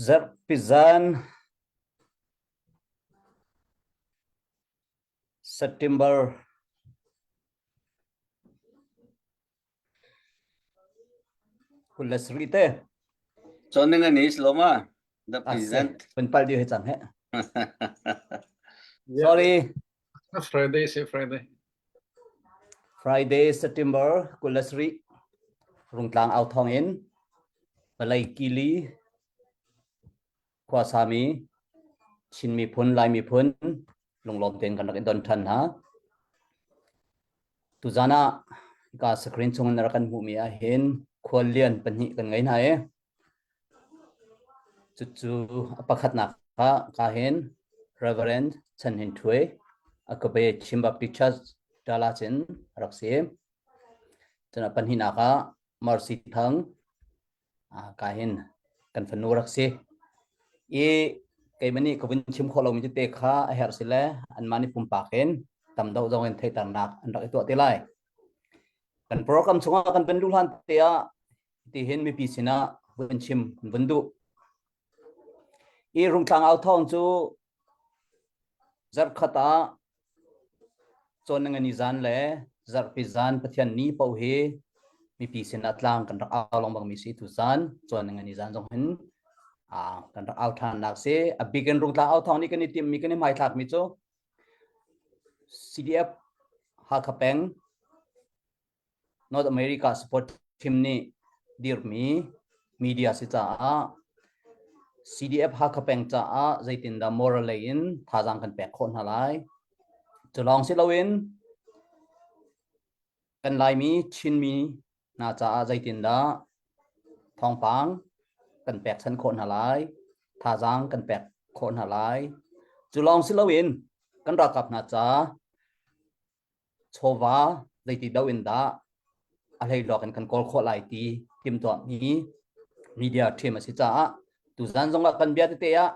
Zarhpi zan September 27 te. Cawn ni Sloma, the present. Pun pal di he cang he. Sorry. Friday si Friday. Friday September 27 Rungtlang au thong in Palai Kili khuasami Chin miphun Lai miphun lunglawm tein kan rak i don ṭhan hna. Tuzan ah ka screen chung in rak kan hmuhmi ah hin khuallian pahnih kan ngei hna i cucu a pakhatnak ah ka hin Reverend Chan Hin Htwe Akabe Chin Baptist Church Dallas in rak si. Cun a pahnihnak ah Mercy Thang ka hin kan fanu rak si i keimah nih ka vun chim khawh lomi tete kha a herh si le anmah nih pumpak in tam deuh zong in theihternak an rak i tuah te lai. Kan program chungah kan van luh hlan te ah tihin mipi sinah vun chim kan vun duh. I Rungtlang au thawng cu zarhkhat ah Cawn ngani zan le zarhpi zan Pathian ni paoh hi mipi sinah tlang kan rak au lengmang mi si tu zan cawn ngani zan zong hin kan rak au ṭhan nak si. A bik in Rungtlang au thawng nih kan i timh mi kan i hmaithlak mi cu CDF Hakha peng North America Support Team nih dirhmi media si caah CDF Hakha peng caah zeitindah moral lei in thazaang kan pek khawh hna lai. Cu lawng si loin kan Laimi Chinmi hna caah zeitindah thawngpang kan pekchanh khawh hna lai, thazaang kan pek khawh hna lai. Cu lawng si loin kan ralkap hna ca chawva zeiti do in dah a hleihlawk in kan kawl khawh lai ti timhtuahmi media team a si caah tuzan zongah kan bia tete ah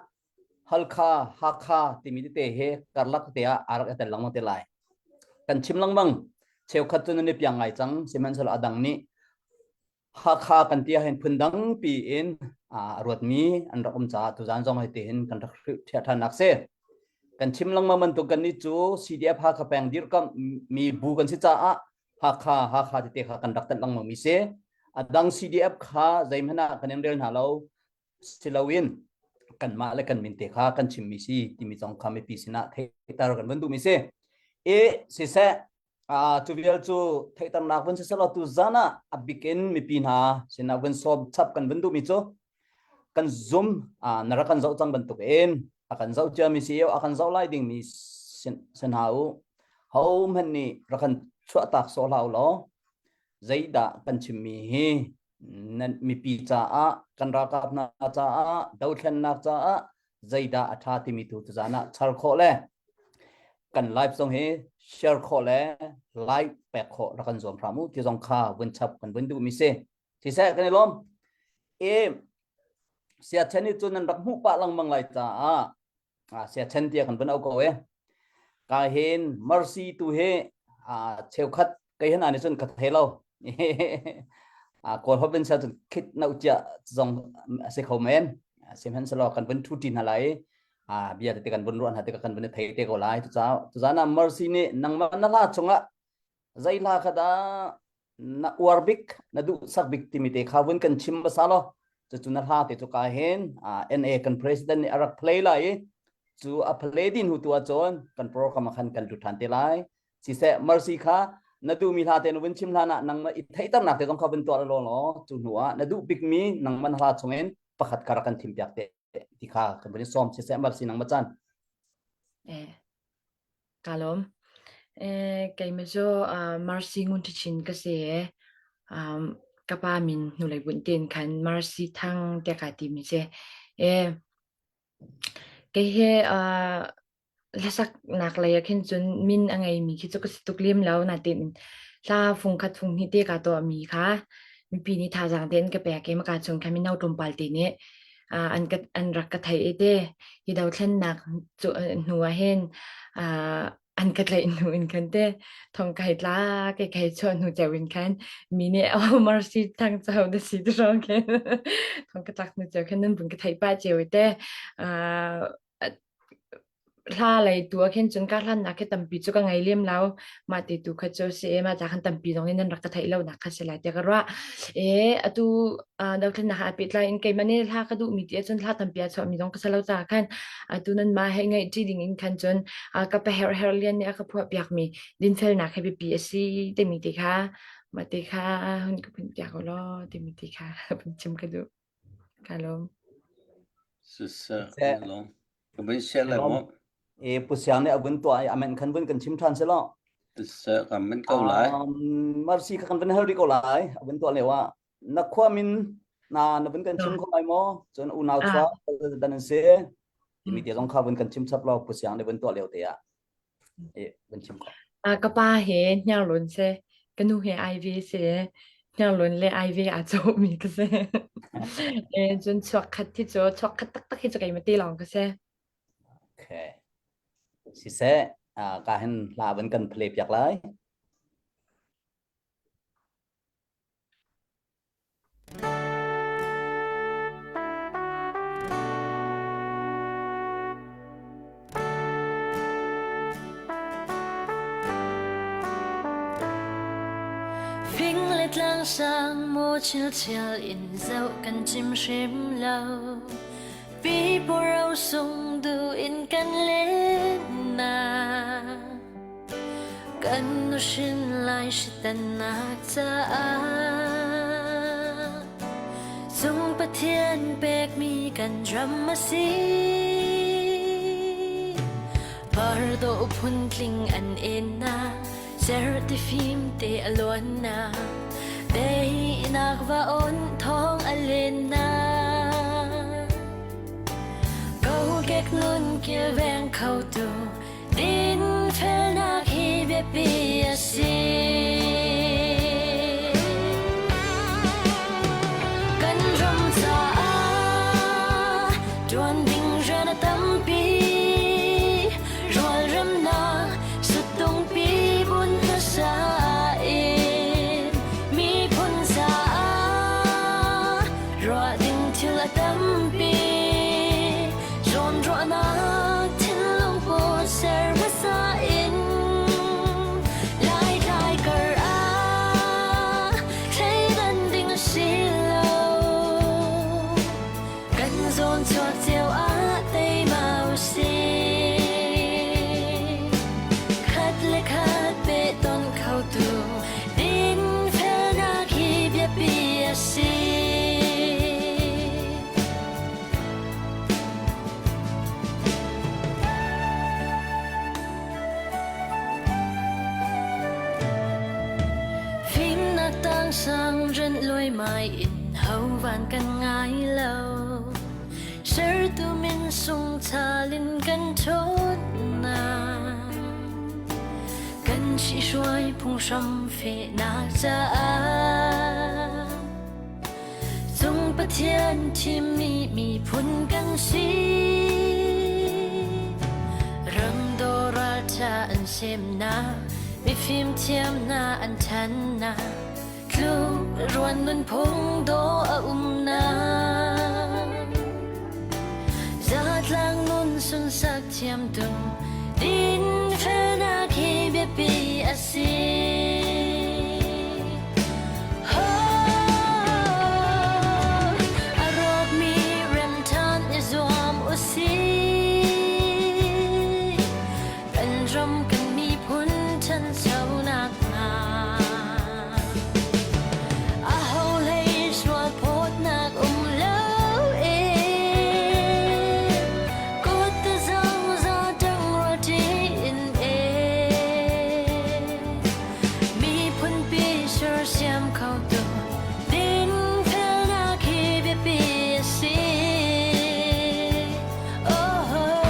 Halkha, Hakha timi tete he karlak tete ah aa rak i tel lengmang te lai. Kan chim lengmang cheukhat cu nan i piang ngai cang sihmanhsehlaw a dang nih Hakha kan ti ahhin phundang piin a ruatmi an rak um caah tuzan zong hei tihin kan rak ṭhiah ṭhannak si. Kan chim lengmang bantuk kannih cu CDF Hakha peng dirkamh mi bu kan si caah Hakha Hakha tete kha kan rak tanh lengmang mi si. A dang CDF kha zeihmanh ah kan in rel hna lo siloin kanmah le kan min te kha kan chimmi si timi zong kha mipi sinah theihter kan vun duhmi si. I siseh cu vial cu theihternak vun siselaw tu zan ah a bik in mipi hna sinah vun sawm chap kan vun duhmi cu kan zum na rak kan zoh cang bantuk in a kan zoh ciami si a kan zoh lai dingmi si hna u ho hmanh nih rak kan chuahtak sawh hlah u law zeidah kan chimmi hi nan mipi caah kan ralkap hna caah dothlennak caah zeidah a ṭha timi tu tuzan ah char khawh le kan live zong hi share khawh le like pek khawh rak kan zuam hram u ti zong kha vun chap kan vun duh mi si siseh kan i lawm e siachen hi cu nan rak hmuh pah lengmang lai caah siachen tiah kan vun au ko e ka hin mercy tu hi cheukhat kei hin ani cun ka thei lo kawl hop in sa cun khit nau chia zong a si kho men sihmanhsehlaw kan vun thu ṭi hna lai bia tete kan vun ruah hna tikah kan vun i thei te ko lai tuzaan ah mercy nih nangmah na hla chungah zei hla kha dah na uar bik na duh sak bik timi te kha vun kan chim hmasa law cucu na hla te cu ka hin NA kan president nih a rak play lai i cu a play din hu tu ahcun kan program ah khan kan lut ṭhan te lai siseh mercy kha na duhmi hla te na vun chim hlan ah nangmah i theihternak te zong kha vun tuah law law cu hnu ah na duh bikmi nangmah na hla chungin pakhat kha rak kan thim piak te ti kha kan vun i sawm siseh mercy nangmah caan Eh, ka lawm. Eh, keimah cu uh, Mercy Ngun Ṭhichin ka si i um, ka pa min hnulei bunh tein khan Mercy Thang tiah kaa timi si. Eh, kei he uh, Hlasaknak lei ah khin cun min a ngeimi khi cu ka si tuk lem lo. Nain hla fungkhat funghnih te kaa tuahmi kha mipi nih thazaang tein ka pek i maka chung khan mino tlawmpal te nih an ka an rak ka theih i te hi dothlennak cu hnu ah hin an. An ka tlaih hnu in khan te thong kai tla ke kai chuah hnu ceu in khan mi nih oh Mercy Thang Chau na si ti hrawng khin thong ka tlak hnu ceu khan nan vun ka theih pah cio te. Hla lei tu ah khin cun ka hlannak khi tampi cu ka ngei lem lo. Mah ti tu kha cu si e mah ca khan tampi zong in nan rak ka theih lo nak kha si lai tiah ka ruah. E atu dothlennak ah pehtlai in keimah nih hla ka duhmi ti ahcun hla tampi a chuahmi zong ka si lo caah khan atu nan mah he ngaih ṭi ding in khan cun ka paherh her lian nih a ka phuah piakmi dinfelnak hi biapi a si timi ti kha mah ti kha hun ka phun piak u law timi ti kha vun chim ka duh. Ka lawm. Siseh, ka lawm. Ka vun share lai mu. E Pu Siang nih a vun tuah i amen khan vun kan chim ṭhan si law. Siseh, kan min ko lai. Mercy kha kan vun hal rih ko lai. A vun tuah lio ah na khua min na na vun kan chim kho lai maw? Cun unau chua dan an si. Timi te zong kha vun kan chim chap law Pu Siang nih vun tuah lio te ah. E vun chim ko. Ka pa he hniarlawn si, ka nu he Ivy si. Hniarlawn le Ivy aa cawhmi ka si. E, cun chuak khat hi cu chuak khat taktak hi cu keimah te lawng ka si. Okay. Siseh, ka hin hla van kan play piak lai. Fing le tlang sang maw chilchial in zoh kan cim hrim lo. Pi ro sung du in kan len na. Kan nuhrin lai hritannak caah Cung Pathian pekmi kan ram a si. Pardo phuntling an enna, certi fim te a luanna, teinak va on thong a lenna. Kokek nun kilveng khotu Dinfelnak hi biapi a si. Kan ram caah ṭuan ding rian a tampi. Rualremnak sutungpi bunh hmasa in miphun caah ruah ding thil a tampi. Zawnruahnak thinlung put ser hmasa in Laitlai kar ah thleidan ding a si lo. Kan zawn chuak cio ah teima u sih. Khat le khat pehtonh khotu dinfelnak hi biapi a si. Fimnak tang sang rinh luaimai in ho van kan ngai lo. Sertu min sung chalin kan ṭhawn na. Kan ṭhihruai phunghram fehnak caah. Cung Pathian thimmi miphun kan si. Ramdaw ralṭha an semnak, mifim thiamnak an ṭhannak, tluk ruan nunphung dawh a umnak. Zatlang nun sunsak thiamtu, dinfelnak hi biapi a si. A rawkmi remṭhan i zuam u sih. Kan ram kan miphun ṭhanchonak hnga. Aho hlei sualphawtnak um loin kut zongzal ṭangrual ṭi in Miphunpi sersiam khotu dinfelnak hi biapi a si. Oh, oh, oh.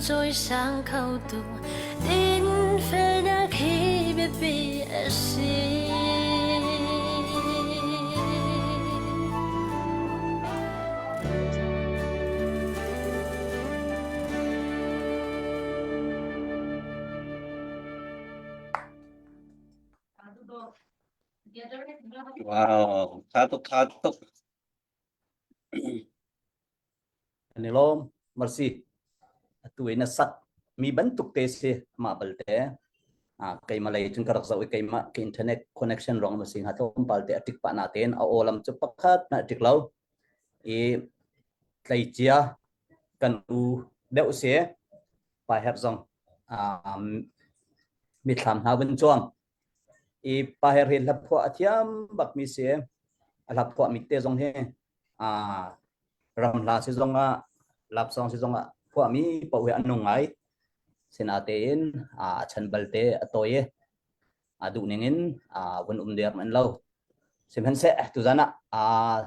cawisang khotu dinfelnak hi biapi a si. Wow, tha tuk, tha tuk. An i lawm. Mercy. Atu in a sak mi bantuk te si mah balte. Ah keimah lei cun ka rak zoh i keimah ka internet connection ruang ma si hnga tlawmpal te a tik pah na tein a aw lam cu pakhat na tik lo. I tleicia kan u deuh si pa herh zong um, mithlam hna vun chuang. I pa her hi hlaphuah a thiam bak mi si. A hlaphuah mi te zong hi ah ram hla si zong ah lapsong si zong ah phuahmi paoh hi an nung ngai. Sinatein a chan balte a tawi i a duh ning in vun um der man lo. Sihmanhseh tuzan ah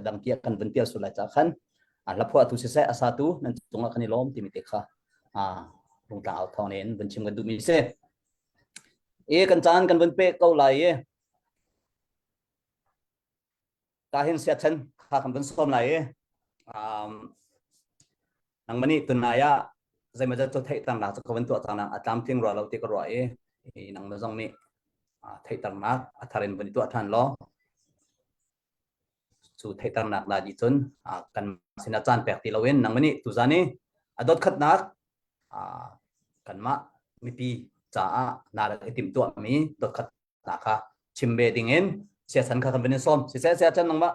dang tiah kan vun tial sul lai ca khan hla phuahtu siseh a satu nan cungah kan i lawm timi te kha rungtlang au thawng in vun chim kan duhmi si. I kan caan kan vun pek ko lai i Ka hin siachan kha kan vun sawm lai i um, nangmah nih tunai ah zeimawzat cu theihternak cu ka vun tuah cang a tlamtling rua lo ti ka ruah i nangmah zong nih theihternak a thar in vun i tuah ṭhan law cu theihternak la dih cun kan sinah caan pek ti loin nangmah nih tuzan i a dot khatnak kanmah mipi caah naa rak i timhtuahmi dot khat hna kha chim ve ding in siasan kha kan van in sawm siseh siachan nangmah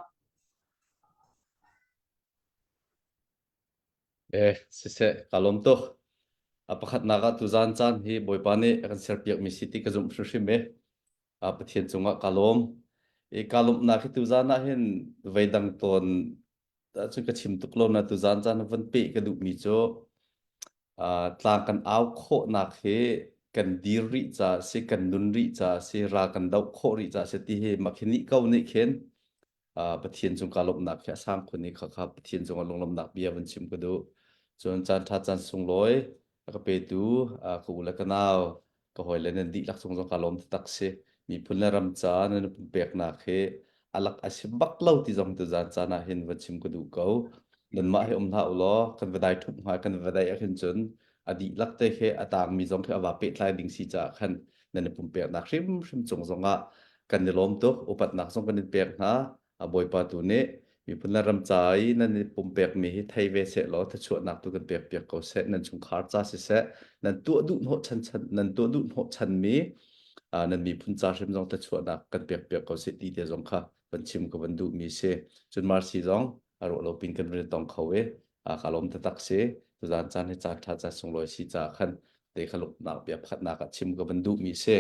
Eh, siseh, ka lawm tuk. A pakhatnak ah tuzan caan hi Bawipa nih a kan serpiakmi si ti ka zumh hrimhrim i a Pathian cungah ka lawm. I ka lawmhnak hi tuzan ah hin veidang tawn ahcun ka chim tuk lo na tuzan caan van peh ka duhmi cu tlang kan au khawhnak hi kan dir rih caah si kan nun rih caah si ral kan doh khawh rih caah si ti hi mah khi nih ko nih khin Pathian cung ka lawmhnak khi a sang khun i khakha Pathian cung ah lunglawmhnak bia van chim ka duh. Cun caan ṭha caan sunglawi a ka petu ka u le ka nau ka hawile nan dihlak cung zong ka lawm taktak si. Miphun le ram ca nan pumpeknak hi a lak a si bak lo ti zong tuzan caan ah hin van chim ka duh ko. Nanmah hi um hlah u law kan va dai ṭhup hnga kan va dai ah khin cun a dihlak te khi a tangmi zong khi a va pehtlai ding si caah khan nan i pumpeknak hrimhrim cung zongah kan i lawm tuk. Upatnak zong kan in pek hna. A Bawipa tu nih miphun le ram ca i nan i pumpekmi hi thei ve seh law thluachuahnak tu kan pekpiak ko seh. Nan chungkhar ca siseh, nan tuah duh hnawh chan chan nan tuah duh hnawh chanmi nan miphun ca hrim zong thluachuahnak kan pekpiak ko seh ti te zong kha van chim ka van duhmi si. Cun Marcy zong a ruah lo pin kan van tong kho i ka lawm taktak si. Tuzan caan hi caan ṭha caan sunglawi si caah khan te kha luknak bia pakhatnak ah chim ka van duhmi si.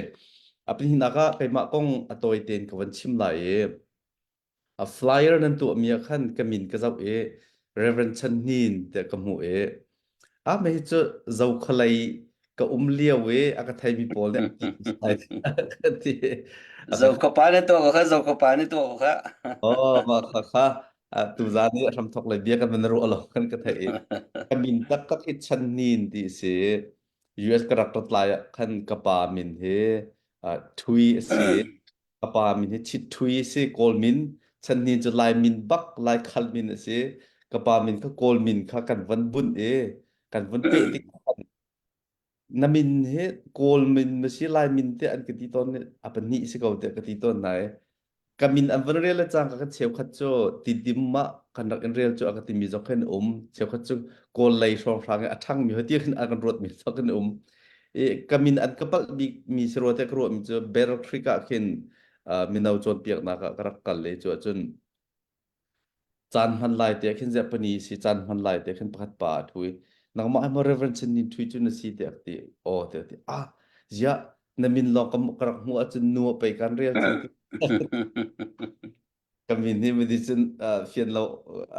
A pahnihnak ah keimah kong a tawi tein ka van chim lai i a flyer nan tuahmi ah khan ka min ka zoh i Reverend Chan Hnin tiah ka hmuh i ah mei cu Zokhualei ka um lio i a ka theimi pawl nih an ti. Zokhawpa na tuah ko kha Zokhawpa na tuah ko kha. Oh mah kha kha tuzan i a hramthok le bia kan van ruah lo kan ka theih i ka min taktak hi Chan Hnin ti si. US ka rak rat lai ah khan ka pa min hi Thui a si. Ka pa min hi Chit Thui a si. Kawl min Chan Hnin cu Lai min bak Lai khal min a si. Ka pa min kha Kawl min kha kan van bunh i kan vun peh tik na min hi Kawl min ma si Lai min te an ka ti tawn a pahnih si ko tiah ka ti tawn nai ka min an van rel le cangka kan cheukhat cu tidim ah kan rak in rel cu a ka timi zong khin um cheukhat cu kawl lei hrawnghrang i a ṭhangmi hoi ti khin a kan ruatmi zong khin um i ka min an ka palh bikmi si rua te ka ruahmi cu Bear Creek ah khin mino cawnpiaknak ah ka rak kal i cu ahcun Caan hman lai te ah khin Japanese si caan hman lai te khin pakhat pa a ṭhu i nangmah hi maw Reverend Chin Nin Ṭhui cu na si tiah ka ti. Aw tiah a ti. Ah, ziah na min lawng ka, ka rak hmuh ahcun nu ah pei kan rel cu. Ka min hi madi cun fian lo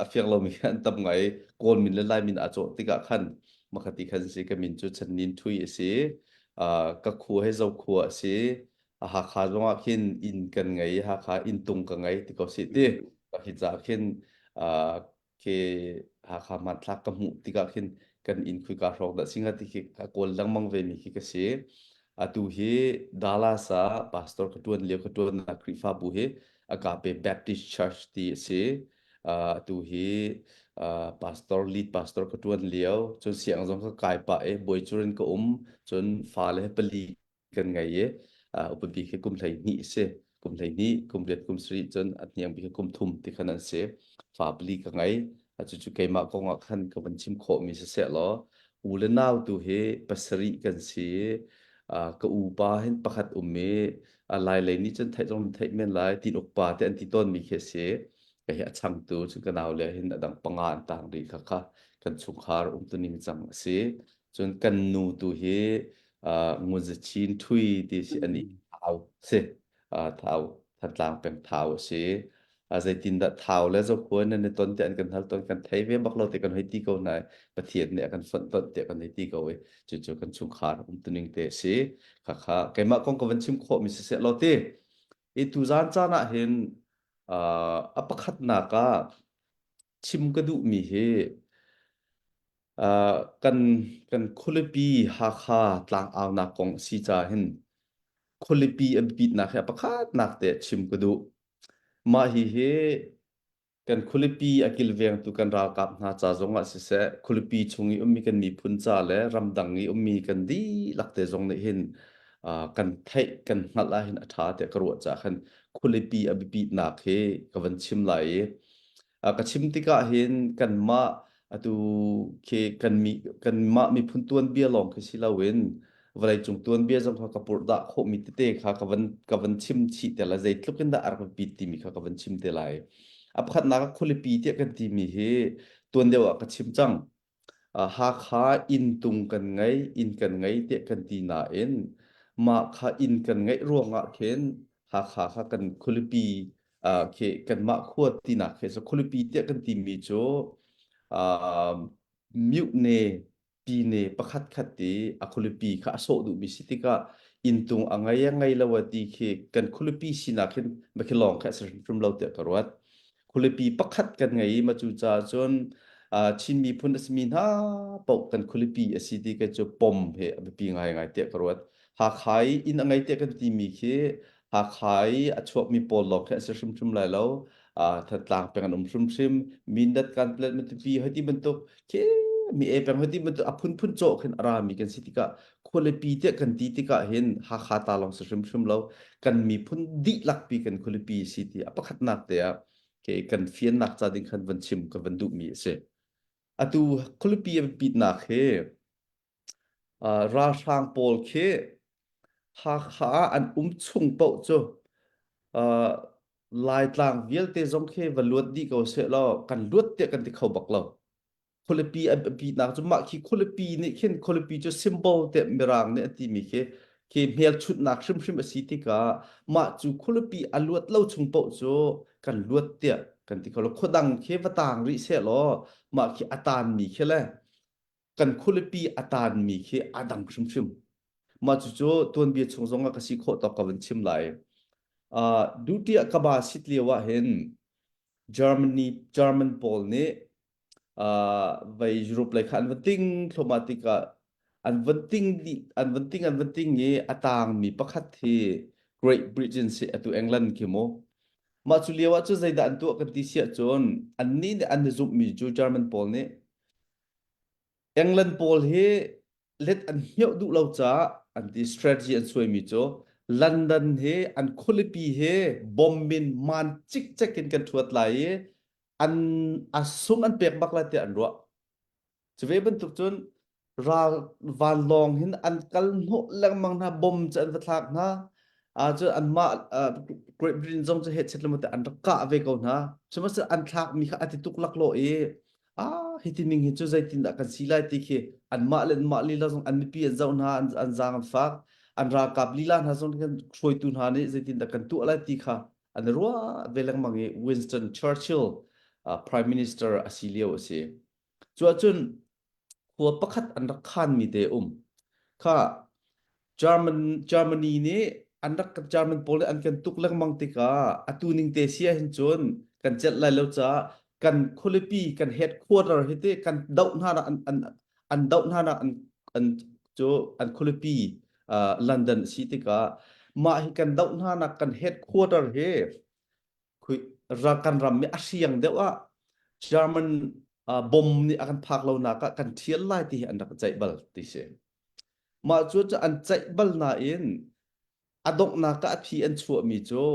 a fiang lomi an tam ngai. Kawl min le Lai min aa cawh tikah khan makhati khan si ka min cu Chan Nin Ṭhui a si. Ka khua hi Zokhua a si. Hakha zongah khin inn kan ngei Hakha inn tung ka ngei ti ko sih ti ka hi ca khin khi Hakha hmanthlak ka hmuh tikah khin Kan inn khuika hrawng dah singa ti khi a kawl lengmang ve mi khi ka si. Atu hi Dallas ah pastor ka tuan lio ka tuannak Khrihfabu hi Agape Baptist Church ti a si. Uh, atu hi uh, pastor lead pastor ka tuan lio cun siang zong ka kai pah i bawi curin ka um cun fale pali kan ngei i uh, upa bik hi kum 12 si kum 12 kum riat kum sarih cun a hniang bik hi kum thum ti khan an si fa pali ka ngei cucu keimah kong ah khan ka van chim khawh mi siseh law u le nau tu hi pasarih kan si uh, ka u pa hin pakhat um i a lai lei nih cun theih zong theih men lai tin uk pa te an ti tawn mi khi a si ka hi a changtu cun ka nau le hin a dang panga an tang rih kha kha kan chungkhar um tu ning cang a si cun kan nu tu hi uh, Ngun Za Chin Thui ti si ani thau si uh, thau Thantlang peng thau a si uh, zeitindah thau le zokhua nan i ton te an kan hal ton kan thei ve bak lo te kan hoi ti ko na Pathian nih a kan fonh ton te kan hei ti ko i cucu kan chungkhar um tuning te si kha kha keimah kong ka van chim khawh mi siseh lo ti i tuzan caan ah hin uh, a pakhatnak ah chim ka duh mi hi Uh, kan kan khualipi Hakha tlangaunak kong a si ca hin khualipi a biapitnak hi a pakhatnak te chim ka duh. Mah hi hi kan khualipi a kilvengtu kan ralkap hna ca zong ah siseh, khualipi chung i ummi kan miphun ca le ramdang i ummi kan dihlak te zong nih hin uh, kan theih kan hngalh ah hin a ṭha tiah ka ruah caah khan khualipi a biapitnak hi ka van chim lai i ka chim tikah hin kanmah atu khi kan mi kanmah miphun tuanbia lawng khi si loin vawleicung tuanbia zong kha ka purhdah khawhmi tete kha ka van ka van chim chih te lai zeitluk in dah a rak biapit timi kha ka van chim te lai. A pakhatnak ah khualipi tiah kan timi hi tuan deuh ah ka chim cang. Hakha inntung kan ngei, inn kan ngei tiah kan ti nain mah kha inn kan ngeih ruangah khin Hakha kha kan khualipi uh, khi kanmah khua tinak khi so khualipi tiah kan timi cu uh, myuhne pine pakhat khat ti a khualipi kha a sawh duhmi si tikah inntung a ngei a ngei lo a ti khi kan khualipi sinak hin khi lawng khi a si hrimhrim lo tiah ka ruat. Khualipi pakhat kan ngei i ma cu caah cun Chin miphun a simi hna paoh kan khualipi a si ti kei cu pom he a biapi ngaingai tiah ka ruat. Hakha i inn a ngei tiah kan timi khi Hakha i a chuakmi pawl lawng khi an si hrimhrim lai lo. Thantlang peng an um hrimhrim. Mindat Kanpetlet Matupi hoi ti bantuk khi mi e peng hoi ti bantuk a phunphun cawh khin a rami kan si tikah khualipi tiah kan ti tikah hin Hakha ta lawng si hrimhrim lo. Kan miphun dihlakpi kan khualipi si ti a pakhatnak te ah ke kan fiannak ca ding khan van chim ka van duhmi a si. Atu khualipi a biapitnak hi uh, ralhrang pawl khi Hakha ah an um chung paoh cu uh, Laitlang vialte zong khi va luat dih ko seh law kan luat tiah kan ti kho bak lo. Khualipi a biapitnak cu mah khi khualipi nih khin khualipi cu symbol tiah Mirang nih an timi khi khi hmelchunhnak hrimhrim a si tikah mah cu khualipi a luat lo chung paoh cu kan luat tiah kan ti kho lo. Khuadang khi va tang rih seh law mah khi a taanmi khi le kan khualipi a taanmi khi a dang hrimhrim. Mah cucu tuanbia chung zong ah ka si khawh tawk ka van chim lai. Uh, duty ah ka ba sit lio ah hin Germany German pawl nih uh, vei Europe lei kha an va ting thluahmah tikah an van ting dih an van ting an van ting i a taangmi pakhat hi Great Britain si atu England khi mu mah cu lio ah cu zeidah an tuah kan ti siah cun annih nih an i zumhmi cu German pawl nih England pawl hi let an hmioh duh lo caah an ti strategy an suaimi cu London hi an khualipi hi bomb in man cikcek in kan ṭhuat lai i an a sung an pek bak lai tiah an ruah. Cu ve bantuk cun ral vanlawng hin an kal hnawh lengmang hna bom cu an va thlak hna. Ah cun anmah Great Britain zong cu hehchet le an rak kah ve ko hna. Sihmanhsehlaw an thlakmi kha a ti tuk laklawh i ah hiti ning hi cu zeitindah kan si lai ti khi anmah le anmah lila zong an mipi an zoh hna an, an zaang an fak an ralkap lila hna zong kan hruaitu hna nih zeitindah kan tuah lai ti kha an ruah ve lengmang i Winston Churchill uh, Prime Minister a si lio a si cu ahcun khua pakhat an rak khanmi te um kha German Germany nih an rak German pawl nih an kan tuk lengmang tikah atu ning te si ahhin cun kan celh lai lo caah kan khualipi kan headquarter hi te kan doh hna an an. An doh hna nak an an cu an khualipi uh, London si tikah mah hi kan doh hna nak kan headquarter hi khui kan ram mi a hriang deuh ah German uh, bomb nih a kan phak lo nak ah kan thial lai ti hi an rak ceih bal ti si. Mah cu cu an ceih bal nain a donghnak ah a phi an chuahmi cu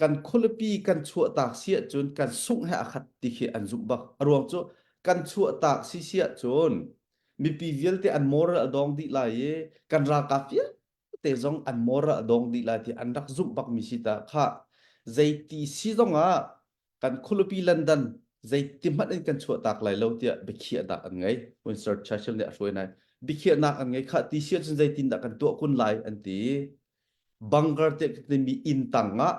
kan khualipi kan chuahtak si ahcun kan sungh he a khat ti khi an zumh bak. A ruang cu kan chuahtak si si ahcun mipi vialte an moral a dong dih lai i kan ralkap vialte zong an moral a dong dih lai ti an rak zumh bakmi si ta kha zeiti si zong ah kan khualipi London zeiti hmanh in kan chuahtak lai lo tiah biakhiahnak an ngei. Winston Churchill nih a hruai nai. Biakhiahnak an ngei kha ti si ahcun zeitindah kan tuah kun lai an ti. Bunker te timi inn tang ah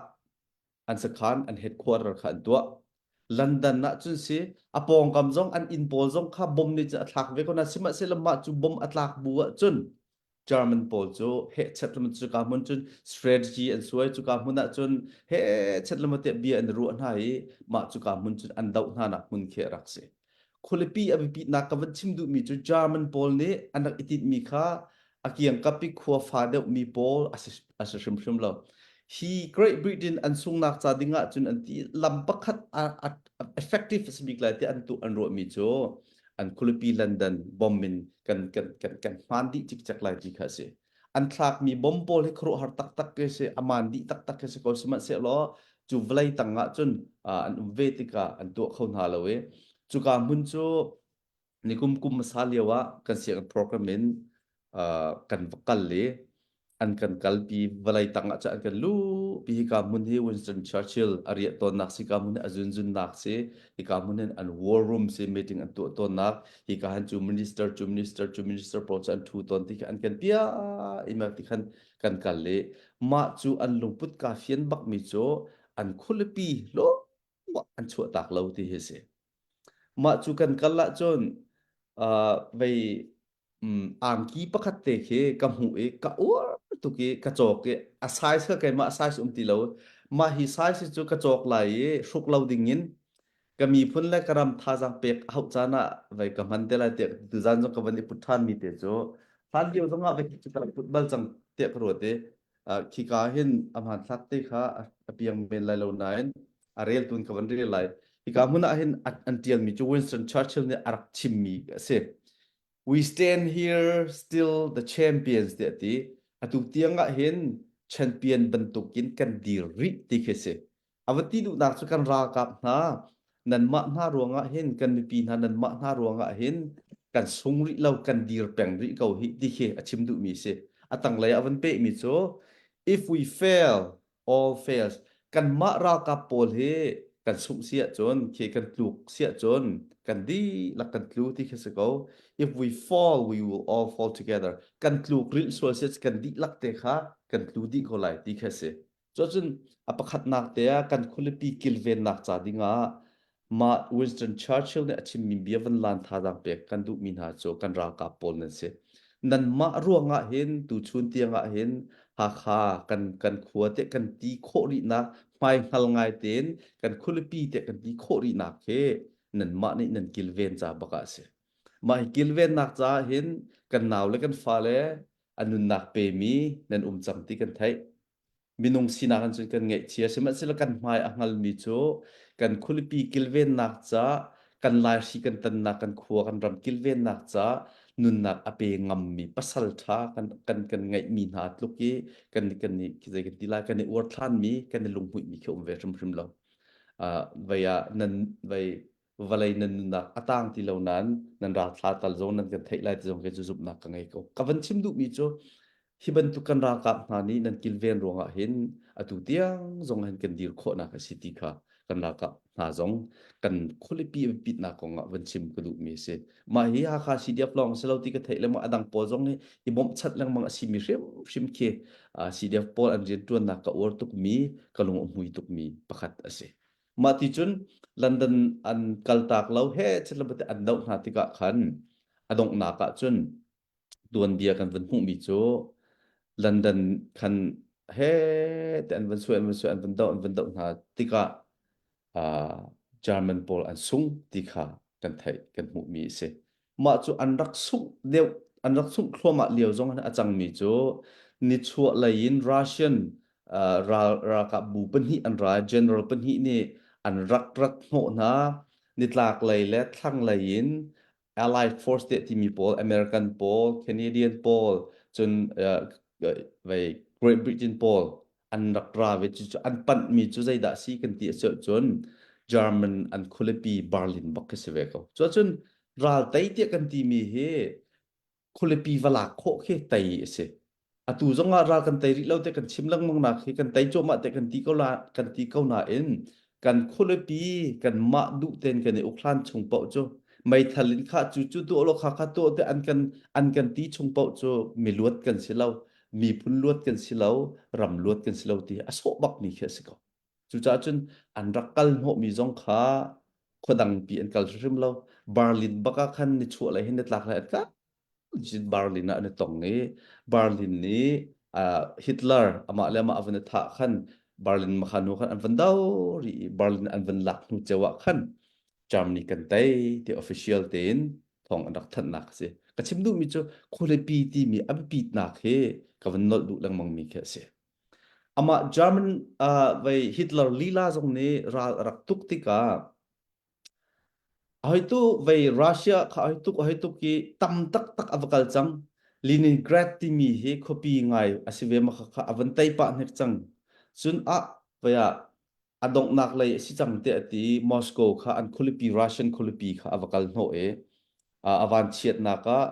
an sakhan an headquarter kha an tuah. London ah cun si a pawngkam zong an inn pawl zong kha bom nih cun a thlak ve ko na sihmanhsehlaw mah cu bom a tlak bu ah cun German pawl cu hehchet lam cuka hmun cun strategy an suai cuka hmun ah cun hehchet lam tiah bia an ruah hna i mah cuka hmun cun an doh hna nak hmun khi a rak si. Khualipi a biapitnak ka van chim duhmi cu German pawl nih an rak i tinhmi kha a kiangkap i khua fa deuhmi pawl a si, a si hrimhrim lo. Hi Great Britain an sungnak ca ding ah cun an ti lam pakhat a, a, effective a si bik lai tiah an tuah an ruahmi cu an khualipi London bomb in kan kan kan kan hmaan dih cikcek lai ti kha a si. An thlakmi bomb pawl hi khuaruahhar taktak khi si, a maan dih taktak khi si ko sihmanhsehlaw cu vawlei tang ah cun an um ve tikah an tuah kho hna lo i cuka hmun cu nikum kum hmasa lio ah kan sianginn program in kan va kal i an kan kalpi vawlei tang ah cun an kan luhpi hika hmun hi Winston Churchill a riah tawnnak si ka hmun hi a zunzunnak si hika hmun hin an war room si meeting an tuah tawnnak hika han cu minister cu minister cu minister pawl cu an thu tawn ti khi an kan pia i ma ti khan kan kal i mah cu an lungput ka fian bak mi cu an khualipi lo an chuah tak lo ti hi si mah cu kan kal ahcun uh, vei angki pakhat te khi ka hmuh i ka uar tuk i ka cawk i a size kha keimah size um ti lo mah hi size cu ka cawk lai i hruk lo ding in ka miphun le ka ram thazaang pek a hauh caan ah vei ka hman te lai tiah tuzan zong ka van i put ṭhan mi te cu hlan lio zong ah vei cu ka rak put bal cang tiah ka ruat i khika hin a hmanthlak te kha a piang men lai lo nain a rel tun ka van rel lai hika hmun ah hin an ṭialmi cu Winston Churchill nih a rak chimmi a si we stand here still the champions tiah ti atu tiang ah hin champion bantukin kan dir rih ti khi si a va ti duhnak cu kan ralkap hna nanmah hna ruangah hin kan mipi hna nanmah hna ruangah hin kan sung rih lo kan dir peng rih ko hi ti khi a chim duhmi si a tanglei a van pehmi cu if we fail all fails kanmah ralkap pawl hi kan sungh si ahcun khi kan tluk si ahcun kan dihlak kan tlu ti khi si ko if we fall we will all fall together kan tluk rilh sual si kan dihlak te kha kan tlu dih ko lai ti khi si Cuacun a pakhatnak te ah kan khualipi kilvennak ca dingah mah Winston Churchill nih a chimmi bia van lan thazaang pek kan duhmi hna cu kan ralkap pawl nan si. Nanmah ruangah hin tuchun tiangah hin Hakha kan kan khua te kan ti khawh rihnak hmai hngal ngai tein kan khualipi te kan ti khawh rihnak hi nanmah nih nan kilven ca bak ah a si. Mah hi kilvennak caah hin kan nau le kan fale a nunnak pemi nan um cang ti kan theih. Minung sinak in cun kan ngaihchia sihmanhsehlaw kan hmai a hngalmi cu kan khualipi kilvennak ca kan laihri kan tannak kan khua kan ram kilvennak ca nunnak a pe ngammi pasal ṭha kan kan kan ngeihmi hna tluk i kan kan i zei kan ti lai kan i uarthlanmi kan i lunghmuihmi khi um ve hrimhrim lo. Uh, vei ah nan vei vawlei nan nunnak a tang ti lo nain nan ralthla tal zong nan kan theih lai ti zong kei cu zumhnak ka ngei ko. Ka van chim duhmi cu hi bantuk kan ralkap hna nih nan kilven ruangah hin atu tiang zong hin kan dir khawhnak a si ti kha kan ralkap hna zong kan khualipi pitnak kongah van chim ka duhmi a si. Mah hi Hakha CDF lawng si lo ti ka theih le maw a dang pawl zong hi i bawmhchanh lengmang a simi hrimhrim khi CDF pawl an rianṭuannak ka uar tukmi ka lung a hmui tukmi pakhat a si. Mah ti cun London an kaltak lo he chitlabate an doh hna tikah khan a donghnak ah cun tuanbia kan van hmuhmi cu London khan he te an van suai an van suai an van doh an van doh hna tikah uh, German pawl an sung ti kha kan theih kan hmuhmi a si. Mah cu an rak sungh deuh an rak sungh thluahmah lio zong a cangmi cu nichuah lei in Russian uh, ral ralkap bu pahnih an ra general pahnih nih an rak rat hnawh hna nitlak lei le thlang lei in Allied Force te timi pawl American pawl Canadian pawl cun uh, vei Great Britain pawl an rak ra ve cu an panhmi cu zeidah si kan ti a si cun German an khualipi Berlin bak khi si ve ko. Cuacun ral tei tiah kan timi hi khualipi va lak khawh khi tei a si. Atu zong ah ral kan tei rih lo te kan chim lengmang nak hi kan tei cuahmah te kan ti ko la kan ti ko nain kan khualipi kan mah duh ten kan i uk hlan chung paoh cu meithal in kha cu cu tuah lo kha kha tuah te an kan an kan ti chung paoh cu miluat kan si lo miphun luat kan si lo ram luat kan si lo ti a sawh bak mi khi a si ko cucaah cun an rak kal hnawhmi zong kha khuadang pi an kal hrim lo Berlin bak ah khan nichuah lei hin nitlak lei an kal Berlin ah an i tong i Berlin nih uh, Hitler amah le amah a van i thah khan Berlin makhanu khan an van do ri i Berlin an van lak hnu ceu ah khan Germany kan tei ti official tein thawng an rak thanhnak a si. Ka chim duhmi cu khualipi timi a biapitnak hi ka van nolh duh lengmang mi khi a si. Amah German uh, vei Hitler lila zong nih ral a rak tuk tikah a tu vei Russia kha a tuk a tuk i tam taktak a va kal cang. Leningrad timi hi khuapi ngai a si ve ma kha kha a van tei pah hnek cang. Cun ah vei ah a donghnak lei a si cang tiah a ti Moscow kha an khualipi Russian khualipi kha a va kal hnawh i a van chiatnak ah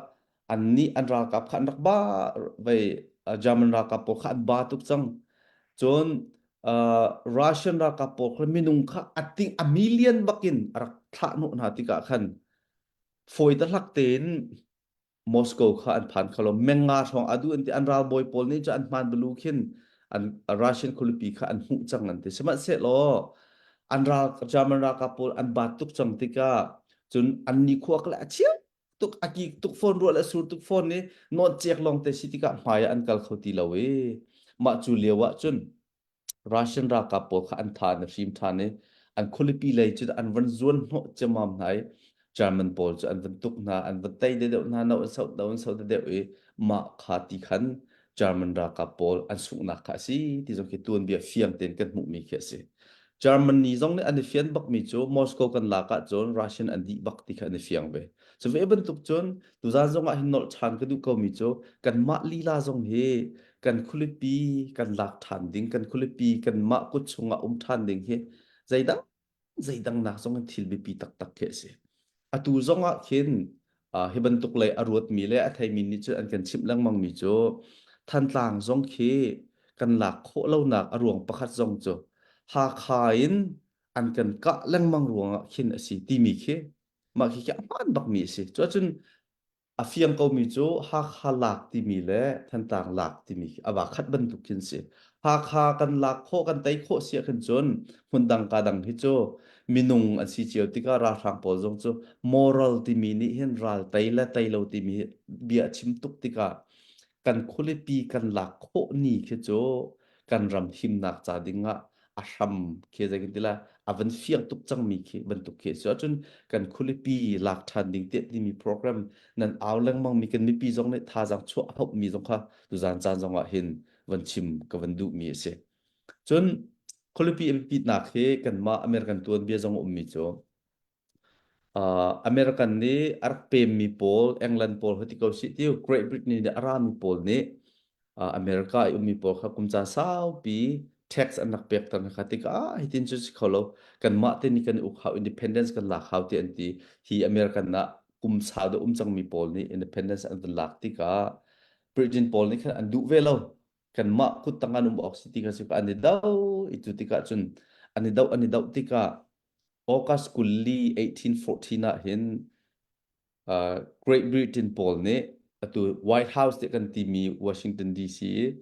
annih an ralkap kha an rak ba vei German ralkap pawl kha an ba tuk cang cun uh, Russian ralkap pawl kha minung kha a ting a million bakin a rak thlah hnawh hna tikah khan fawi ta hlak tein Moscow kha an phan kho lo menga hrawng adu an ti an ralbawi pawl nih cu an hman balu khin an Russian khualipi kha an hmuh cang an ti sihmanhsehlaw an ral German ralkap pawl an bat tuk cang tikah cun an ni khua le a chia tuk a kik tuk fawn ruah le sur tuk fawn ni nawn cek lawng te si tikah hmai ah an kal kho ti lo i mah cu lio ah cun Russian ralkap pawl kha an tha an hrim ṭhan i an khualipi lei cu an van zuan hnawh ciammam hna i German pawl cu an van tuk hna an van tei deuh hna no an soh no an soh deuh i mah kha ti khan German ralkap pawl an sunghnak kha a si ti zong khi tuanbia fiang tein kan hmuhmi khi a si. Germany zong nih an i fian bakmi cu Moscow kan lak ahcun Russian an dih bak ti kha an i fiang ve. Cu ve bantuk cun tuzaan zong ah hin nolh ṭhan ka duh komi cu kanmah lila zong hi kan khualipi kan lak ṭhan ding kan khualipi kanmah kut chungah um ṭhan ding hi zeidang zeidang nak zong in thil biapi taktak khi a si. Atu zong ah khin uh, hi bantuk lei a ruatmi le a theimi nih cun an kan chimh lengmangmi cu Thantlang zong khi kan lak khawh lonak a ruang pakhat zong cu Hakha in an kan kah lengmang ruangah khin a si timi khi mah khi khi a hmaan bakmi a si. Cuacun a fiang komi cu Hakha lak timi le Thantlang lak timi khi a va khat bantuk khin si. Hakha kan lak khawh kan tei khawh si ahkhin cun hmundang ka dang hi cu minung an si cio tikah ralhrang pawl zong cu moral timi nih hin ral tei le tei lo timi bia chim tuk tikah kan khualipi kan lak khawh ni khi cu kan ram himnak ca ding ah a hram khi zei kan ti la a van fiang tuk cangmi khi bantuk khi si ahcun kan khualipi lak ṭhan ding tiah timi program nan au lengmang mi kan mipi zong nih thazaang chuah a hauhmi zong kha tuzaan caan zong ah hin van chim ka van duhmi a si. Cun khualipi a biapitnak hi kanmah American tuanbia zong a ummi cu Uh, American nih a rak pemmi pawl, England pawl hoi ti ko sih tiu, Great Britain nih a rami pawl nih uh, America i ummi pawl kha kum caan saupi tax an rak pek ter kha tikah ah hitin cu si kho lo kanmah te nih kan uk hau independence kan lak hau ti an ti hi American ah kum sau deuh um cangmi pawl nih independence an van lak tikah Britain pawl nih khan an duh ve lo kanmah kut tang an um awk si ti kha si an i do i cu tikah cun an i do an i do tikah August 24, 1814 ah hin uh, Great Britain pawl nih atu White House ti kan timi Washington DC i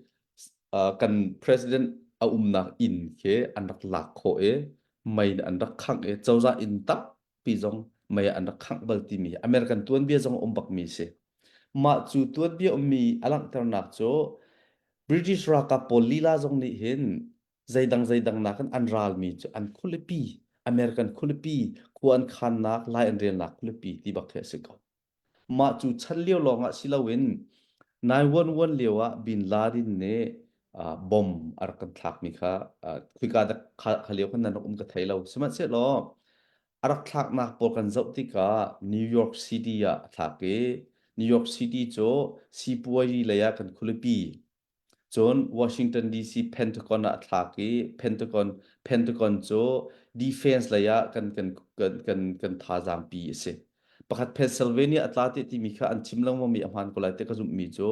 uh, kan president a umnak inn khi an rak lak khawh i mei an rak khangh i cozah inn tampi zong mei an rak khangh bal timi American tuanbia zong a um bakmi si. Mah cu tuanbia ummi a langhternak cu British ralkap pawl lila zong nih hin zeidang zeidang nakin an ralmi cu an khualipi American khualipi khua an khannak lai an relnak khualipi ti bak khi a si ko. Mah cu chan lio lawng ah si loin 911 lio ah Bin Laden nih uh, bomb a rak kan thlakmi kha uh, khika dak kha, kha lio khan nan rak um ka thei lo. Sihmanhsehlaw a rak thlaknak pawl kan zoh tikah New York City ah a thlak i New York City cu sipuazi lei ah kan khualipi Cun Washington DC Pentagon ah a thlak i Pentagon Pentagon cu defense lei ah kan kan kan kan kan thazaang pi a si. Pakhat Pennsylvania a tla te timi kha an chim lengmang mi a hmaan ko lai ti ka zumhmi cu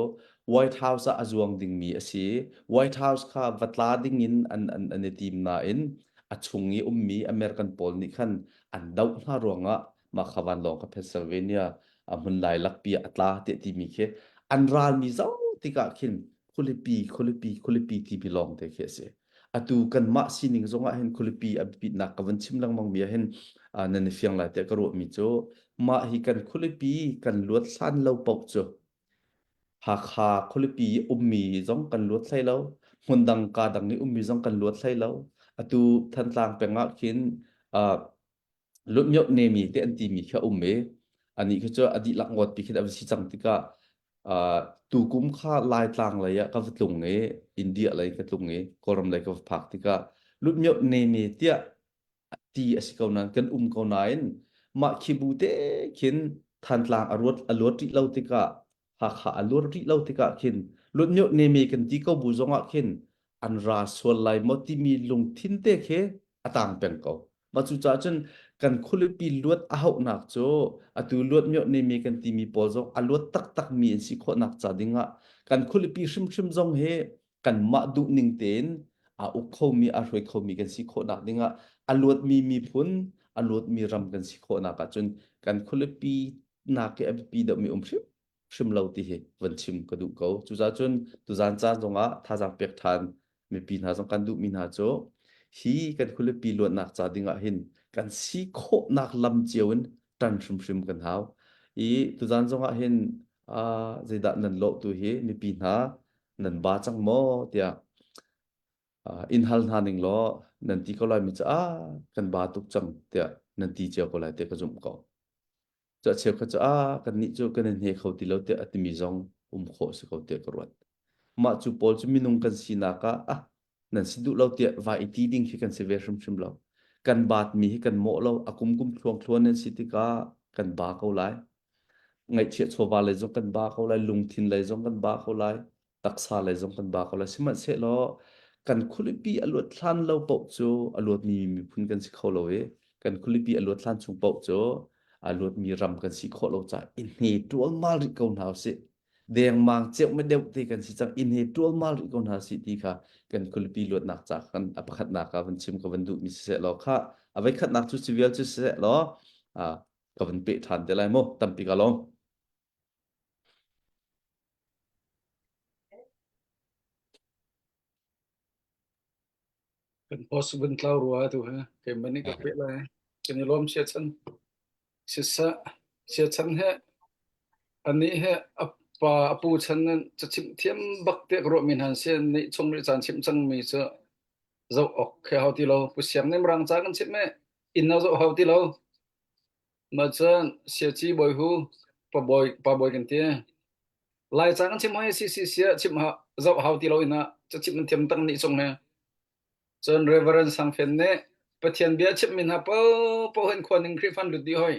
White House ah a zuang dingmi a si. White House kha va tla ding in an an an i tim nain a chung i ummi American pawl nih khan an doh hna ruangah mah kha vanlawng kha Pennsylvania a hmun lai lakpi ah a tla tiah timi khi an ralmi zoh tikah khin khualipi khualipi khualipi timi lawng te khi a si. Atu kanmah sining zongah hin khualipi a biapitnak ka van chim lengmang mi ah hin nan i fiang lai tiah ka ruahmi cu mah hi kan khualipi kan luat hlan lo paoh cu Hakha khualipi ummi zong kan luat hlei lo hmun dang ka dang i ummi zong kan luat hlei lo atu Thantlang peng ah khin uh, lutmioh nemi te an timi khi a um i anih khi cu a dihlak ngawt pi khi a va si cang tikah uh, tukum kha Laitlang lei ah ka va tlung i India lei ka tlung i Kawlram lei ka va phak tikah lutmioh nemi tiah ti a si ko nain kan um ko nain mah khi bu te khin Thantlang a ruat a luat rih lo tikah Hakha a luat rih lo tikah khin lutmioh nemi kan ti ko bu zongah khin an ra sual lai maw timi lungthin te khi a tang peng ko. Mah cucaah cun kan khualipi luat a hauhnak cu atu luat mioh nemi kan timi pawl zong a luat taktakmi an si khawhnak ca dingah kan khualipi hrimhrim zong hi kanmah duhning tein aa uk khomi aa hruai khomi kan si khawhnak dingah a luatmi miphun a luatmi ram kan si khawhnak ahcun kan khualipi nak hi a biapi deuhmi um hrim hrim lo ti hi van chim ka duh ko. Cucaah cun tuzaan caan zongah thazaang pek ṭhan mipi hna zong kan duhmi hna cu hi kan khualipi luatnak ca dingah hin kan si khawhnak lam cio in ṭan hrimhrim kan hau. I tuzaan zongah hin uh, zeidah nan lawh tu hi mipi hna nan ba cang maw tiah uh, in hal hna ning law nan ti ko lai mi cu ah kan ba tuk cang tiah nan ti cio ko lai tiah ka zumh ko. Cu a cheukhat cu ah kannih cu kan i hne kho ti lo tiah a timi zong um khawh si ko tiah ka ruat. Mah cu pawl cu minung kan sinak ah ah nan si duh lo tiah vai i ti ding khi kan si ve hrimhrim lo. Kan baatmi hi kan mawh lo, a kum kum thluang thluan nan si tikah kan ba ko lai. Ngaihchiah chawva lei zong kan ba ko lai, lungthin lei zong kan ba ko lai. Taksa lei zong kan ba ko lai. Sihmanhsehlaw kan khualipi a luat hlan lo paoh cu a luatmi miphun kan si kho lo i kan khualipi a luat hlan chung paoh cu a luatmi ram kan si khawh lo caah i hne ṭualmal rih ko hna usih. Dengmang ceuhme deuh te kan si cang i hne ṭualmal rih ko hna usih ti kha kan khualipi luatnak ca kan a pakhatnak ah van chim ka van duhmi siseh law kha a voikhatnak cu si vial cu siseh law ka van peh ṭhan te lai mu tampi ka lawm. Kan post vun tlau rua tu he keimah nih ka peh lai. Kan i lawm siachan. Siseh siachan he anih he a pa a pu chan nan cachimh thiam bak te ka ruahmi hna si nih chung rih caan chimh cangmi cu zoh awk he hau ti lo. Pu Siang nih Mirang ca kan chimh me inn ah zoh hau ti lo. Mah cun Siaci bawi hu pa bawi pa bawi kan ti. Laica kan chim hoi si si sia chim ha zoh hau ti lo in ah cachimh nan thiam tang nih chung he. Cun Reverend Sang Fen nih Pathian bia chimh mi hna paohpaoh hin khua ning Khrihfa an lut dih hoi.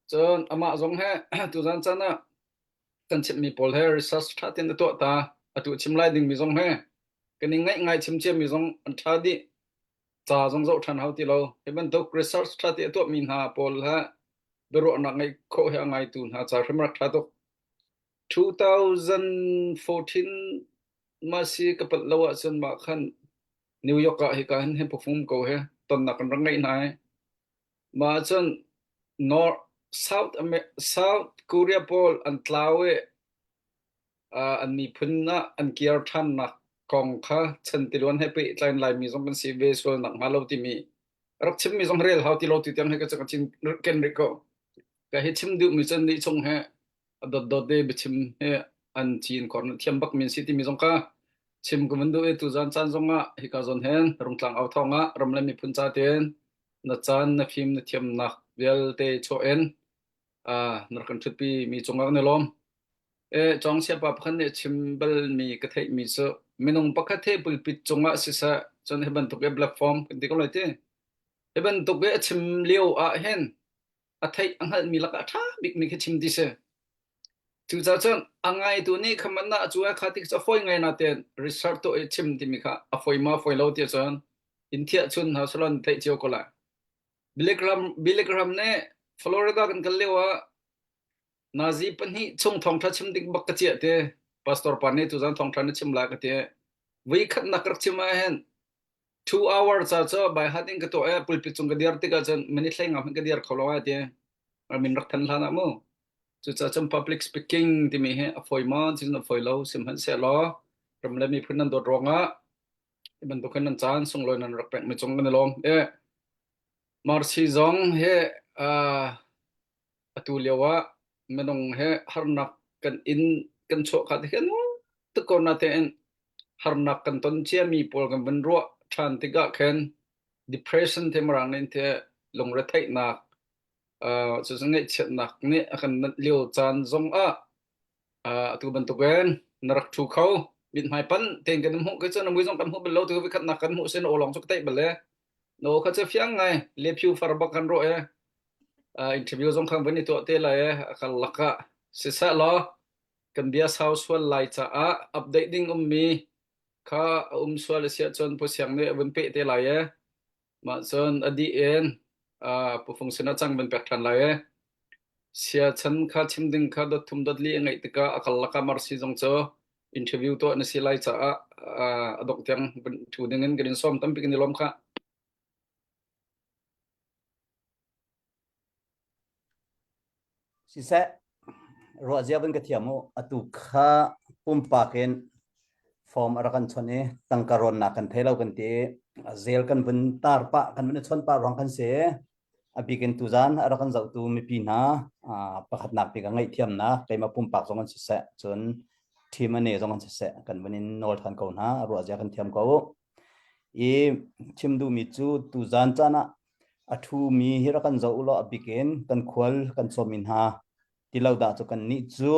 Cun amah zong he tuzan caan ah kan chimhmi pawl he research ṭha tein a tuah ta. Atu chim lai dingmi zong he kan i ngaih ngai chim ciami zong an ṭha dih. Ca zong zoh ṭhan hau ti lo. Hi bantuk research ṭha te a tuahmi hna pawl he biaruahnak ngeih khawh hi a ngaitu hna ca hrim rak ṭha tuk. 2014 ma si ka palh lo ahcun mah khan New York ah hika hin hin phufung ko he tonnak kan rak ngeih hna i mah ahcun North South Amer South Korea pawl an tlau i uh, an miphun ah an kir ṭhannak kong kha chan tiluan he pehtlai in Laimi zong kan si ve sual nak hnga lo timi rak chimmi zong rel hau ti lo ti tiang he ka ka chin ken rih ko. Ka hi chim duhmi cun nih chung he a dot dot te biachim he an cin korn thiam bak min si timi zong ka chim ka van duh i tuzan caan zong ah hika zawn hen rungtlang au thawng ah ram le miphun ca tein na caan na fim na thiamnak vialte chuah in. Uh, na rak kan ṭhutpi mi cungah kan i lawm. E, Cawng siapa pakhat nih a chim balmi ka theihmi cu minung pakhat he pulpit cungah siseh cun hi bantuk i platform kan ti ko lai ti. Hi bantuk i a chim lio ah hin a theih a hngalhmi lakah a ṭha bikmi khi chim ti si. Cucaah cun a ngaitu nih kha man ah cu kha ti cu a fawi ngai natein research tuah i chim timi kha a fawi ma fawi lo ti cun in thiah chun hna salon theih cio ko lai. Billy Graham, Billy Graham nih Florida kan kal lio ah Nazi pahnih chung thawngṭha chim ding bak ka ciah te pastor pa nih tuzan thawngṭha na chim lai ka ti. Voi khatnak rak chim ah hin 2 hour ca cu by heart in ka tuah i pulpit cung ka dir tikah cun minute hlei nga hmanh ka dir kho lo ai ti. Min rak than hlan ah mu. Cucaah cun public speaking timi hi a fawi maw cun a fawi lo sihmanhsehlaw ram le miphun nan dawt ruangah hi bantuk hin nan caan sunglawi nan rak pekmi cung kan i lawm. Eh, Marcy zong hi uh, atu lio ah minung he harnak kan in kan chuah kha te khin tuk ko na tein harnak kan ton ciami pawl kan vun ruah ṭhan tikah khin depression te marang nin te lungretheihnak uh, cucu ngaihchiatnak nih a kan nanh lio caan zong ah uh, atu bantukin na rak ṭhu kho mithmai pan tein kan hmuh ke cu na mui zong kan hmuh bal lo tu vikhat nak kan hmuh sin aw lawng cu ka theih bal le no kha cu fiang ngai le phiu far bak kan ro e uh, interview zong khang van i tuah te lai e akal laka siseh law kan bia sau sual lai caah update ding ummi kha a um sual a siah cun pu siang nih a vun peh te lai e Mah cun a dih in uh, pufung sinah cang van pek ṭhan lai e. Siachan kha chim ding kha dot thum dot li a ngeih tikah a kal lakah Marsi zong cu interview tuah na si lai caah uh, a dongh tiang van ṭhu ding in kan in sawm tampi kan i lawm khah. Siseh, ruahzia van ka thiam u. Atu kha pumpak in form a rak kan chawnh i tangka rawnnak kan thei lo kan ti i zel kan vun tar pah kan vun i chawnh pah ruang kan si. A bik in tuzan a rak kan zohtu mipi hna pakhatnak bik a ngaihthiamnak keimah pumpak zong an siseh cun team a ne zong an siseh kan vun in nawl than ko hna ruahzia kan thiam ko. I chim duhmi cu tuzan caan ah A ṭhumi hi rak kan zoh u law a bik in kan khual kan sawmmi hna ti lo dah cu kannih cu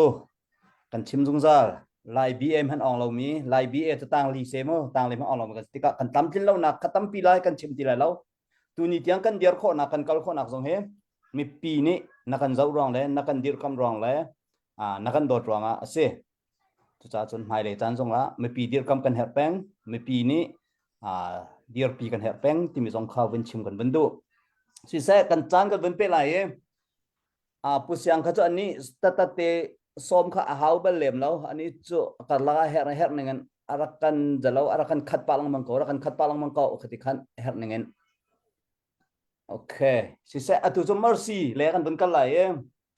kan chim zungzal. Lai BA hmanh ong lomi, Lai BA cu tangli se mu, tangli hmanh ong lomi kan si tikah kan tlamtlin lonak kha tampi lai kan chim ti lai lo. Tuni tiang kan dir khawhnak, kan kal khawhnak zong hi mipi nih na kan zoh ruang le na kan dirkamh ruang le na kan dawt ruangah a si. Cucaah cun hmailei caan zongah mipi dirkamh kan herh peng, mipi nih dirpi kan herh peng timi zong kha vun chim kan vun duh. Siseh kan caan kan vun pe lai i Pu Siang kha cu anih tatate sawm kha a hau bal lem lo. Anih cu karlak ah herh herh ning in a rak kan zalo a rak kan khat pah lengmang ko, rak kan khat pah lengmang ko khati khan herh ning in. Okay, siseh atu cu Mercy le kan vun kal lai i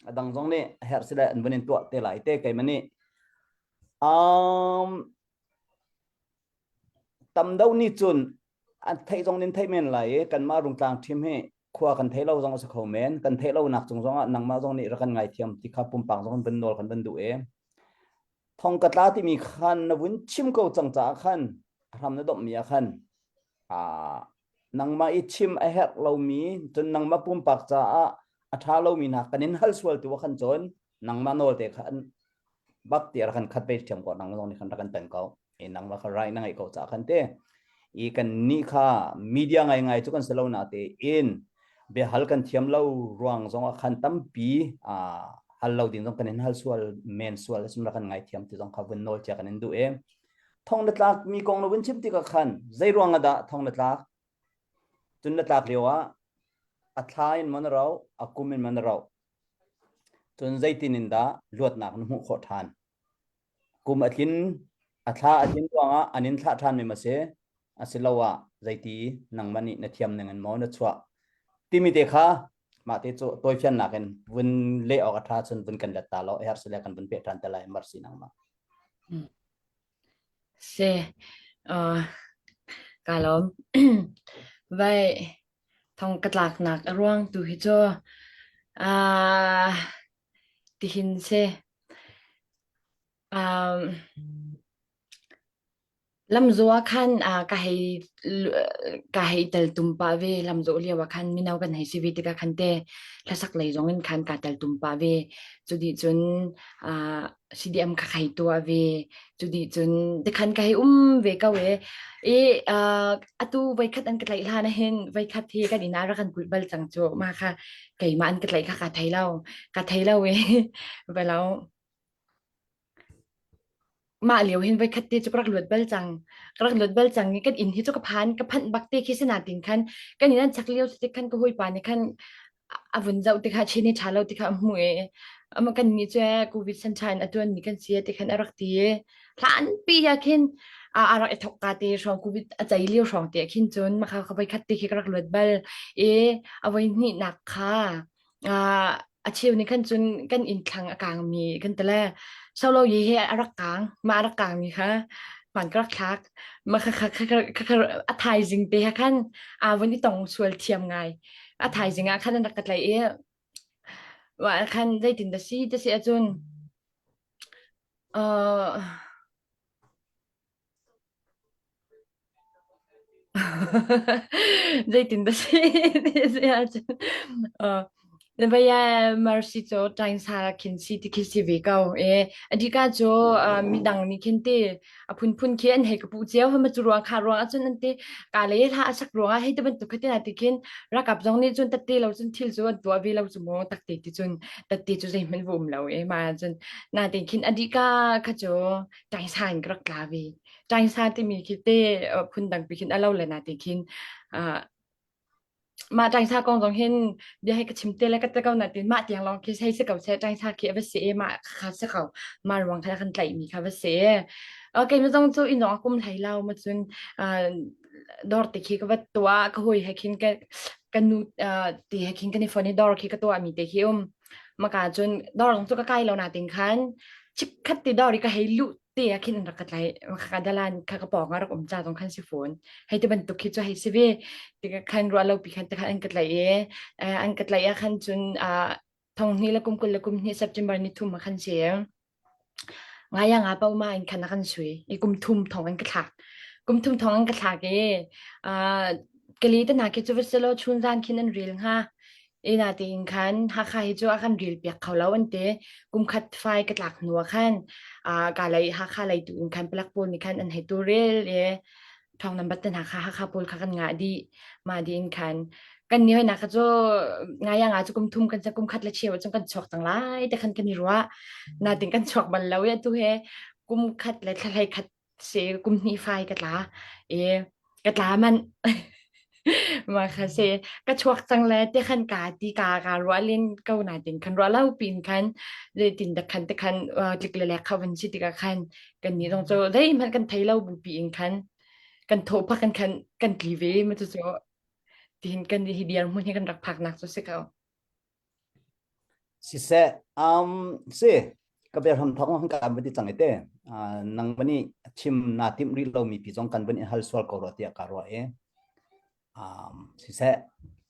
a dang zong nih a herh sile an vun in tuah te lai te keimah nih um, tam deuh nih cun an theih zong nin theih men lai i kanmah rungtlang ṭhim hi khua kan thei lo zong a si kho men kan theih lo nak cung zong ah nangmah zong nih rak kan ngaithiam ti kha pumpak zong vun nawl kan van duh e thong ka tla timi khan na vun chim ko cang caah khan a hram na domh mi ah khan nangmah i chim a herh lomi cun nangmah pumpak caah a ṭha lomi hna kan in hal sual tu ah khan cun nangmah nawl te kha bak ti rak kan khat ve ṭhiam ko nangmah zong nih khan rak kan pen ko i nangmah kha right na ngeih ko caah khan te i kan nih kha media ngai ngai cu kan si lo na te in biahal kan thiam lo ruang zong ah khan tampi hal lo ding zong kan in hal sual men sual asim rak kan ngai thiam ti zong kha vun nawl cia kan in duh e Thong na tlak mi kong na vun chim tikah khan zei ruang ah dah thong na tlak? Cun na tlak lio ah a thla in maw na rauh, a kum in maw na rauh? Cun zeitin in dah luatnak na hmuh khawh ṭhan? Kum a tlin, a thla a tlin ruangah an in thlah ṭhan mi ma si? Asiloah zeiti nangmah nih na thiam ning in maw na chuah? Timi te kha mah te cu tawifiannak in vun leh awk a ṭha cun vun kan let ta law herh sile kan vun peh ṭhan te lai mercy nangmah. Si, uh, kaa lawm. Vai thong ka tlaknak a ruang tu hi cu uh, tihin si. Um, Lamzawh ah khan ka hei ka hei tel tum pah ve. Lamzawh lio ah khan mino kan hei si ve tikah khan te hlasak lei zong in khan kaa tel tum pah ve. Cu dih cun CDM kha ka hei tuah ve. Cu dih cun tikhan ka hei um ve ko e. I atu voikhat an ka tlaih hlan ahhin voikhat hi kan inn ah rak kan kulh bal cang cu. Mah kha keimah an ka tlaih kha kaa thei lo. Ka thei lo i velo. Mah lio hin voikhat te cu ka rak luat bal cang. Ka rak luat bal cang i kan inn hi cu ka phan, ka phanh bak te khi si natin khan kan inn an chak lio si khan ka hawipa nih khan a vun zoh tikha chin hi ṭha lo tikha a hmuh i ama kan nih cu COVID sunshine a tuan mi kan si ti khan a rak ti i hlan pi ya khin a a rak i thok ka te hrawng COVID a cei lio hrawng te khin cun makha ka voikhat te khi ka rak luat bal i a voi hnih nak kha a cheu nih khan cun kan inn thlang a kangmi kan ti le solo yi he a rak kang mah a rak kangmi kha hman ka rak thlak mah kha kha kha a thaizing te ha khan aa vun i tong sual thiam ngai a thaizing ah khan an rak ka tlaih i wa khan zeitin da si ti si ahcun uh, Zeitin dah si ti si ahcun uh, Vaya Mercy cu ṭaingsa khin si ti khi si ve ko. E, adika cu uh, midang nih khin ti a phunphun khi an hei ka puh cio hama cu ruang kha ruang ahcun an ti ka le hla a sak ruang ah hei ti bantuk kha ti na ti khin rakap zong nih cun tatte lo cun thil cu an tuah ve lo cu mu takte ti cun tatte cu zeihmanh va um lo e ma cun na tin khin adika kha cu ṭaingsa in ka rak tla ve. Ṭaingsa timi khi te phundang pi khin a lo le na ti khin mah ṭaingsa kong zong hin bia hei ka chim te le ka te ko na tin mah tiang lawng khi hei si ko seh ṭaingsa khi a va si i mah kha si ko mah ruang kha kan tlaih mi kha va si okay mi zong cu inn zong a kum hlei lo ma cun dor te khi ka va tuah ka hui he khin ka ka nu ti he khin kan i phone i dor khi ka tuah mi te khi um maka cun dor zong cu ka kai lo na ting khan chikkhat ti dor i ka hei luh te ah khin an rak ka tlaih ka dalan kha ka pawng ah rak um ca zong khan si fawn hei ti bantuk khi cu hei si ve ti khan ruah lo pi khan te khan an ka tlaih i an ka tlaih ah khan cun thong hnih le kum 20 le kum hnih September ni thum ah khan si ngaya nga pau ma in khan kan sui i kum thum thong an ka thlak kum thum thong an ka thlak i kali te na khi cu va selo chun zan khin an ril hnga Ina tiin khan Hakha hi cu a kan ril piak kho lo an ti. Kum khat fai ka tlak hnu ah khan ka lei Hakha lei tu in khan palak pawl nih khan an hei tu rel i thong nan bat te hna kha Hakha pawl kha kan ngah dih. Mah dih in khan kan ni hoina kha cu ngaya nga cu kum thum kan kum khat le cheu cun kan chuak cang lai te khan kan i ruah. Natin kan chuak bal lo i atu he kum khat le thla hlei khat si kum hnih fai ka tla i ka tla manh ma kha si ka chuak cang le te khan ka ti ka ka ruah len ko na tin khan ruah lo pin khan le tin da khan te khan tlik le lek kha van si tikah khan kan ni zong cu zeihmanh kan thei lo bu pi in khan kan tho pak kan khan kan tli ve ma cu cu tihin kan hi dir hmun hi kan rak phak nak cu si ko Siseh, um, si, ka bia hram thawk hang kan van ti cang ite. Uh, nang van i chim na timh rih lomi pi zong kan van in hal sual ko rua tiah ka ruah i. Um, siseh,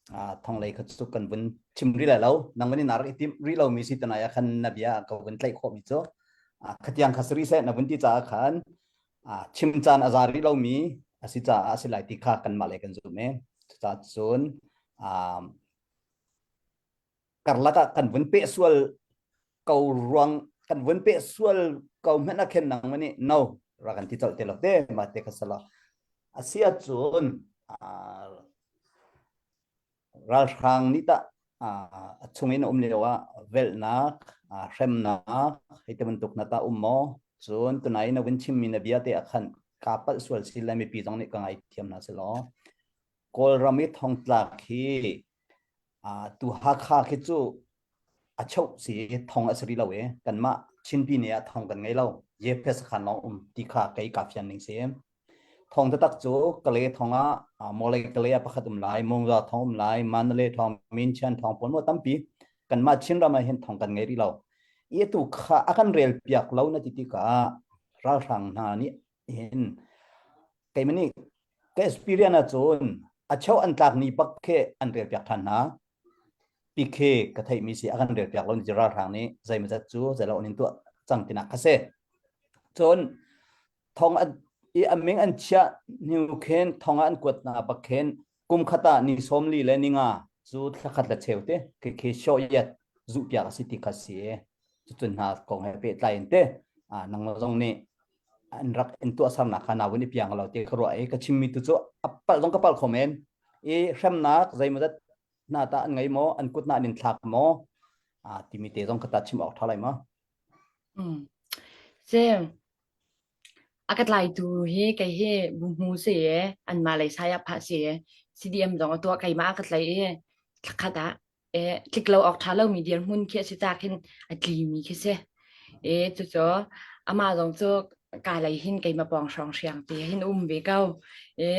uh, thong lei kha cu kan vun chim rih lai lo. Nang van i na rak i timh rih lomi si tanai ah khan na bia ka vun tlaih khawh mi cu. Uh, khatiang kha siri seh na vun ti caah khan uh, chim caan a za rih lomi a si caah a si lai ti kha kanmah le kan zum i. Cucaah cun um, karlak ah kan vun peh sual ko ruang kan vun peh sual ko hmanh ah khen nang mani no ra kan ti colh te lo te ma te kha sala asia cun ralhrang nih ta a chung in um lio ah velhnak hremnak hei te bantuk na ta um maw cun tunai na vun chimmi na bia te ah khan ka palh sual si lai mipi zong nih ka ngai thiam hna si law Kawlram i thongtlak hi tu Hakha khi cu a choh si thong a si rih lo i kanmah Chinpi ne ah thong kan ngei lo. Yephe sakhan lawng um ti kha kei ka fian ning si. Thong taktak cu Kale thong ah Mawlay Kale ah pakhat um lai, Mungza thong um lai, Mandalay thong, Minchian thong pawl maw tampi kanmah Chinram ah hin thong kan ngei rih lo. I tu kha a kan rel piak lo na ti tikah ralhrang hna nih hin keimah nih ka experience ahcun a cheu an tlak ni bak khi an rel piak than hna pi khi ka theih mi si a kan rel piak lo ni ralhrang nih zeimazat cu zeilo an in tuah cang tinak kha si cun thong an I a ming an chiah hnu khin thong ah an kuat hna bak khin kum khat ah ni 40 le ni nga cu thla khat le cheu te khi khi shoyet zuh piak a si ti kha si. Cucun hna kong he pehtlai in te nang zong nih an rak in tuahsernak kha na vun i piang lo ti ka ruah i ka chimmi tu cu a palh zong ka palh kho men. I hremnak zeimawzat hna tah an ngei maw an kut na an in thlak maw timi te zong ka ta chim awk ṭha lai maw? Mm. Se a ka tlaitu hi kei hi buhmu si e anmah lei saya phah si e CDM zong a tuah keimah a ka tlai i thlakhat ah e tlik lo awk ṭha lomi dirhmun khi a si ca khin a tlimi khi si e cucu amah zong cu ka lei hin keimah pawng hrawng hriang te hin um ve ko e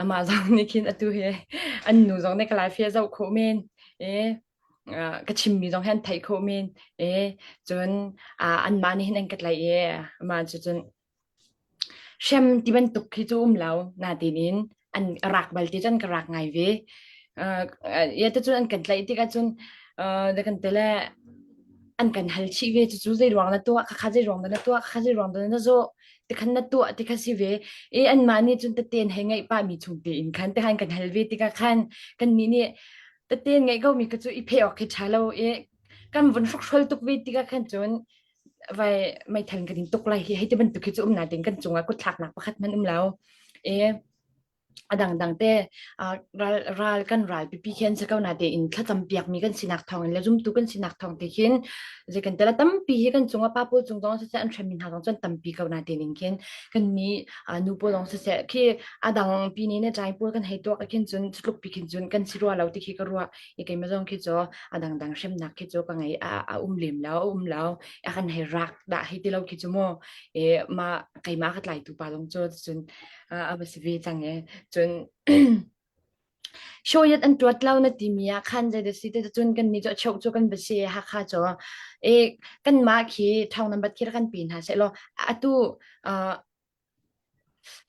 amah zong nih khin atu hi an nu zong nih ka lai fia zoh khawh men e ka chimmi zong hi an theih khawh men e cun anmah nih hin an ka tlaih i amah cu cun hrem ti bantuk khi cu um lo natin in an rak bal ti cun ka rak ngai ve ya te cun an kan tlaih tikah cun da kan tele an kan hal chih ve cucu zei ruang na tuah khakha zei ruang na tuah khakha zei ruang na zawh tikhan na tuah ti kha si ve i anmah nih cun teten he ngeih pah mi chung tein khan tikhan kan hal ve tikah khan kan nih nih teten ngeih ko mi kha cu i pheh awk khi ṭha lo i kan vun hrokhrol tuk ve tikah khan cun vai meithal kan in tuk lai hi hei ti bantuk hi cu um natin kan cungah kutthlaknak pakhat hmanh um lo i a dangdang te ral ral kan ral pipi khi an si ko na tein thlacam piakmi kan sinak thawng in le zumtu kan sinak thawng te khin zei kan tela tampi hi kan cungah pa pawl cung zong siseh an hremmi hna zong cun tampi ko na tein in khin kan mi nu pawl zong siseh khi a dang pi ni ne ṭai pawl kan hei tuak khin cun tluk pi khin cun kan si rua lo ti khi ka ruah i keimah zong khi cu a dangdang hremnak khi cu ka ngei a, a um lem lo a um lo a kan hei rak dah hei ti lo khi cu mu e ma keimah ka tlaitu pa zong cu cun a va si ve cang e cun Shoyat an tuat lo na timi ah khan zei da si te cun kan ni cu cheu cu kan va si Hakha cu e kan mah khi thong nan bat khi kan pi hna seh law atu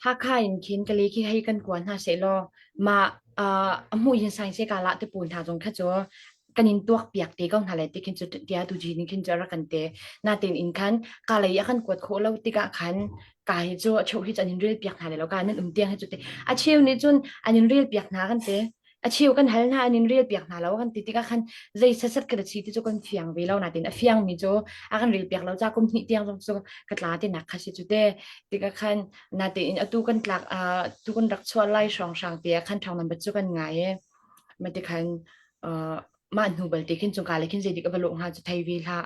Hakha in khin Kale khi hei kan kua hna sehlaw mah uh, a hmuh in saing se kala te pawl hna zong kha cu kan in tuak piak te ko hna lai ti khin cu tia tu ji ning khin cu rak kan te natin in khan ka lei a kan kuat khawh lo tikah khan ka hi cu a cheu hi cu an in rel piak hna le lo ka nan um tiang hi cu te a cheu nih cun an in rel piak hna kan te a cheu kan hal hna an in rel piak hna lo kan ti tikah khan zei setsat ka chi ti cu kan fiang ve lo natin a fiang mi cu a kan rel piak lo ca kum hnih tiang zong cu ka tla ti nak kha si cu te tikah khan natein atu kan tlak tu kan rak chuah lai hrawng hrang te ah khan thong nan bat cu kan ngai e ma ti khan mah hnu balte khin chung ka le khin zeidik a va lawh hnga cu thei ve hlah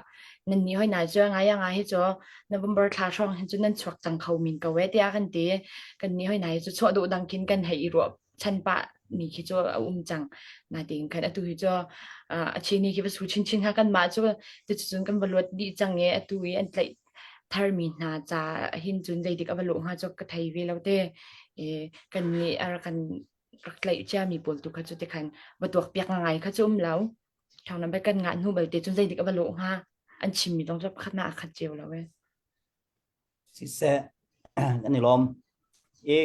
nan nih hoi na cu ngai nga hi cu November thla hrawng hin cu nan chuak cang kho min ko e tiah kan ti kan nih hoi na hi cu chuah dawh dang khin kan hei i ruah chan pah mi khi cu a um cang natin khan atu hi cu a chini khi va su chinchin ha kan mah cu cun kan va luat dih cang e atu i an tlaih tharmi hna ca hin cun zeidik a va lawh hnga cu ka thei ve lo te e kan nih a kan rak tlaih cia mi pawl tu kha cu te khan va tuak piak ngai kha cu um lo thong nan kan ngah hnu balte cun zeidik a va lawh hnga an chim mi dong cu pakhat na a khat cio lo e Siseh, kan i lawm. I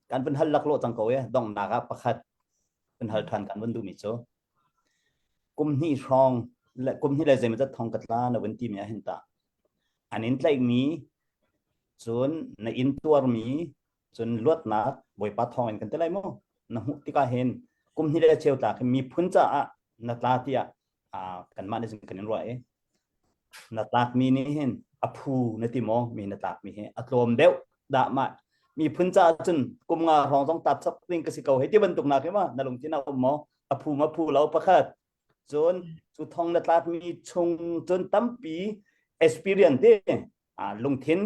kan vun hal laklawh cang ko e donghnak ah pakhat vun hal ṭhan kan vun duhmi cu kum hnih hrawng le kum hnih le zeimawzat thong ka tla na vun timi ah hin tah an in tlaihmi cun na in tuarmi cun luatnak Bawipa thawng in kan ti lai mu na hmuh tikah hin kum hnih le cheu tlak hi miphun caah na tla tiah kanmah nih cun kan in ruah i na tlakmi nih hin a phu na ti maw mi na tlakmi hi a tlawm deuh dah mah miphun caah cun kum nga hrawng zong tat chap ding ka si ko hei ti bantuk nak hi ma na lungthin a um maw a phu ma phu lo pakhat cun cu thong na tlakmi chung cun tampi experience te lungthin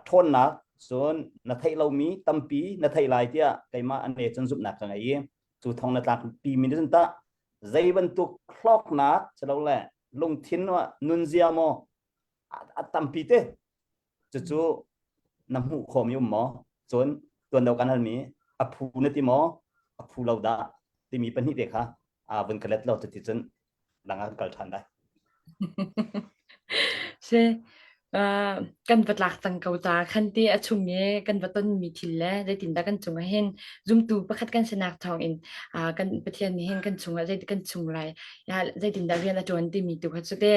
ṭhawnnak cun na theih lomi tampi na theih lai tiah keimah an ne cun zumhnak ka ngei i cu thong na tlak pi mi cun tah zei bantuk hlawknak silole lungthin nunzia maw a tampi te cucu na hmuh khawmi um maw cun tuan do kan halmi a phu na ti maw a phu lo dah timi pahnih te kha a vun ka let lo cuti cun dang ah kan kal ṭhan lai. Si uh, kan va tlak cang ko ta khan ti a chung i kan va ton mi thil le zeitindah kan cungah hin zumtu pakhat kan sinak thawng in uh, kan Pathian nih hin kan chungah zei kan chung lai ya zeitindah rian a ṭuan timi tu kha cu te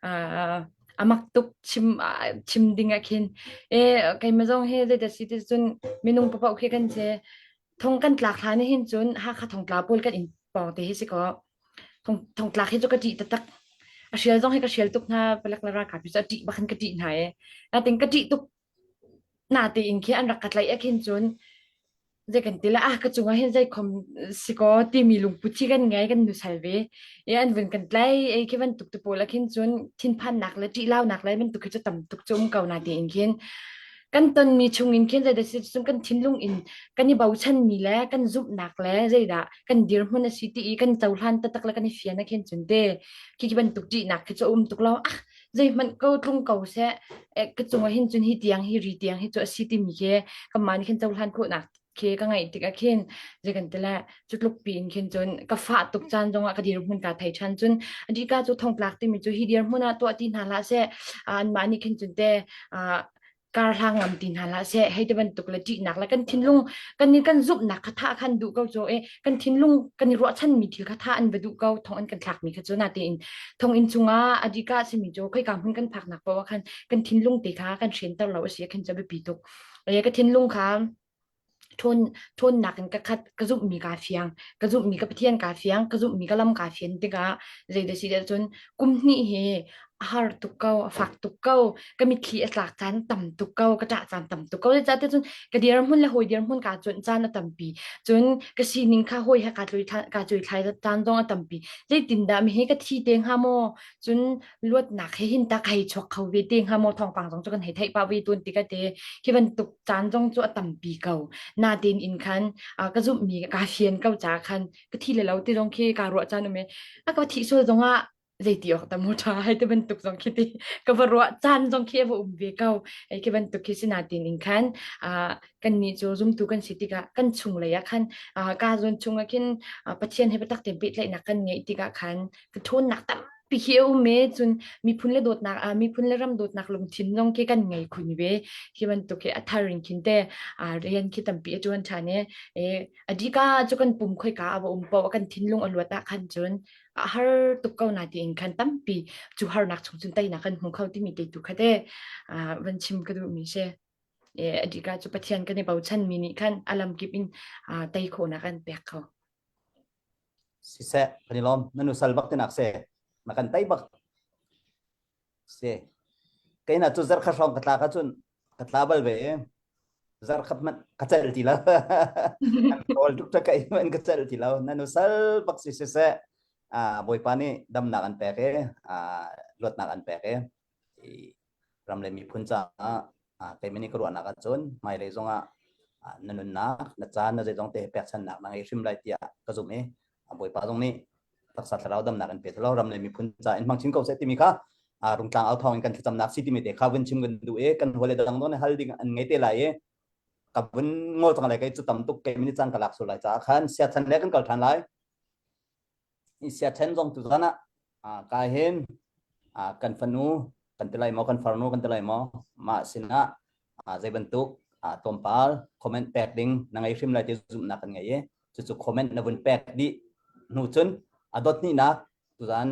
uh, Amak tuk chim chim ding ah khin e keimah zong hi zeidah si ti cun minung papaoh khi kan si thong kan tlak hlan hin cun Hakha thongtla pawl kan inn pawng te hi si kaw thong thongtlak hi cu ka ṭih taktak a hrial zong hi ka hrial tuk hna palek le ralkap hi cu a ṭih bak hin ka ṭih hna e natin ka ṭih tuk na tein khi an rak ka tlaih ah khin cun zei kan ti la ah ka cungah hin zei khom si kaw timi lungput hi kan ngei kan nusal ve i an vun kan tlai ei khi bantuk te pawl ah khin cun thinphannak le ṭihlaunak le bantuk khi cu tam tuk cu um ko na tiin khin kan tonmi chung in khin zeidah si cun kan thinlung in kan i bochanmi le kan zumhnak le zeidah kan dirhmun a si ti i kan cohlan taktak le kan i fian ah khin cun te khi khi bantuk ṭihnak khi cu a um tuk lo ah zeihmanh ko tlung ko seh ka cungah hin cun hi tiang hi ri tiang hi cu a si timi khi kanmah nih khin cohlan khawhnak khi ka ngaih tikah khin zei kan ti le cu tluk piin khin cun ka fah tuk caan zongah ka dirhmun ka thei ṭhan cun adika cu thongtlak timi cu hi dirhmun ah tuah ti hna hlah seh anmah nih khin cun te kar hlang ngam ti hna hlah seh hei ti bantuk le ṭihnak le kan thinlung kan nih kan zumhnak kha thah khan duh ko cu e kan thinlung kan i ruahchanmi thil kha thah an va duh ko thong an kan thlakmi kha cu natein thonginn chungah adika simi cu khoika hmun kan phaknak paoh ah khan kan thinlung te kha kan hrenter lo a si khin cu biapi tuk e ka thinlung kha ṭhawn ṭhawnnak in ka khat ka zumhmi kaa fiang ka zumhmi ka Pathian kaa fiang ka zumhmi ka lam kaa fian tikah zeidah si ahcun kum hnih hi a har tuk ko a fak tuk ko ka mitthli a tlak caan tam tuk ko ka ṭah caan tam tuk ko zeicahtiah cun ka dirhmun le hawi dirhmun kaa cuanh caan a tampi cun ka sining kha hawi he kaa kaa cuaithlai caan zong a tampi zeitindah mi hi ka thi te hnga maw cun luatnak he hin ta ka hei chuak kho ve te hnga maw thawngpang zong cu kan hei theih pah ve tawn tikah te khi bantuk caan zong cu a tampi ko natin in khan ka zumhmi ka fian ko ca khan ka thi le lo ti zong khi ka ruah caan um i a ka thih sual zong ah zeiti awk ta mu ṭha hei ti bantuk zong khi ti ka va ruah caan zong khi a va um ve ko ei khi bantuk khi sinatin in khan kan nih cu zumtu kan si tikah kan chung lei ah khan ka zawn chung ah khin Pathian he biatak tein pehtlaihnak kan ngeih tikah khan ka ṭhawnnak tampi khi a um e cun miphun le dawtnak ah miphun le ram dawtnak lungthin zong khi kan ngei khun ve khi bantuk khi a thar in khin te rian khi tampi a ṭuan ṭhan e adika cu kan pum khoika a va um paoh kan thinlung a luat ah khan cun a har tuk ko na tiin khan tampi cu harnak chung cun teinak kan hmu kho timi te tu kha te van chim ka duhmi si e adika cu Pathian kan i bochan mi nih khan a lamkip in tei khawhnak an pek kho siseh kan i lawm na nu sal bak tinak se na kan tei bak si keina cu zarkha hrawng ka tla ka cun ka tla bal ve zarkhat man ka cel ti lo an rawl tuk ta kai man ka cel ti lo na nu sal bak si siseh a bawipa nih damnak an pek e a luatnak an pek e ram le miphun caah keimah nih ka ruahnak ahcun hmailei zongah na nunnak na caan na zeizong te pekchannak na ngei hrim lai tiah ka zumh i Bawipa zong nih taksa thlarau damnak in pe lo ram le miphun ca in hmang chin ko seh timi kha rungtlang au thawng in kan thlacamnak si timi te kha vun chim kan duh i kan hawile dang nawn hal ding an ngei te lai i ka vun ngol cang lai kai cu tam tuk kei mini cang ka lak sul lai caah khan siathan le kan kal than lai i siathen zong tu zan ah ka hin kan fanu kan ti lai maw kan farnu kan ti lai maw mah sinah zei bantuk tlawmpal comment pek ding na ngei hrim lai ti zumhnak kan ngei i cucu comment na vun pek dih hnu cun a dot hnihnak tuzan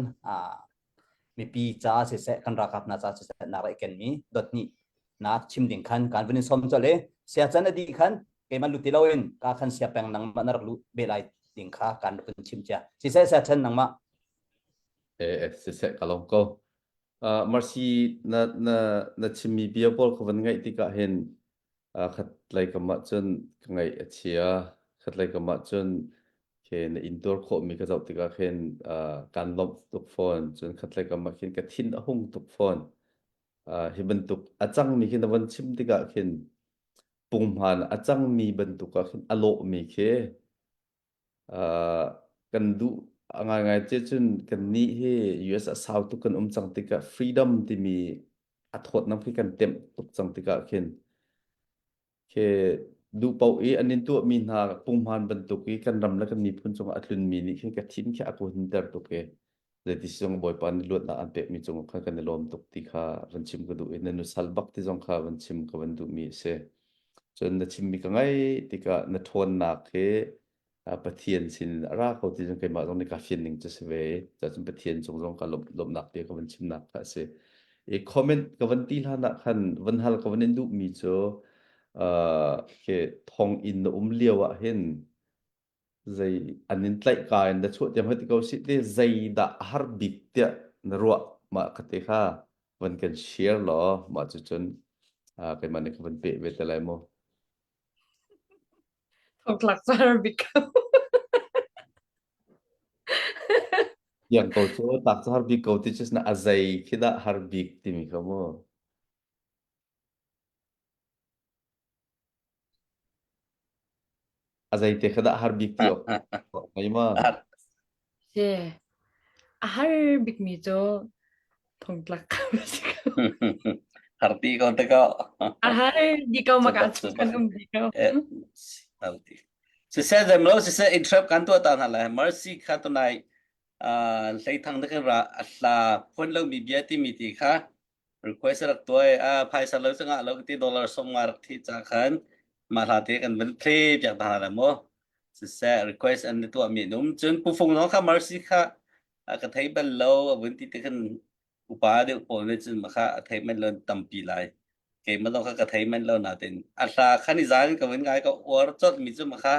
mipi ca siseh kan ralkap hna ca siseh na ra i kenmi dot hnih nak chim ding khan kan vun in som chol i sia can a dih khan keimah lut ti loin ka khan sia peng nangmah na rak lu be lai ding kha kan rak in chim cia siseh sia chan nangmah eh siseh ka lawm ko uh, Mercy na na na chimmi bia pawl ka van ngaih tikah hin uh, khat lei kam ah cun ka ngaih a chia khat lei kam ah cun khe na intuar khawhmi ka zoh tikah khin uh, kan lawmh tuk fawn cun khat lei kam ah khin ka thin a hung tuk fawn uh, hi bantuk a cangmi khi na von chim tikah khin punghman a cangmi bantuk ah khin a lawhmi khi uh, kan duh a ngaingai te cun kan nih hi US a sau tuk kan um cang tikah freedom timi a thawtnam khi kan temh tuk cang tikah khin khi duh paoh i an in tuahmi hna punghman bantuk i kan ram le kan miphun cungah a tlunmi nih khin ka thin khi a ka hunter tuk i zeiti si zong Bawipa nih luatnak an pekmi cungah khan kan i lawm tuk ti kha van chim ka duh i na nusal bak ti zong kha van chim ka van duhmi a si. Cun na chimmi ka ngaih tikah na ṭhawnnak hi Pathian sin a ra ko ti zong keimah zong nih ka fian ning cu si ve. Cun Pathian cung zong ka lawmhnak bia ka van chimnak kha a si. I comment ka van ti hlan ah khan van hal ka van in duhmi cu uh, ke thong in na um lio ah hin zei an in tlaih ka in na chuah tiang hoi ti ko si te zei dah a har bik tiah na ruah mah kha te kha van kan share law mah cu cun uh, keimah nih ka van peh ve te lai mu. Thongtlak cu har bik ko. Yang ko cu tak cu har bik ko ti cu na a zei khi dah har bik timi kha mu. A zei te kha dah har bik ti awk ngai ma. Si. A har bikmi cu thongtlak a si ko. Har ti ko te ko. A har di ko maka cu kan um di ko. Har ti. Siseh zem lo siseh interrupt kan tuah ta hna lai. Mercy kha tunai hleithang na kan ra a hla phuan lo mi bia timi ti kha request rak tuah i a phaisa lo cu ngah lo ti dollar som nga rak thi ca khan mah hla te kan van play piak ta hna lai mu siseh request an tuah mi an um cun pu fung zong kha mercy kha a ka thei bal lo a vun ti te khan upa deuh pawl nih cun kha a thei men lo tampi lai keimah zong kha ka thei men lo natin a hla khan i zan ka vun ngai ka uar cot mi cu ma kha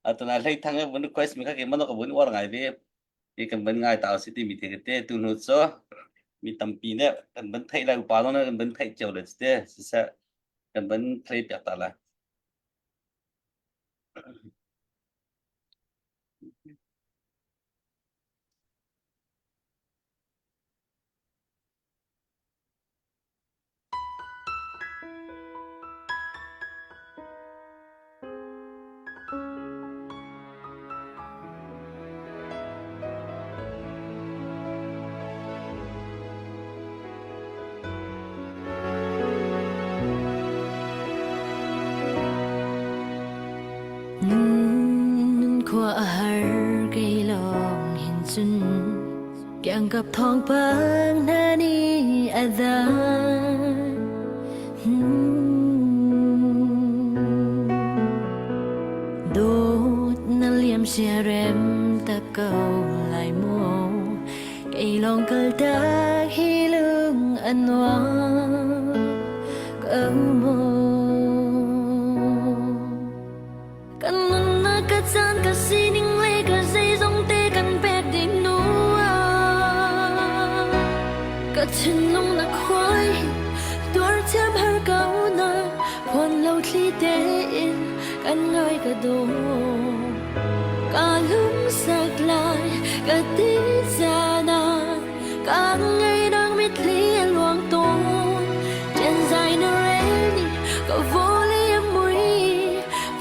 atuna hlei thang e vun request mi kha keimah zong ka vun uar ngai ve hi kan van ngai ta si timi te te tu hnu cu mi tampi nih kan van theih lai upa zong nih kan van theih cio le te siseh kan van play piak ta lai. Nun khua a har kei lawng hin cun Kiangkap thawngpang hna nih a dan. Dawt na liam siarem tak ko lai mu Kei lawng kal tak hi lung a nuam ko mu Kan nunnak ka caan ka sining le ka zeizong te kan pek dih hnu ah ka thinlung na khuai tuar thiam har ko na phuan lo thli tein kan ngai ka daw ka lungsak lai ka ti caan ah ka ngei nang mitthli a luang tawn Ṭen zai na rel ni ka vawlei a mui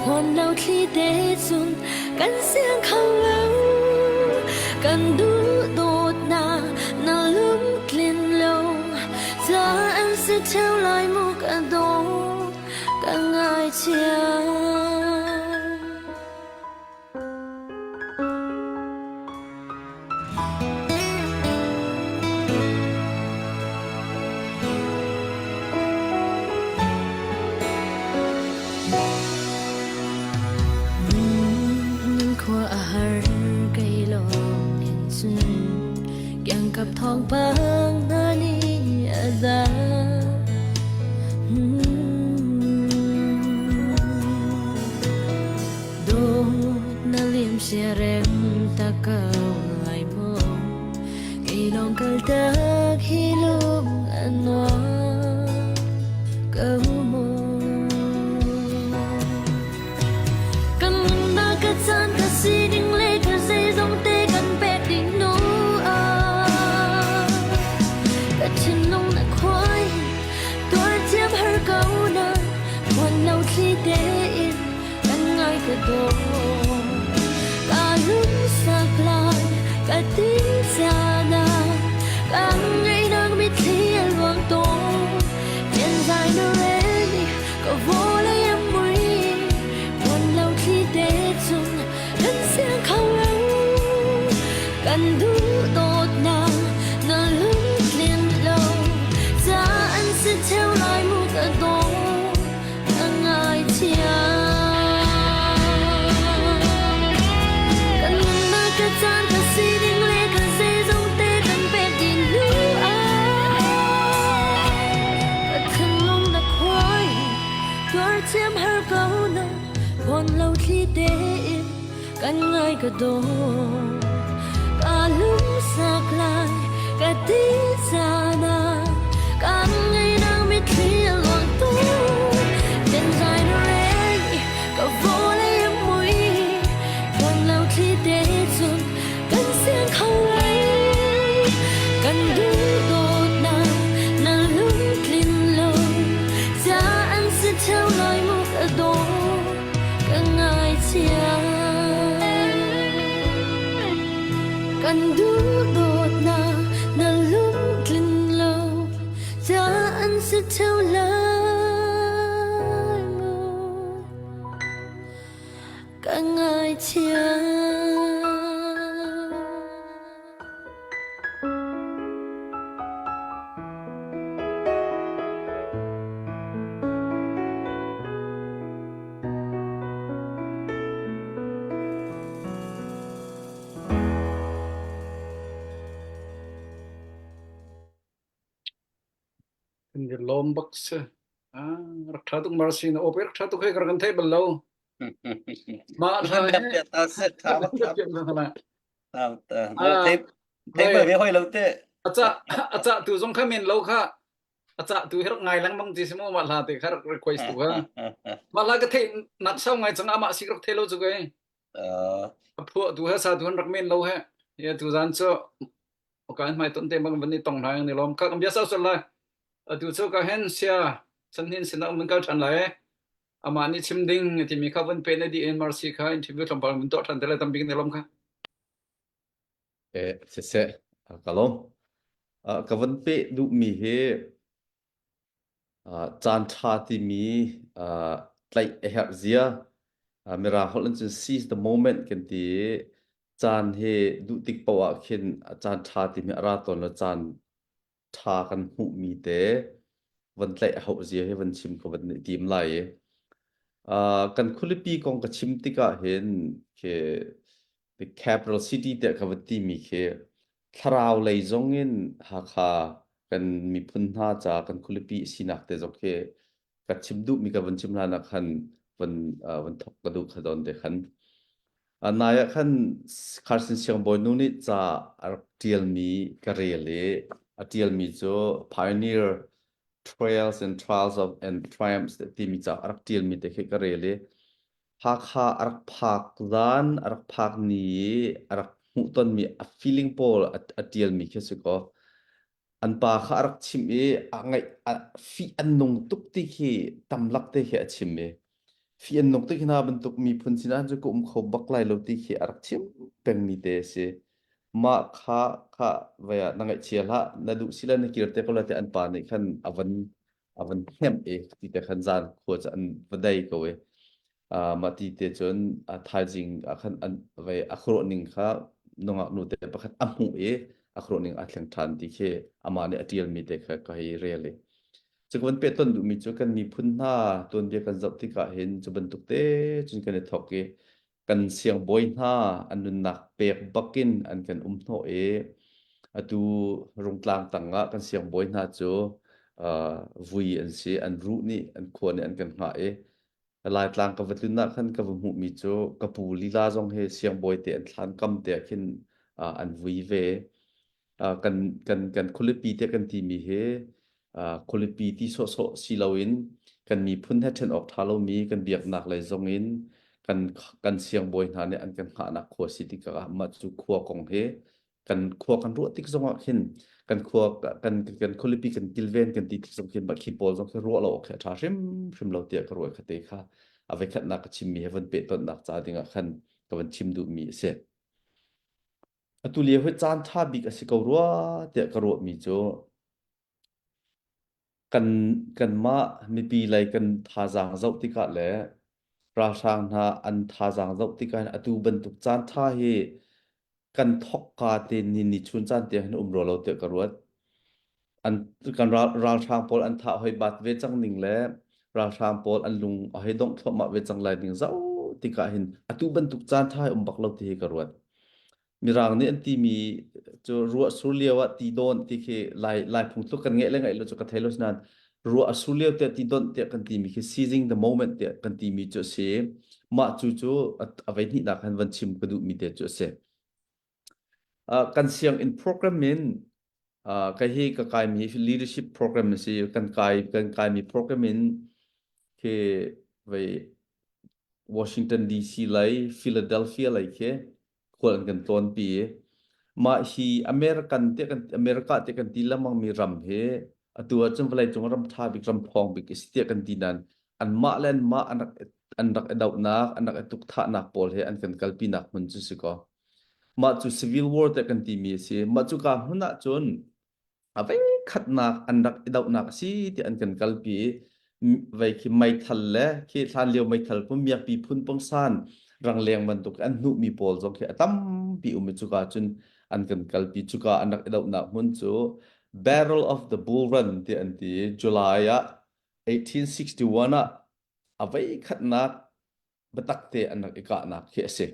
Huan lo thli te cun kan siang kho lo Kan duh dawtnak na lungtlin lo Ca an si ṭheo lai mu ka dawt ka ngaichia. Khua a har kei lawng hin cun kiangkap thawngpang hna nih a za. Dawt na liam siarem ta ko lai mu Kei lawng kal tak hi lung a nuam ko mu Kan nunnak ka caan ka sining le ka zeizong te kan pek ding nu ah Ka thinlung na khuai tuar thiam har ko na Muan lo thli tein kan ngai ka daw Ka lungsak lai ka ti sana Ka ngaihnak mitthli a luang tawn Tian zai na rel ni ka vawlei a mui Muan lo thli te cun kan siang kho lo Kan duh dawtnak na lungtlin lo Ca an si theo lai mu ka daw ka ngaithiam. Kan nunnak ka caan ka sining le ka zeizong te kan pek dih hnu ah. Tuar thiam har ko na Pon lo thli tein kan ngai ka daw Ka lungsak lai ka ti caan ah Kan ngei nang mitthli a luang tu Then zai na rei ka vawlei a mui Pon lo thli te cun kan siang kho lai Kan duh dawtnak na lungtlin lo Ca an si theo lai mu ka daw ka ngaithiam Kan duh dawtnak na lungtlin lo Ca an si theo lai mu ka ngaithiam. Kan i lawm bak si. Ah, rak ṭha tuk Marcy na aw rak ṭha tuk hei ka rak kan theih bal lo. Mah hla hi Thei bal ve hoi lo te. A cah a cah tu zong kha men lo kha a cah tu hi rak ngai lengmang ti si mu mah hla te kha rak request tu kha. Mah hla ka theih nak sau ngai cang amah si rak thei lo cu kai. A phuah tu he sa tu han rak men lo he. Ya tu zan cu kan hmai ton te bang van ni tong hna ni lom kha kan bia sau sal lai. Atu cu ka hen sia chan hin sin um kal than lai. Amah nih chim ding timi kha vun pe na di in Mercy kha interview tlawmpal vun tuah than te lai tambik ni lom kha. Eh, siseh, ka lawm. Ka van peh duhmi hi caan ṭha timi tlaih a herh zia. Mirang holh in cun seize the moment kan ti i caan hi duh tik paoh ah khin caan ṭha timi a ra tawn lo caan ṭha kan hmuhmi te van tlaih a hauh zia hi van chim ka van i tim lai i uh, kan khualipi kong ka chim tikah hin khi the capital city tiah ka van timi khi thlarau lei zong in Hakha kan miphun hna ca kan khualipi sinak te zong khi ka chim duhmi ka van chim hlan ah khan van uh, van thok ka duh kha don te khan Nai ah khan Carson siangbawinu nih ca a rak ṭialmi ka rel i a ṭialmi cu Pioneer Trails and Trials of and Triumphs timi ca a rak ṭialmi te khi ka rel i Hakha a rak phak zan, a rak phak ni i a rak hmuhtonmi a feeling pawl a, a ṭialmi khi a si kaw an pa kha a rak chimh i a ngaih a fih an nung tuk ti khi tamlak te khi a chim i fih an nung tik hna bantuk miphun sinah cu ka um kho bak lai lo ti khi a rak chim pengmi te a si mah kha kha vai ah na ngaihchia hlah na duh sila na kir te ko la te an pa nih khan a van a van hnemh i ti te khan zan khua cu an va dei ko i mah ti te cun a thaizing ah khan an vei a khuaruah ning kha nungak nu te pakhat a hmuh i a khuaruah ning a thleng ṭhan ti khi amah nih a ṭialmi te kha ka hei rel i cu ka van pehtonh duhmi cu kan miphun hna tuanbia kan zoh tikah hin cu bantuk te cun kan i thawk i kan siangbawi hna an nunnak pek bakin an kan um hnawh i atu rungtlang tangah kan siangbawi hna cu uh, vui an si an ruh nih an khua nih an kan hngah i Laitlang ka va tlun ah khan ka va hmuhmi cu ka pu lila zong hi siangbawi te an thlan kam te ah khin uh, an vui ve. Uh, kan kan kan khualipi te kan timi hi uh, khualipi ti sawhsawh si loin kan miphun he ṭhen awk ṭha lomi kan biaknak lei zong in kan kan siangbawi hna nih an kan hngahnak khua si tikah mah cu khua kong hi kan khua kan ruah tik zongah khin kan khua kan kan khualipi kan kilven kan ti tik zong khin khi pawl zong khi ruah lo awk khi a ṭha hrimhrim lo tiah ka ruah kha te kha a voikhatnak ka chimmi he van pehtonhnak ca dingah khan ka van chim duhmi a si. Atu lio hi caan ṭha bik a si ko rua tiah ka ruahmi cu kan kanmah mipi lei kan thazaang zoh tikah le ralhrang hna an thazaang zoh tikah hin atu bantuk caan ṭha hi kan thokka te ni ni chun caan tiang hin um rua lo tiah ka ruat. An kan ral, ralhrang pawl an thah hoi bat ve cang ning le ralhrang pawl an lung a hei dongh thluahmah ve cang lai ning zoh tikah hin atu bantuk caan ṭha hi um bak lo ti hi ka ruat. Mirang nih an timi cu ruah sur lio ah ti dawn ti khi lai lai phungtluk kan ngeih le ngeih lo cu ka thei lo nain. Ruah a sur lio tiah ti donh tiah kan timi khi seizing the moment tiah kan timi cu a si. Mah cu cu a vei hnihnak han van chim ka duhmi te cu a si. Kan sianginn program in ka hi ka kaimi leadership program a si. Kan kai kan kaimi program in khi vei Washington DC lei Philadelphia lei khi khual an kan tlawnpi. Mah hi American te kan America te kan ti lengmang mi ram hi atu ahcun vawleicung ram ṭha bik ram ṭhawng bik a si tiah kan ti nain anmah le anmah an rak an rak i dohnak an rak i tukthahnak pawl he an kan kalpinak hmun cu si kaw mah cu civil war te kan timi a si mah cu ka hmun ah cun a voikhatnak an rak i dohnak a si ti an kan kalpi i vei khi meithal le khi hlanlio meithal pun miakpi phun pungsan rangleng bantuk an hnuhmi pawl zong khi a tampi um i cuka cun an kan kalpi cuka an rak i dohnak hmun cu Battle of the Bull Run ti an ti July ah 1861 ah a voikhatnak biatak te an rak i kahnak khi a si.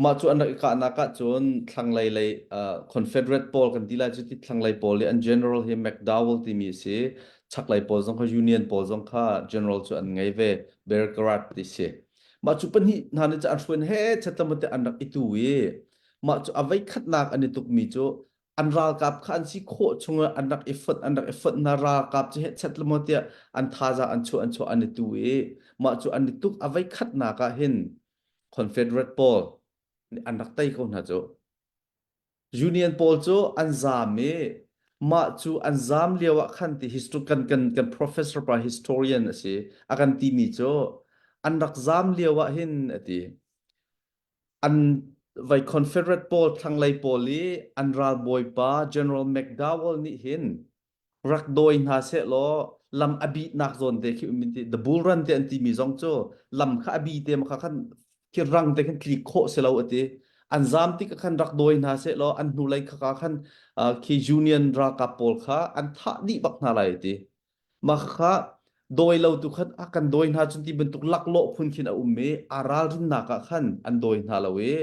Mah cu an rak i kahnak ahcun thlanglei lei uh, Confederate pawl kan ti lai cu ti thlanglei pawl i an general hi McDowell timi a si. Chaklei pawl zong kha Union pawl zong kha general cu an ngei ve Beauregard ti si. Mah cu pahnih hna nih cu an hruain he chatlamate an rak i tu i mah cu a voikhatnak an i tukmi cu an ralkap kha an si khawh chung an rak i fonh an rak i fonh hna ralkap cu hechet le maw tiah an thazaang an chuah an chuah an i tu i mah cu an i tuk a voi khatnak ah hin Confederate pawl an rak tei ko hna cu Union pawl cu an zaam i mah cu an zaam lio ah khan ti history kan kan kan professor pa historian a si a kan timi cu an rak zaam lio ah hin a ti An vai Confederate pawl thlanglei pawl i an ralbawipa General McDowell nih hin rak dawi hna sehlaw lam a bihnak zawn te khi um in ti the bull run te an timi zong cu lam kha a bi te ma kha khan khi rang te khan tlik khawh si lo a ti an zam tik ah khan rak dawi hna sehlaw an hnulei kha ka khan khi Union ralkap pawl kha an thah dih bak hna lai a ti Mah kha dawi lo tu khan a kan dawi hna cun ti bantuk laklawh phun khin a um i aa ralrinnak ah khan an dawi hna lo i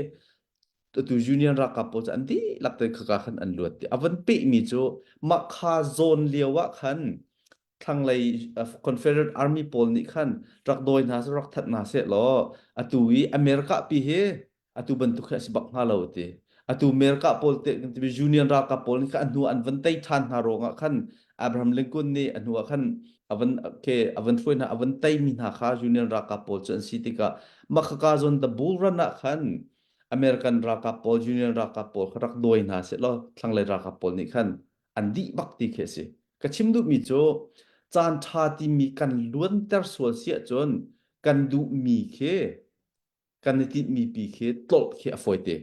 atu union ralkap pawl cu an dihlak te khaka khan an luat ti a van pehmi cu mah kha zawn lio ah khan thlanglei Confederate Army pawl nih khan rak dawi hna seh rak that hna seh law atu i America pi hi atu bantuk hi a si bak hnga lo ti atu America pawl te kan timi Union ralkap pawl nih kha a hnu an van tei ṭhan hna ruangah khan Abraham Lincoln nih a hnu ah khan a van ke a van hruai hna a van tei mi hna kha Union ralkap pawl cu an si tikah makhaka zawn the bull run ah khan American ralkap pawl Union ralkap pawl kha rak dawi hna seh law thlanglei ralkap pawl nih khan an dih bak ti khi a si ka chim duhmi cu caan ṭha timi kan luanter sual si ahcun kan duhmi khi kan i tinhmi pi khi tlolh khi a fawi te.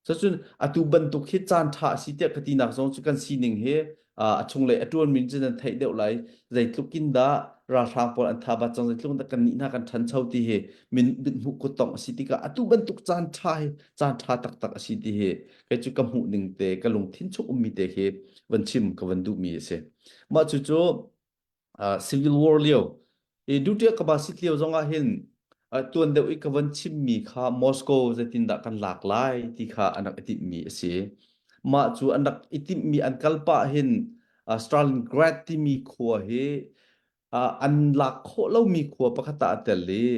Cun atu bantuk hi caan ṭha a si tiah ka tinak zong cu kan sining hi a chunglei a ṭuanmi cu nan theih deuh lai. Zeitluk in dah ralhrang pawl an tha bat cang, zeitluk in dah kannih hna kan ṭhancho ti hi min hmuh kuttongh a si tikah atu bantuk caan ṭha hi caan ṭha taktak a si ti hi kei cu ka hmuh ning te ka lungthin chung ummi te khi van chim ka van duhmi a si. Mah cucu Civil War lio i Duterte ka ba sit lio zong ah hin tuan deuh i ka von chimmi kha Moscow zeitindah kan lak lai ti kha an rak i timhmi a si. Mah cu an rak i timhmi an kal pah hin Stalingrad timi khua hi an lak khawh lomi khua pakhat ah a tel i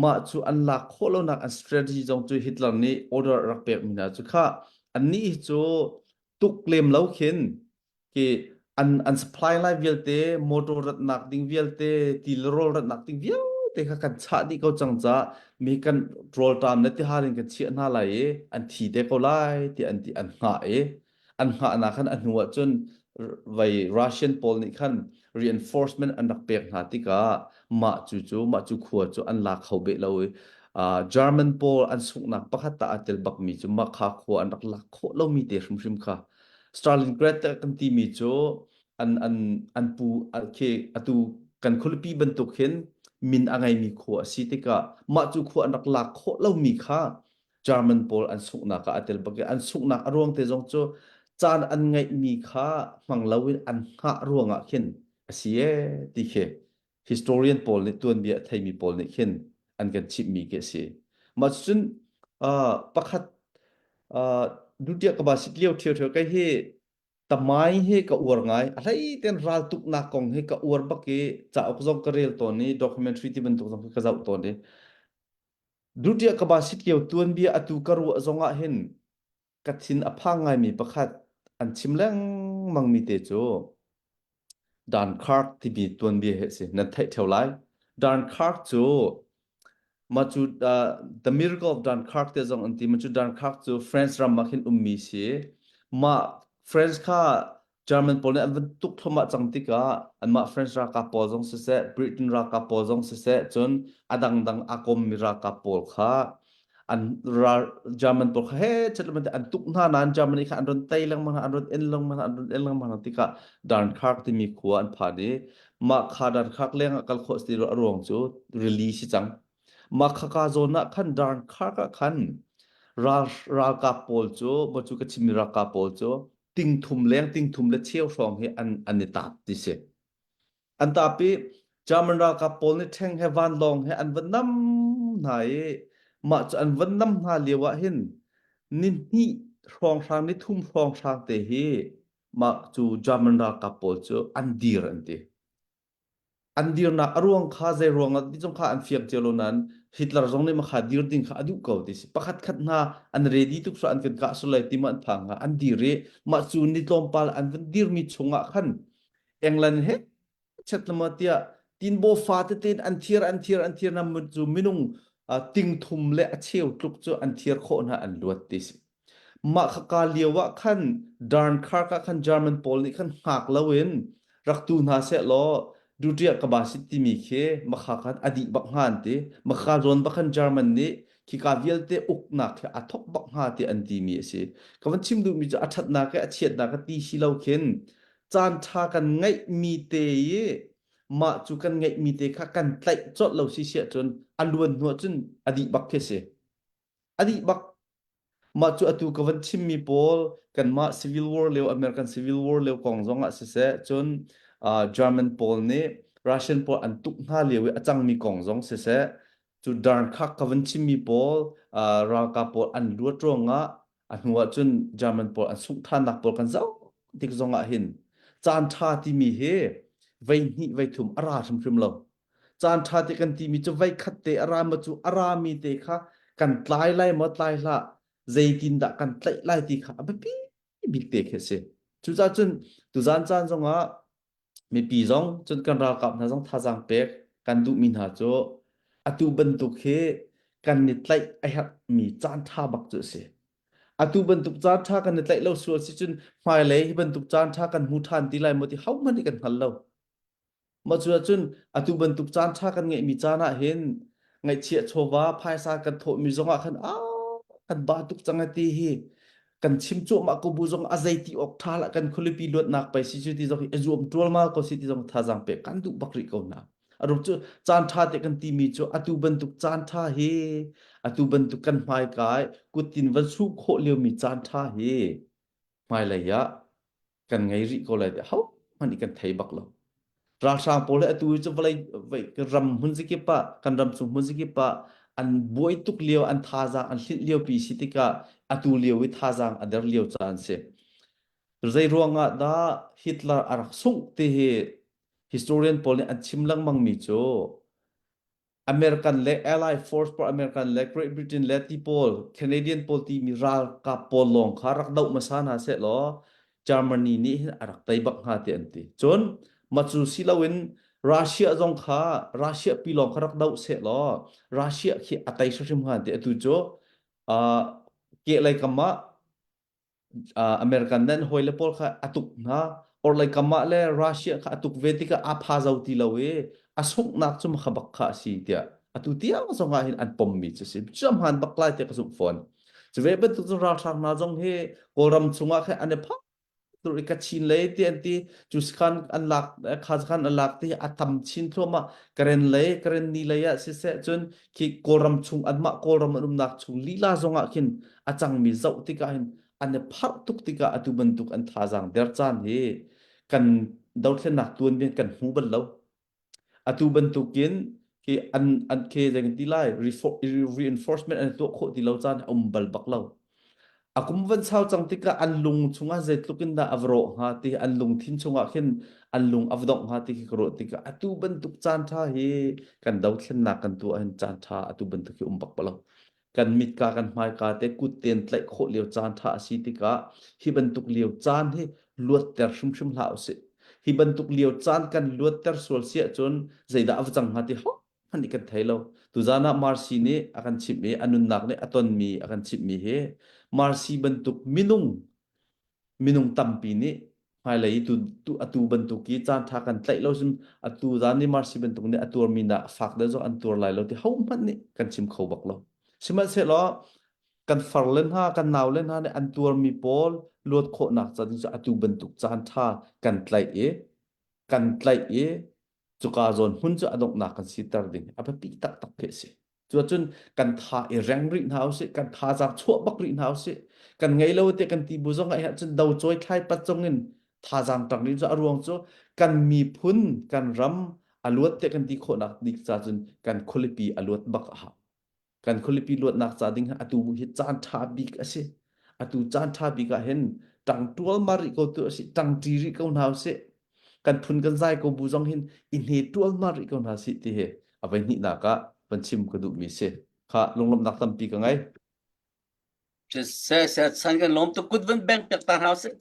mah cu an lak khawh lonak an strategy zong cu Hitler nih order a rak pekmi hna cu kha annih hi cu tuk lem lo khin khi an an supply lai vialte motor ratnak ding vialte ti le rawl ratnak ding vialte kha kan chah dih ko cang ca mi kan rawl ṭam le tihal in kan chiah hna lai i an thi te ko lai ti an ti an hngah i an hngahnak khan a hnu ah cun vai Russian pawl nih khan reinforcement an rak pek hna tikah mah cu cu mah cu khua cu an la kho beh lo i uh, German pawl an sunghnak pakhat ta a tel bakmi cu mah kha khua an rak lak khawh lomi te hrimhrim kha Stalingrad kan timi cu an an an pu khi atu kan khualipi bantuk hin min a ngeimi khua a si tikah mah cu khua an rak lak khawh lomi kha German pawl an sunghnak ah a tel bak i an sunghnak a ruang te zong cu caan an ngeihmi kha hmang loin an hngah ruangah khin a si ee ti khi historian pawl nih tuanbia a theimi pawl nih khin an kan chimhmi khi a si. Mah cun uh, pakhat uh, dutiah ka ba sit lio ṭhio ṭhio kai hi Tamai hi ka uar ngai. A hlei tein raltuknak kong hi ka uar bak i cauk zong ka rel tawn i documentary ti bantuk zong ka zoh tawn i Dutiah ka ba sit lio tuanbia atu ka ruah zong ah hin ka thin a phang ngaimi pakhat an chim lengmang mi te cu Dunkirk timi tuanbia hi a si. Nan theih theo lai. Dunkirk cu mah cu uh, The Miracle of Dunkirk te zong an ti. Mah cu Dunkirk cu France ram ah khin ummi si. Mah France kha German pawl nih an van tuk thluahmah cang tikah anmah French ralkap pawl zong siseh, Britain ralkap pawl zong siseh, cun a dangdang a kommi ralkap pawl kha an ral German pawl kha he chet an tuk hna nain Germany kha an run tei lengmang hna an run en lengmang hna an run en lengmang hna tikah Dunkirk timi khua an phan i mah kha Dunkirk leng ah kal khawh si a ruang cu rili si cang mah khaka zawn ah khan Dunkirk ah khan ral ralkap pawl cu maw cu ka chimmi ralkap pawl cu ting thum leng ting thum le cheu hrawng hi an an i tap ti si An tap i German ralkap pawl nih ṭheng he vanlawng he an va nam hna i mah cu an van nam hna lio ah hin ni hnih hrawnghrang ni thum hrawnghrang te hi mah cu German ralkap pawl cu an dir an ti. An dirnak a ruang kha zei ruang ah ti zong kha an fiang cio lo nain Hitler zong nih makha dir ding kha a duh ko ti si. Pakhat khat hna an ready tuk so an kan kah sulai ti ma an phang hnga an dir i mah cu ni tlawmpal an van dirmi chungah khan England he chet lama tiah tinbaw fa tete in an thir an thir an thir na cu minung ting thum le a cheu tluk cu an thir khawh hna an luat ti si mah khaka lio ah khan Dunkirk ah khan German pawl nih khan hngak loin rak tu hna seh law duty ka ba sit timi khi makha khan a dih bak hnga an ti makha zawn bak khan German nih khika vialte uknak khi a thok bak hnga ti an timi a si ka van chim duhmi cu a ṭhatnak he a chiatnak ka ti si lo khin caan ṭha kan ngeihmi te i mah cu kan ngeihmi te kha kan tlaih colh lo si siah cun a luan hnu ahcun a dih bak khi si. A dih bak. Mah cu atu ka van chimmi pawl kanmah Civil War lio American Civil War lio kong zong ah siseh cun uh, German pawl nih Russian pawl an tuk hna lio i a cangmi kong zong siseh cu Dunkirk ka van chimmi pawl uh, ralkap pawl an luat ruangah a hnu ah cun German pawl an sungh ṭhannak pawl kan zoh tik zong ah hin caan ṭha timi hi vei hnih vei thum a ra hrimhrim lo. Caan ṭha ti kan timi cu vei khat te a ra ma cu a rami te kha kan tlai lai maw tlai hlah zeitindah kan tlaih lai ti kha a biapi bik te khi a si. Cucaah cun tuzaan caan zongah mipi zong cun kan ralkap hna zong thazaang pek kan duhmi hna cu atu bantuk hi kan i tlaih a herhmi caan ṭha bak cu a si. Atu bantuk caan ṭha kan i tlaih lo sual si cun hmailei hi bantuk caan ṭha kan hmu ṭhan ti lai maw ti hohmanh nih kan hngal lo. Mah cu ahcun atu bantuk caan ṭha kan ngeihmi caan ah hin ngaihchiah chawva phaisa kan thawhmi zongah khan ah kan ba tuk cang a ti hi kan chim cuahmah ko bu zong a zei ti awk ṭha lah kan khualipi luatnak pei si cu ti zong hi a zuam ṭualmal ko si ti zong thazaang pek kan duh bak rih ko hna. A rup cu caan ṭha te kan timi cu atu bantuk caan ṭha hi atu bantuk kan hmaikai kuttin van su khawh liomi caan ṭha hi hmailei ah kan ngei rih ko lai ti ho hmanh nih kan thei bak lo ralhrang pawl he atu cu vawlei ram hmun zakip ah kan ram chung hmun zakip ah an buai tuk lio an thazaang an hlinh lio pi si tikah atu lio i thazaang a der lio caan si zei ruangah dah Hitler a rak sungh ti hi historian pawl nih an chim lengmang mi cu American le Allied Force pawl American le Great Britain le ti pawl Canadian pawl timi ralkap pawl lawng kha rak doh hmasa hna seh law Germany nih hin a rak tei bak hnga ti an ti. Cun mah cu si loin Russia zong kha Russia pi lawng kha rak doh seh law Russia khi a tei hrimhrim hnga ti atu cu uh, kehlei kam ah American nan hawile pawl kha a tuk hna orlei kam ah le Russia kha a tuk ve tikah a pha zo ti lo i a sunghnak cu makha bak kha a si tiah atu tiang zong ah hin an pommi cu si cu hmaan bak lai tiah ka zumh fawn cu ve bantuk cun ralhrang hna zong hi Kawlram chungah khan an i phak tur i Kachin lei ti an ti cu sakhan an lak kha sakhan an lak ti a tam chin thluahmah Karen lei Karen ni lei ah siseh cun khi Kawlram chung anmah Kawlram an umnak chung lila zong ah khin a cangmi zoh tikah hin an i pharh tuk tikah atu bantuk an thazaang der caan hi kan dothlennak tuanbia kan hmu bal lo. Atu bantukin khi an an khi zei kan ti lai reinforcement an tuah khawh ti lo caan a um bal bak lo. A kum van sau cang tikah an lung chungah zeitluk in dah a va rawh hnga ti an lungthin chungah khin an lung a va dongh hnga ti khi ka ruah tikah atu bantuk caan ṭha hi kan dothlennak kan tuah hin caan ṭha atu bantuk hi um bak lo. Kan mitka kan hmaika te kut tein tlaih khawh lio caan ṭha a si tikah hi bantuk lio caan hi luatter hrimhrim hlah usih. Hi bantuk lio caan kan luatter sual si ahcun zeidah a va cang hnga ti hmanh kan thei lo. Tuzan ah Marcy nih a kan chimh i a nunnak nih a tonmi a kan chimhmi hi Marcy bantuk minung minung tampi nih hmailei tu, tu atu bantuk i caan ṭha kan tlaih lo cun atu zan ni Marcy bantuk nih a tuarmi nak fak deuh zong an tuar lai lo ti hohmanh nih kan chim kho bak lo. Sihmanhsehlaw kan far le hna kan nau le hna nih an tuarmi pawl luat khawhnak ca ding cu atu bantuk caan ṭha kan tlaih i kan tlaih i cuka zawn hmun cu a donghnak kan siter ding a biapi taktak khi a si. Cuacun kan tha i reng rih hna usih, kan thazaang chuah bak rih hna usih. Kan ngei lo te kan ti bu zong ah cun do cawi thlai pat zong in thazaang ṭang rih cu a ruang cu kan miphun kan ram a luat te kan ti khawhnak dik ca cun kan khualipi a luat bak a hau. Kan khualipi luatnak ca ding atu hi caan ṭha bik a si. Atu caan ṭha bik ah hin ṭang ṭual ma rih ko tu a si, ṭang ṭi rih ko hna usih. Kan phun kan zai ko bu zong hin i hne ṭual ma rih ko hna sih ti hi a voi hnihnak ah van chim ka duhmi si. Kha lunglawmhnak tampi ka ngei. Se se san kan lawm tuk kut van beng piak ta hna sih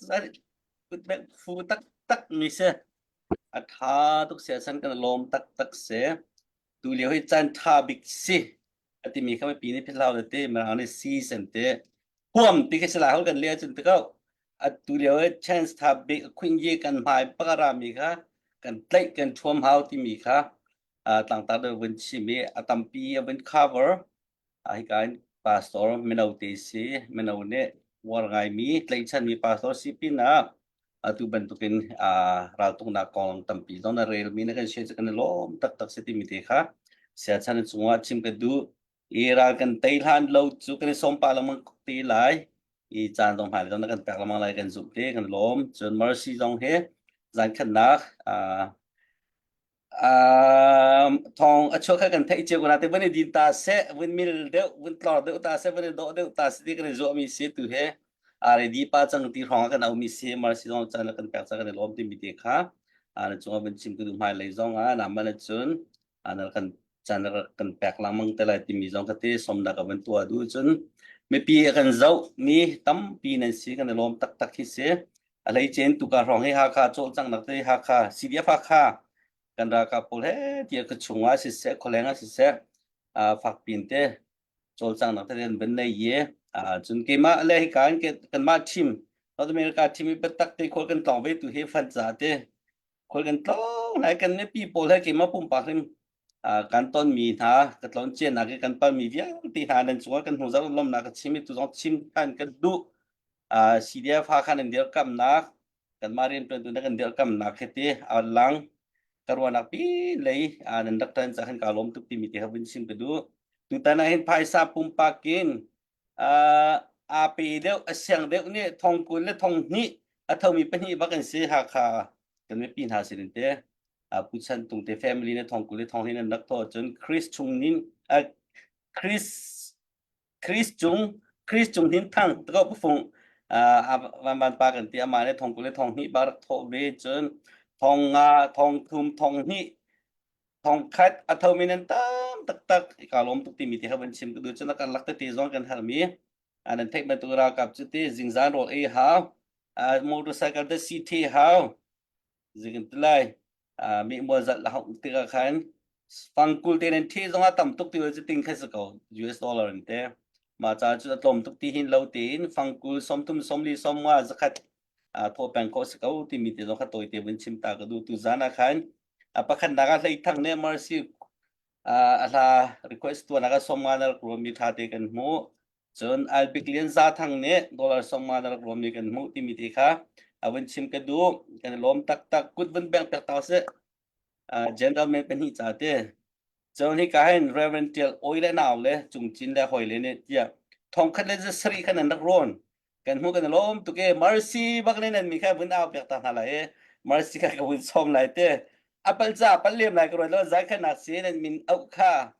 kut beng fu tak tak mi se a tha tuk se san kan lawm tak tak se tu lio hi caan ṭha bik si a timi kha mipi nih philhlo te mirang nih season te huam ti khi sila hol kan le cun te ko atu lio hi chance tha bik khwin ye kan hmai pakara mi kha kan tlaih kan thuam hau timi kha tlangtar de vun chim i a tampi a vun cover hika in pastor mino te si mino nih uar ngaimi tlaihchanmi pastor si pinah atu bantukin raltuknak kong tampi zong na relmi na kan share cu kan i lawm taktak si timi te kha siachan chungah chim ka duh i ral kan tei hlan lo cu kan i sawm pa lengmang te lai i caan zong hmai zong na kan pek lengmang lai kan zumh te kan lawm cun mercy zong he zan khatnak Thawng a chuak kha kan theih cio ko nain vun i din ta seh, vun mil deuh, vun tlor deuh ta seh, vun i dawh deuh ta seh ti kan i zuahmi si tu he ready pa cang ti hrawng ah kan aumi si mercy zong caan kan pek cang kan i lawm timi te kha na cungah vun chim ka duh hmailei zong ah naman cun na kan caan kan pek lengmang te lai timi zong ka te somnak ka van tuah duh cun mipi a kan zoh mi tampi nan si kan i lawm taktak hi si A hleicen tuka hrawng hi Hakha cawlcanghnak te Hakha CDF Hakha kan ralkap pawl he tiah ka chungah siseh khualeng ah siseh fakpin te cawlcanghnak te an van nei i cun keimah le hika in kanmah team North America team i biatak te khual kan tlawng ve tu hi fan ca te khual kan tlawng lai kan mipi pawl he keimah pumpak hrim kan tonmi hna ka tlawn cianak i kan palmi vialte hna nan cungah kan hnuzar lomnak ka chim i tu zong chim than kan duh CDF Hakha nan dirkamnak kanmah rianṭuantu na kan dirkamnak hi ti a lang ka ruahnak pi lei nan rak ṭan ca khan kaa lawm tuk timi ti kha vun chim ka duh. Tutan ah hin phaisa pumpak in aa pe deuh a siang deuh nih thong 20 le thong hnih a thomi pahnih bak an si Hakha kan mipi hna sin in te Pu Chan Tung te family ne thong 20 le thong hnih nan rak thawh cun Chris chung nin Chris Chris cung Chris cung hin thang to ko fung van van pa kan ti ama ne thong 20 le thong hnih ba rak thawh ve cun thong nga thong thum thong hnih thong khat a tho mi nan tam taktak ka lawm tuk timi ti ha van chim ka duh cun kan lak te zong kan har mi an theih bantuk ralkap cu ti zingzan rawl ei hau motorcycle te si the hau zingin tilai mi mual zat la hau tikah khan fangkul te nan thi zong a tam tuk ti cu ting kha si ko US dollar in te ma cha cu a tlawm tuk ti hin lo tein fangkul 30 40 50 zakhat thaw peng ko si ko timi te zong kha tawi te vun chim ta ka du tu zan ah khan a pakhat nak ah hlei thang ne mercy a hla request tuan ah 50 na rak ruam mi tha te kan hmu Cun Albik Lian Za Thang nih dollar 50 na rak ruammi kan hmuh timi te kha a vun chim ka duh. Kan i lawm taktak. Kut vun beng piak ta usih. Uh, General men pahnih ca te. Cun hika hin Reverend Tial Oi le nau le Cung Cin le hoi le nih tiah thongkhat le 7 khan an rak rawn. Kan hmuh kan i lawm tuk e. Mercy bak ne nan mi kha vun au piak ta hna lai e. Mercy kha ka vun sawm lai te. Apal ca apal lem lai ka ruat lo zai khan nak si nan min auh kha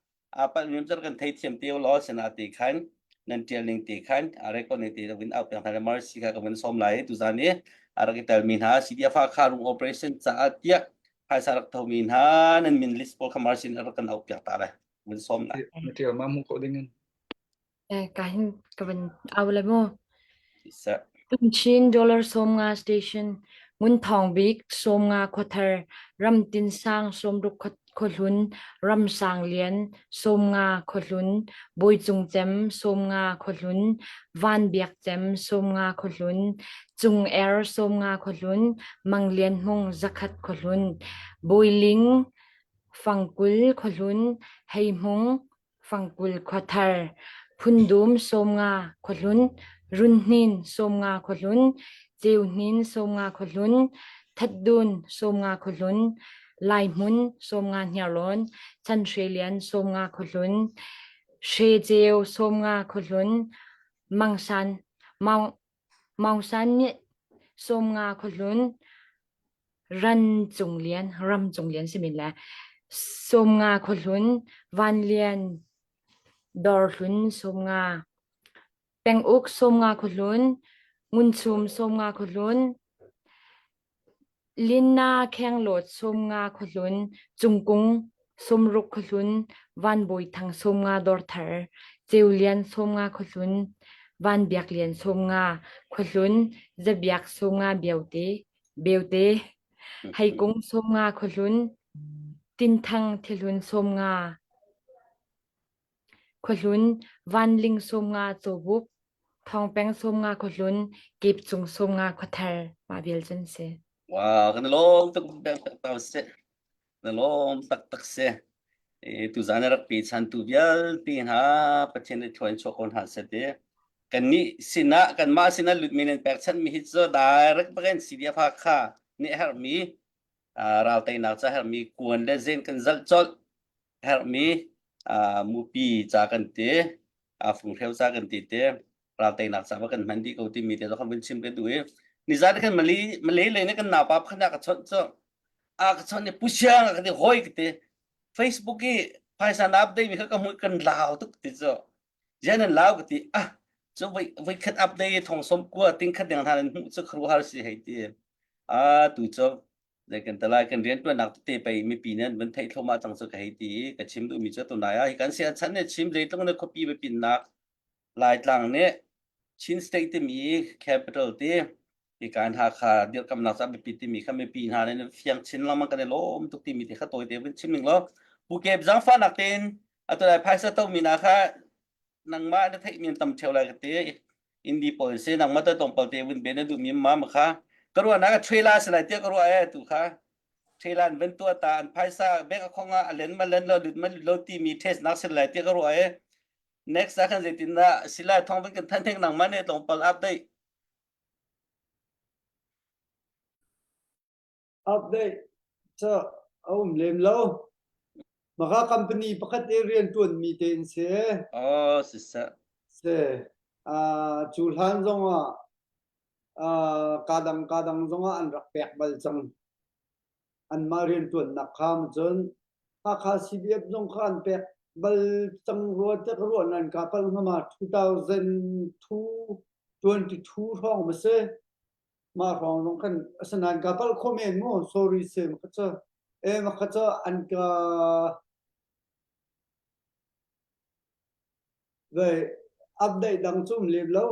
apal mim car kan theithiam te law sana ti khan. Nan tial ning te khan a record ning te win out piak hna le Mercy kha ka vun sawm lai tu zan i a rak i telmi hna CDF Hakha rung operation caah tiah phaisa rak thomi hna nan min list pawl kha Mercy nih a rak kan auh piak ta lai vun sawm lai. Na tial ma hmuh khawh ding in. Eh, ka hin ka van au le mu. Siseh. Chin Dollar 50 Station, Ngun Thawng Bik 50 Khuathar, Ram Tin Sang 60 Khuahlun, Ram Sang Lian 50 Khuahlun, Bawi Cung Cem 50 Khuahlun, Van Biak Cem 50 Khuahlun, Cung Er 50 Khuahlun, Mang Lian Hmung 100 Khuahlun, Bawi Ling Fangkul Khuahlun, Hei Hmung Fangkul Khuathar, Phundum 50 Khuahlun, Runhnin 50 Khuahlun, Ceuhnin 50 Khuahlun, Thatdun 50 Khuahlun, Laihmun 50 Hniarlawn, Chanhre Lian 50 Khuahlun, Hreceu 50 Khuahlun, Mangsan Maung Maungsan nih 50 Khuahlun, Ran Cung Lian, Ram Cung Lian si min le 50 Khuahlun, Van Lian Dawrhlun 50, Penguk 50 Khuahlun, Ngunchum 50 Khuahlun, Linna Khenglawt 50 Khuahlun, Cungkung 60 Khuahlun, Van Bawi Thang 50 Dawrthar, Ceulian 50 Khuahlun, Van Biak Lian 50 Khuahlun, Zabiak 50 Beute, Beute, Heikung 50 Khuahlun, Tinthang Thihlun 50 Khuahlun, Vanling 50 Cawbuk, Thawngpeng 50 Khuahlun, Kepcung 50 Khuathar mah vial cu an si. Wow, kan lawm tuk tak si. Na lawm taktak si. E, tuzan rak pe chantu vialte hna Pathian nih thluain chuah ko hna seh ti. Kannih sinah kanmah sinah lutmi nan pekchanh mi hi cu direct bakin CDF Hakha nih herhmi ral teinak ca herhmi kuan le zen kan zalh colh herhmi mupi ca kan ti funghreu ca kan ti te ral teinak ca va kan hman dih ko timi te kan vun chim ka duh i nizan kan Malay Malay lei ne kan naupa pakhat ka chawnh cu a ka chawnh i pusiang ka ti hoi ka ti Facebook i phaisa na update mi kha ka hmuh kan lau tuk ti cu zian nan lau ka ti ah cu voi voi khat update thong som kua ting khat ding hna nan hmuh cu khru har si hei ti a tu cu Zei kan talai kan riantuannak tete pei mipi nih an van theih thluahmah cang cu ka hei ti i ka chim duhmi cu tunai ah hi kan si chan nih chim zeitluk na khuapi biapinnak Laitlang nih Chin State timi capital ti hi kan Hakha dirkamnak ca biapi timi kha mipi hna nih fiang chin lengmang kan i lawm tuk timi te kha tawi te vun chim ning law Pu Kep zaangfahnak tein atu lai phaisa tomi na kha nangmah na theih mi tam theu lai ka ti indi pawl si nangmah ta tong palte vun be na duh mi ma ma kha ka ruah na ka trailer si lai tiah ka ruah e tu kha trailer an ven tua ta an phaisa bank account ah a len ma len lo lut ma lut lo ti mi test nak sin lai tiah ka ruah e next ah khan zeitin dah sila thong vun kan than theng nangmah ne tlawmpal update Update cu a um lem lo. Maka company pakhat i rian ṭuanmi te in si. Oh, siseh. Si. Uh, cu hlan zongah uh, kadang kadang zongah an rak pek bal cang. Anmah rian ṭuannak kha cun Hakha CDF zong kha an pek bal cang rua te ka ruah nan ka pal hngama 2022 hrawng ma si. Mah hrawng zong khan asinain ka palh kho men mu sorry se ma kha cu e ma kha cu an ka ve update dang cu um lem lo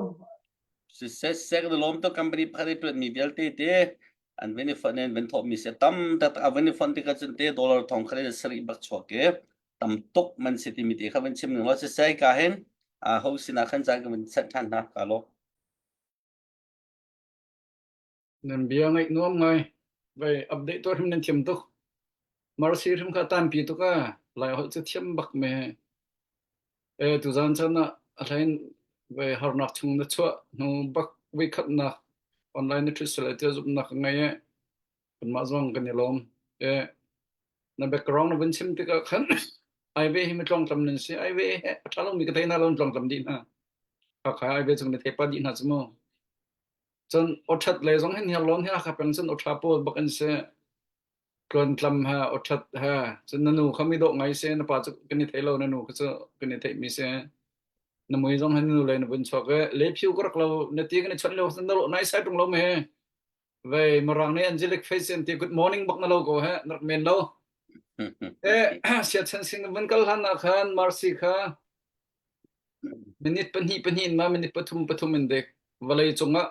Siseh sek na lawm to company pakhat i tuan mi vialte te an van i fon in van thawh mi se tam tak a van i fon tikah cun te dollar thong khat in sarih bak chuak i tam tuk man si timi te kha van chim ning law siseh ka hin a ho sinah khan caan ka van set than hna ka lo Nan bia ngaih nuam ngai. Vai update tuah hrim nan thiam tuk. Marsi hrim kha tanpi tuk a. Lai holh cu thiam bak me. E tuzan chan ah a hlein vai harnak chung na chuah hnu bak voi khatnak online na ṭhut sel tiah zumhnak ka ngei e. Kanmah zong kan i lawm. E na background na vun chim tikah khan ai ve hi mi tlawngtlam nan si. Ai ve he a ṭha lomi ka thei hna lo tlawngtlam dih hna. Hakha ai ve chung na thei pa dih hna cu mu. Cun awṭhat lei zong hin Hniarlawn hi Hakha peng cun awṭha pawl bak an si. Tluantlam he awṭhat he cun na nu kha mi dawh ngai si na pa cu kan i thei lo na nu kha cu kan i theihmi si. Na mui zong hin nu le na vun chuak e le phiu ka rak lo na ti kan i chawnh lio na lo nai sai tung lo me vei marang nih angelic face an ti good morning bak na lo ko he na rak men lo e sia chan sing van kal hlan ah khan Marcy kha minute pahnih pahnih in ma minute pathum pathum in dek vawlei cungah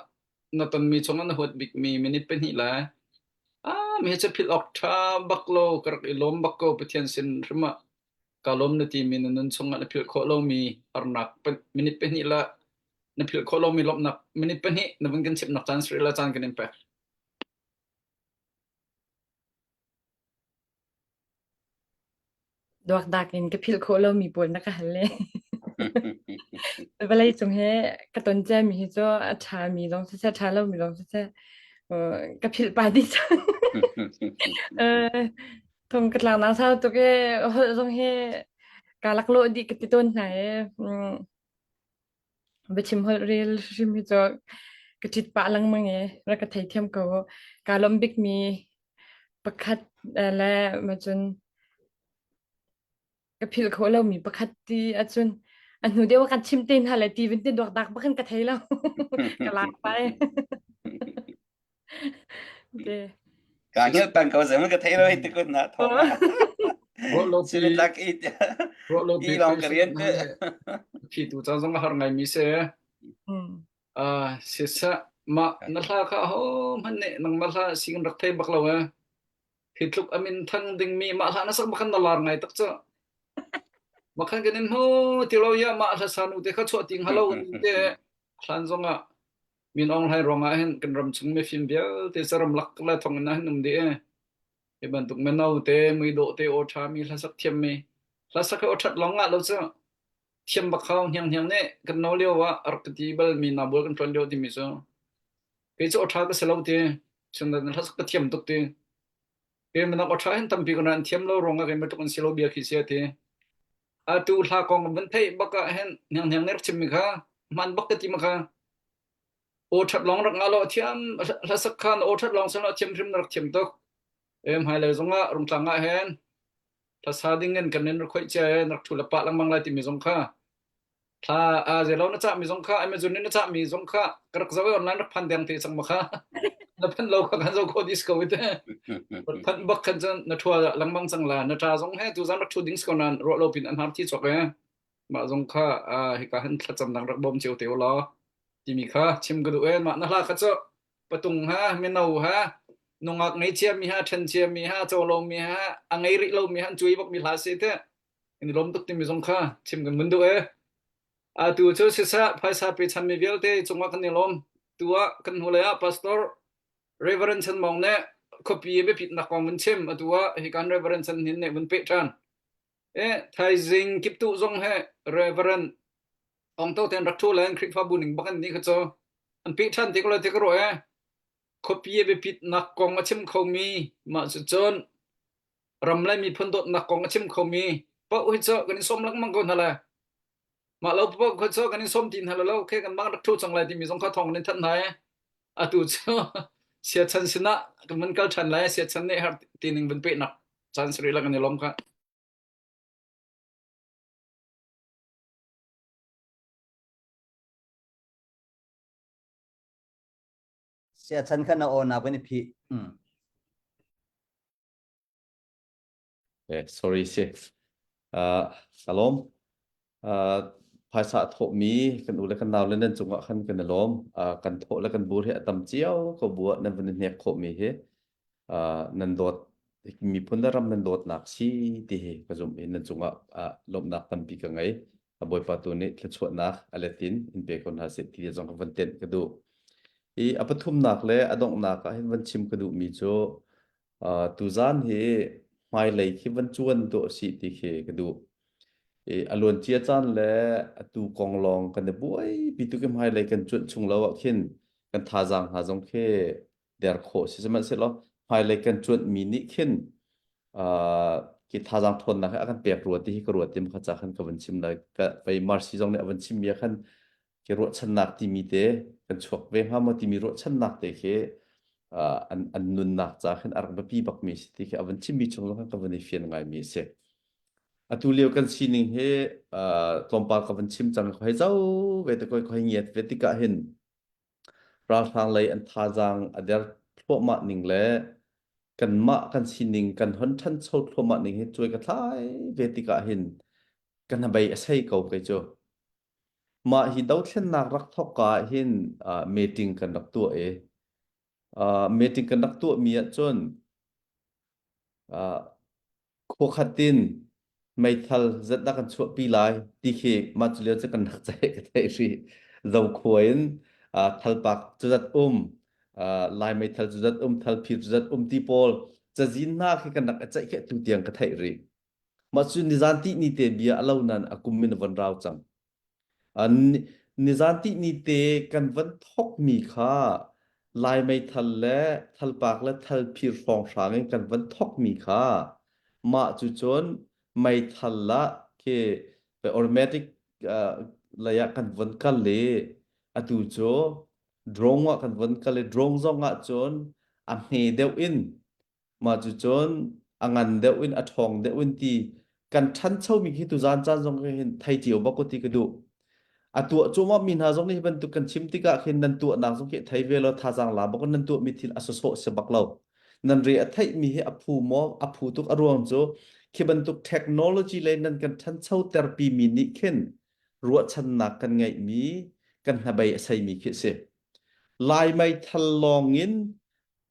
na tonmi chungah na huat bikmi minute pahnih lai ah mi cu philh awk ṭha bak lo ka rak i lawm bak ko Pathian sin hrim ah ka lawm na timi na nun chungah na philh khawh lomi harnak minute pahnih la na philh khawh lomi lawmhnak minute pahnih na vun kan chimnak caan sri la caan kan in pek. Duakdak in ka philh khawh lomi pawl na ka hal le. Vawlei cung he ka ton ciami hi cu a ṭhami zong siseh, ṭha lomi zong siseh, ka philh pah dih cang. Thong ka tlangnak sau tuk i holh zong hi kaa laklawh dih ka ti tawn hna i biachim holh rel hrim hi cu ka ṭit pah lengmang i rak ka theithiam ko. Kaa lawmh bikmi pakhat le macun ka philh khawh lomi pakhat ti ahcun a hnu deuh ah kan chim te hna le ti vin ti duak dak bakin ka thei lo. Ka lak pai. Te. Ka ngil pang ko zemun ka thei lo ti kun na thong. Ruah lak i ruah lo i long ka rian te. Phi tu cang zong har ngai mi se. Ah sisa ma na hla kha ho man ne nang ma hla sing rak thei bak lo eh. Hi tluk amin thang ding mi mah hla na sak bakhan na lar ngai tak cha. Makhan kan in ho ti lo ya ma hla sanu te kha chuah ting halo te hlan zong ah Min Aung Hlaing ruangah hin kan ram chung mifim vialte saram lak le thong in hin um dih e. Hi bantuk mino te, muidawh te, aw ṭha mi, hlasak thiam mi, hlasak hi aw ṭhat lawng ngah lo cu thiam bak hau hniang hniang nih kan no lio ah a rak ka ti bal mi na bual kan ṭuan lio timi cu kei cu aw ṭha ka si lo ti cun hlasak ka thiam tuk ti kei minak aw ṭha hin tampi ko nain thiam lo ruangah kei matuk an si lo bia khi si a ti atu hla kong van theih bak ah hin hniang hniang nih rak chim mi kha hman bak ka ti ma kha aw ṭhat lawng rak ngah lo thiam hlasak khan aw ṭhat lawng silo thiam hrim na rak thiam tuk em hmailei zongah rungtlang ah hin hlasa ding in kan in rak khoih cia e rak thu le pah lengmang lai timi zong kha thla a zelo na cah mi zong kha Amazon in na cah mi zong kha ka rak zoh i online rak phan deng te cang ma kha na phan lo kha kan zo kho dis ko ite phan bak khan cun na thua lengmang cang la na ta zong he tu zan rak thu ding ko nan ro lo pin an har thi chok e mah zong kha hika han thlacam dang rak bawm cio te law timi kha chim ka duh e mah na hla kha cu patung ha mino ha nungak ngei cia mi ha then cia mi ha cholo mi ha a ngei rih lo mi han cui bak mi hla se te in lom tuk timi zong kha chim kan mun duh e atu cu siseh phaisa pe chan mi vialte cungah kan i lawm tu ah kan hnu lei ah pastor Reverend Chan Mong nih khuapi biapit nak kong vun chim atu ah hi kan Reverend Chan Hnin nih vun peh ṭhan e thaizing kiptu zong he Reverend Ong To ten rak ṭhu len Khrihfabu ning bak an ni kha cu an peh ṭhan ti ko lai ti ka ruah e khuapi biapit nak kong a chim khomi mah cu cun ram le miphun dawtnak kong a chim khomi paoh hi cu kan i sawm lengmang ko hna lai. Mah lo paoh kha cu kan i sawm ti hna lo ke kan mah rak ṭhu cang lai timi zong kha thawng kan in thanh hna i atu cu siachan sinah kan van kal ṭhan lai siachan nih har tining van pehnak caan sarih la kan i lawm kha. Siachan kha na aw na van i phih. Mm. Eh, sorry si. Uh, ka lawm. Uh, phaisa thawhmi kan u le kan nau le nan cungah khan kan i lawm. Uh, kan thawh le kan bur hi a tam cio ko bu ah nan van i hnek khawhmi hi uh, nan dawt miphun le ram nan dawtnak si ti hi ka zumh i nan cungah uh, lawmhnak tampi ka ngei. A Bawipa tu nih thluachuahnak a letin in pe ko hna seh ti zong ka van tenh ka duh. I a pathumnak le a donghnak ah hin van chim ka duhmi cu Uh, tuzaan hi hmailei khi van cuan dawh sih ti khi ka duh. I a luancia caan le atu kong lawng kan i buaipi tuk i hmailei kan cuanh chung lo ah khin kan thazaang hna zong khi der khawh si sihmanhsehlaw hmailei kan cuanhmi nih khin uh, khi thazaang ṭhawnnak hi a kan pek rua ti hi ka ruat ti kha ca khan ka van chim lai ka pei Marcy zong nih a van chimmi ah khan khi ruahchannak timi te kan chuak ve hnga maw timi ruahchannak te khi uh, an, an nunnak ca khin a rak biapi bakmi si ti khi a van chimmi chung zong khan ka van i fian ngaimi a si. Atu lio kan sining hi tlawmpal ka van chim cang ko hei zo ve te koi ko hei ngiat ve tikah hin ralhrang lei an thazaang a der thluahmah ning le kanmah kan sining kan hon ṭhancho thluahmah ning hi cuai ka thlai ve tikah hin ka hnabei a sei ko kei cu. Mah hi dothlennak rak thawk ka ah hin meeting kan rak tuah i meeting kan rak tuahmi ahcun khuakhat in meithal zat dah kan chuahpi lai ti khi mah cu lio cu kan rak ceih ka theih rih. Zokhua in thalpak cu zat um, Lai meithal cu zat um, thalphir cu zat um ti pawl cazin hna khi kan rak i ceih khi atu tiang ka theih rih. Mah cu nizan tih ni te bia a lo nain a kum in a von rau cang. Nizan tihni te kan van thokmi kha Lai meithal le thalpak le thalphir hrawnghrang in kan van thokmi kha mah cu cun meithal lah khi automatic lei ah kan von kal i atu cu drone ah kan von kal i drone zong ah cun a hme deuh in Mah cucun a ngan deuh in a ṭhawng deuh in ti kan ṭhanchomi khi tuzaan caan zong hin thei cio bak ti ka duh. A tuah cuahmah mi hna zong nih hi bantuk kan chim tikah khin nan tuahnak zong khi thei ve lo thazaang la bak nan tuahmi thil a sawsawh si bak lo. Nan re a theihmi hi a phu maw a phu tuk a ruang cu khi bantuk technology lei nan kan ṭhancho terpi mi nih khin ruahchannak kan ngeihmi kan hnabei a seimi khi a si. Lai meithal lawng in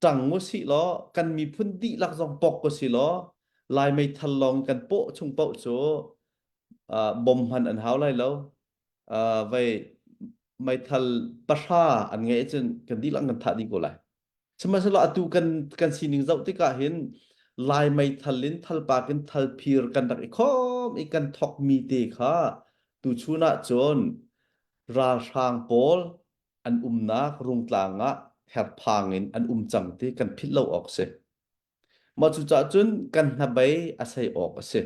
ṭang usih law kan miphun dihlak zong pok usih law Lai meithal lawng kan pawh chung paoh cu uh, bom hman an hau lai lo. Uh, vei meithal pahra an ngeih cun kan dihlak kan thah dih ko lai. Sihmanhsehlaw atu kan kan sining zoh tikah hin Lai meithal in thalpak in thalphir kan rak i khawm i kan thokmi te kha tuchun ah cun ralhrang pawl an umnak rungtlang ah herphang in an um cang ti kan philh lo awk si. Mah cucaah cun kan hnabei a sei awk a si.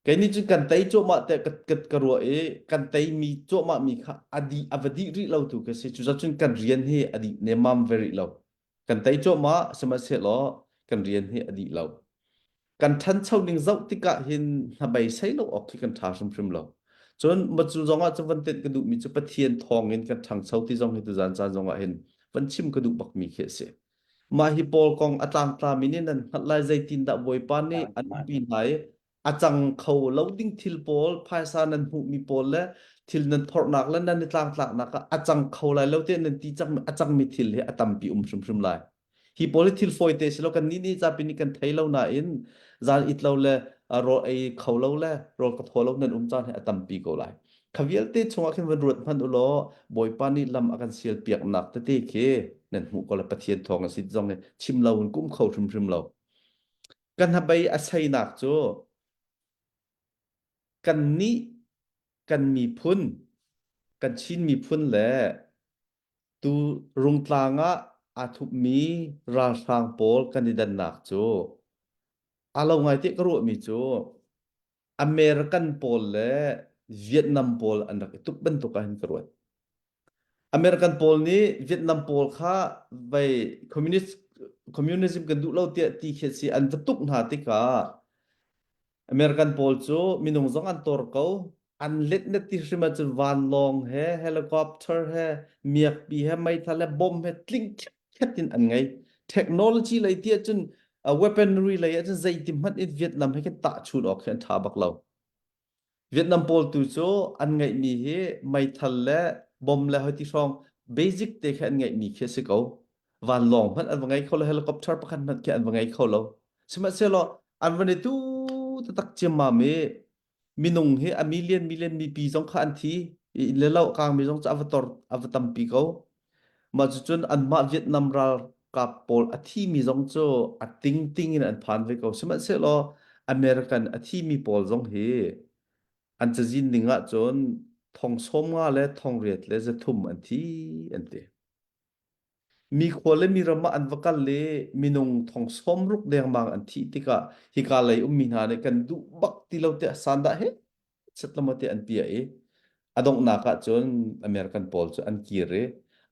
Kei nih cun kan tei cuahmah te ka, ka, ka ruah i kan teimi cuahmah mi kha a dih a va dih rih lo tu ka si. Cucaah cun kan rian hi a dih nemmam ve rih lo. Kan tei cuahmah sihmanhsehlaw kan rian hi a dih lo. Kan ṭhancho ning zoh tikah hin hnabei sei lo awk khi kan ṭha hrimhrim lo. Cun macu zongah cu van tenh ka duhmi cu Pathian thawngin kan ṭhangcho ti zong hi tuzan caan zongah hin van chim ka duh bakmi khi a si. Mah hi pawl kong a tlangtlami nih nan hngalh lai zeitindah Bawipa nih an umpi hna i a cang kho lo ding thil pawl phaisa nan hmuhmi pawl le thil nan phorhnak le nan i tlangtlaknak ah a cang kho lai lo tiah nan ti cang a cangmi thil hi a tampi um hrimhrim lai. Hi pawl hi thil fawite si lo kan nih nih zapi nih kan thei lo nain zan it lo le rawl ei kho lo le rawl ka thaw lo nan um caan hi a tampi ko lai. Kha vialte chungah khin van ruat hmanh u law Bawipa nih lam a kan sial piaknak tete khi nan hmuh ko le Pathian thawng a si zong hi chim lo in kum kho hrimhrim lo. Kan hnabei a seinak cu kannih kan miphun kan Chin miphun le tu Rungtlang ah aa thupmi ralhrang pawl kan i dannak cu aa lo ngai tiah ka ruahmi cu American pawl le Vietnam pawl an rak i tuk bantuk ah hin ka ruat. American pawl nih Vietnam pawl kha vei communist communism kan duh lo tiah ti khi si an va tuk hna tikah American pawl cu minung zong an tor ko an letnet ti hrim ahcun vanlawng he helicopter he miakpi he meithal he bomb he tling khet in an ngei technology lei ti ahcun uh, weaponry lei ahcun zeiti hmanh in Vietnam he khin tahchun awk khi an ṭha bak lo Vietnam pawl tu cu an ngeihmi hi meithal le bom le hoi ti hrawng basic te khi an ngeihmi khi a si ko. Vanlawng hmanh an va ngei kho lo, helicopter pakhat hmanh khi an va ngei kho lo. Sihmanhsehlaw an van i tu taktak ciammam i minung hi a million million mipi zong kha an thi i inn le lo a kangmi zong cu a va tor a va tampi ko. Mah cucun anmah Vietnam ralkap pawl a thimi zong cu a tingting in an phan ve ko. Sihmanhsehlaw American a thimi pawl zong hi an cazin ning ahcun thong 50 le thong riat le 300 an thi an ti. Mi khua le mi ram ah an va kal i minung thong 60 dengmang an thih tikah hika lei ummi hna nih kan duh bak ti lo tiah sandah he set lama te an piah i a donghnak ah cun American pawl cu an kir i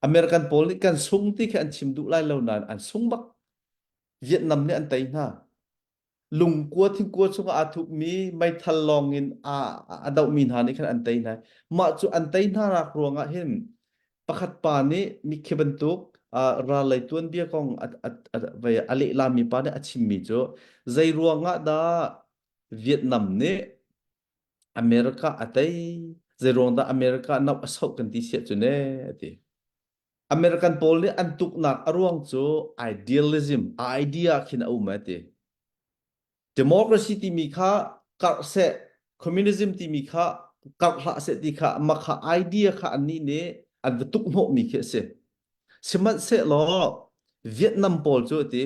American pawl nih kan sung ti khi an chim duh lai lo nain an sung bak. Vietnam nih an tei hna. Lungkua thingkua chungah aa thupmi meithal lawng in a a dohmi hna nih khan an tei hna. Mah cu an tei hna nak ruangah hin pakhat pa nih mikhi bantuk uh, ral lei tuanbia kong a, a, a, a lehlami pa nih a chimmi cu zei ruangah dah Vietnam nih America a tei zei ruang dah America no a soh kan ti siah cu ne a ti. American pawl nih an tuknak a ruang cu idealism idea khin a um a ti. Democracy timi kha karh seh, communism timi kha karh hlah seh ti kha mah kha idea kha annih nih an va tuk hnawhmi khi a si. Sihmanhsehlaw Vietnam pawl cu a ti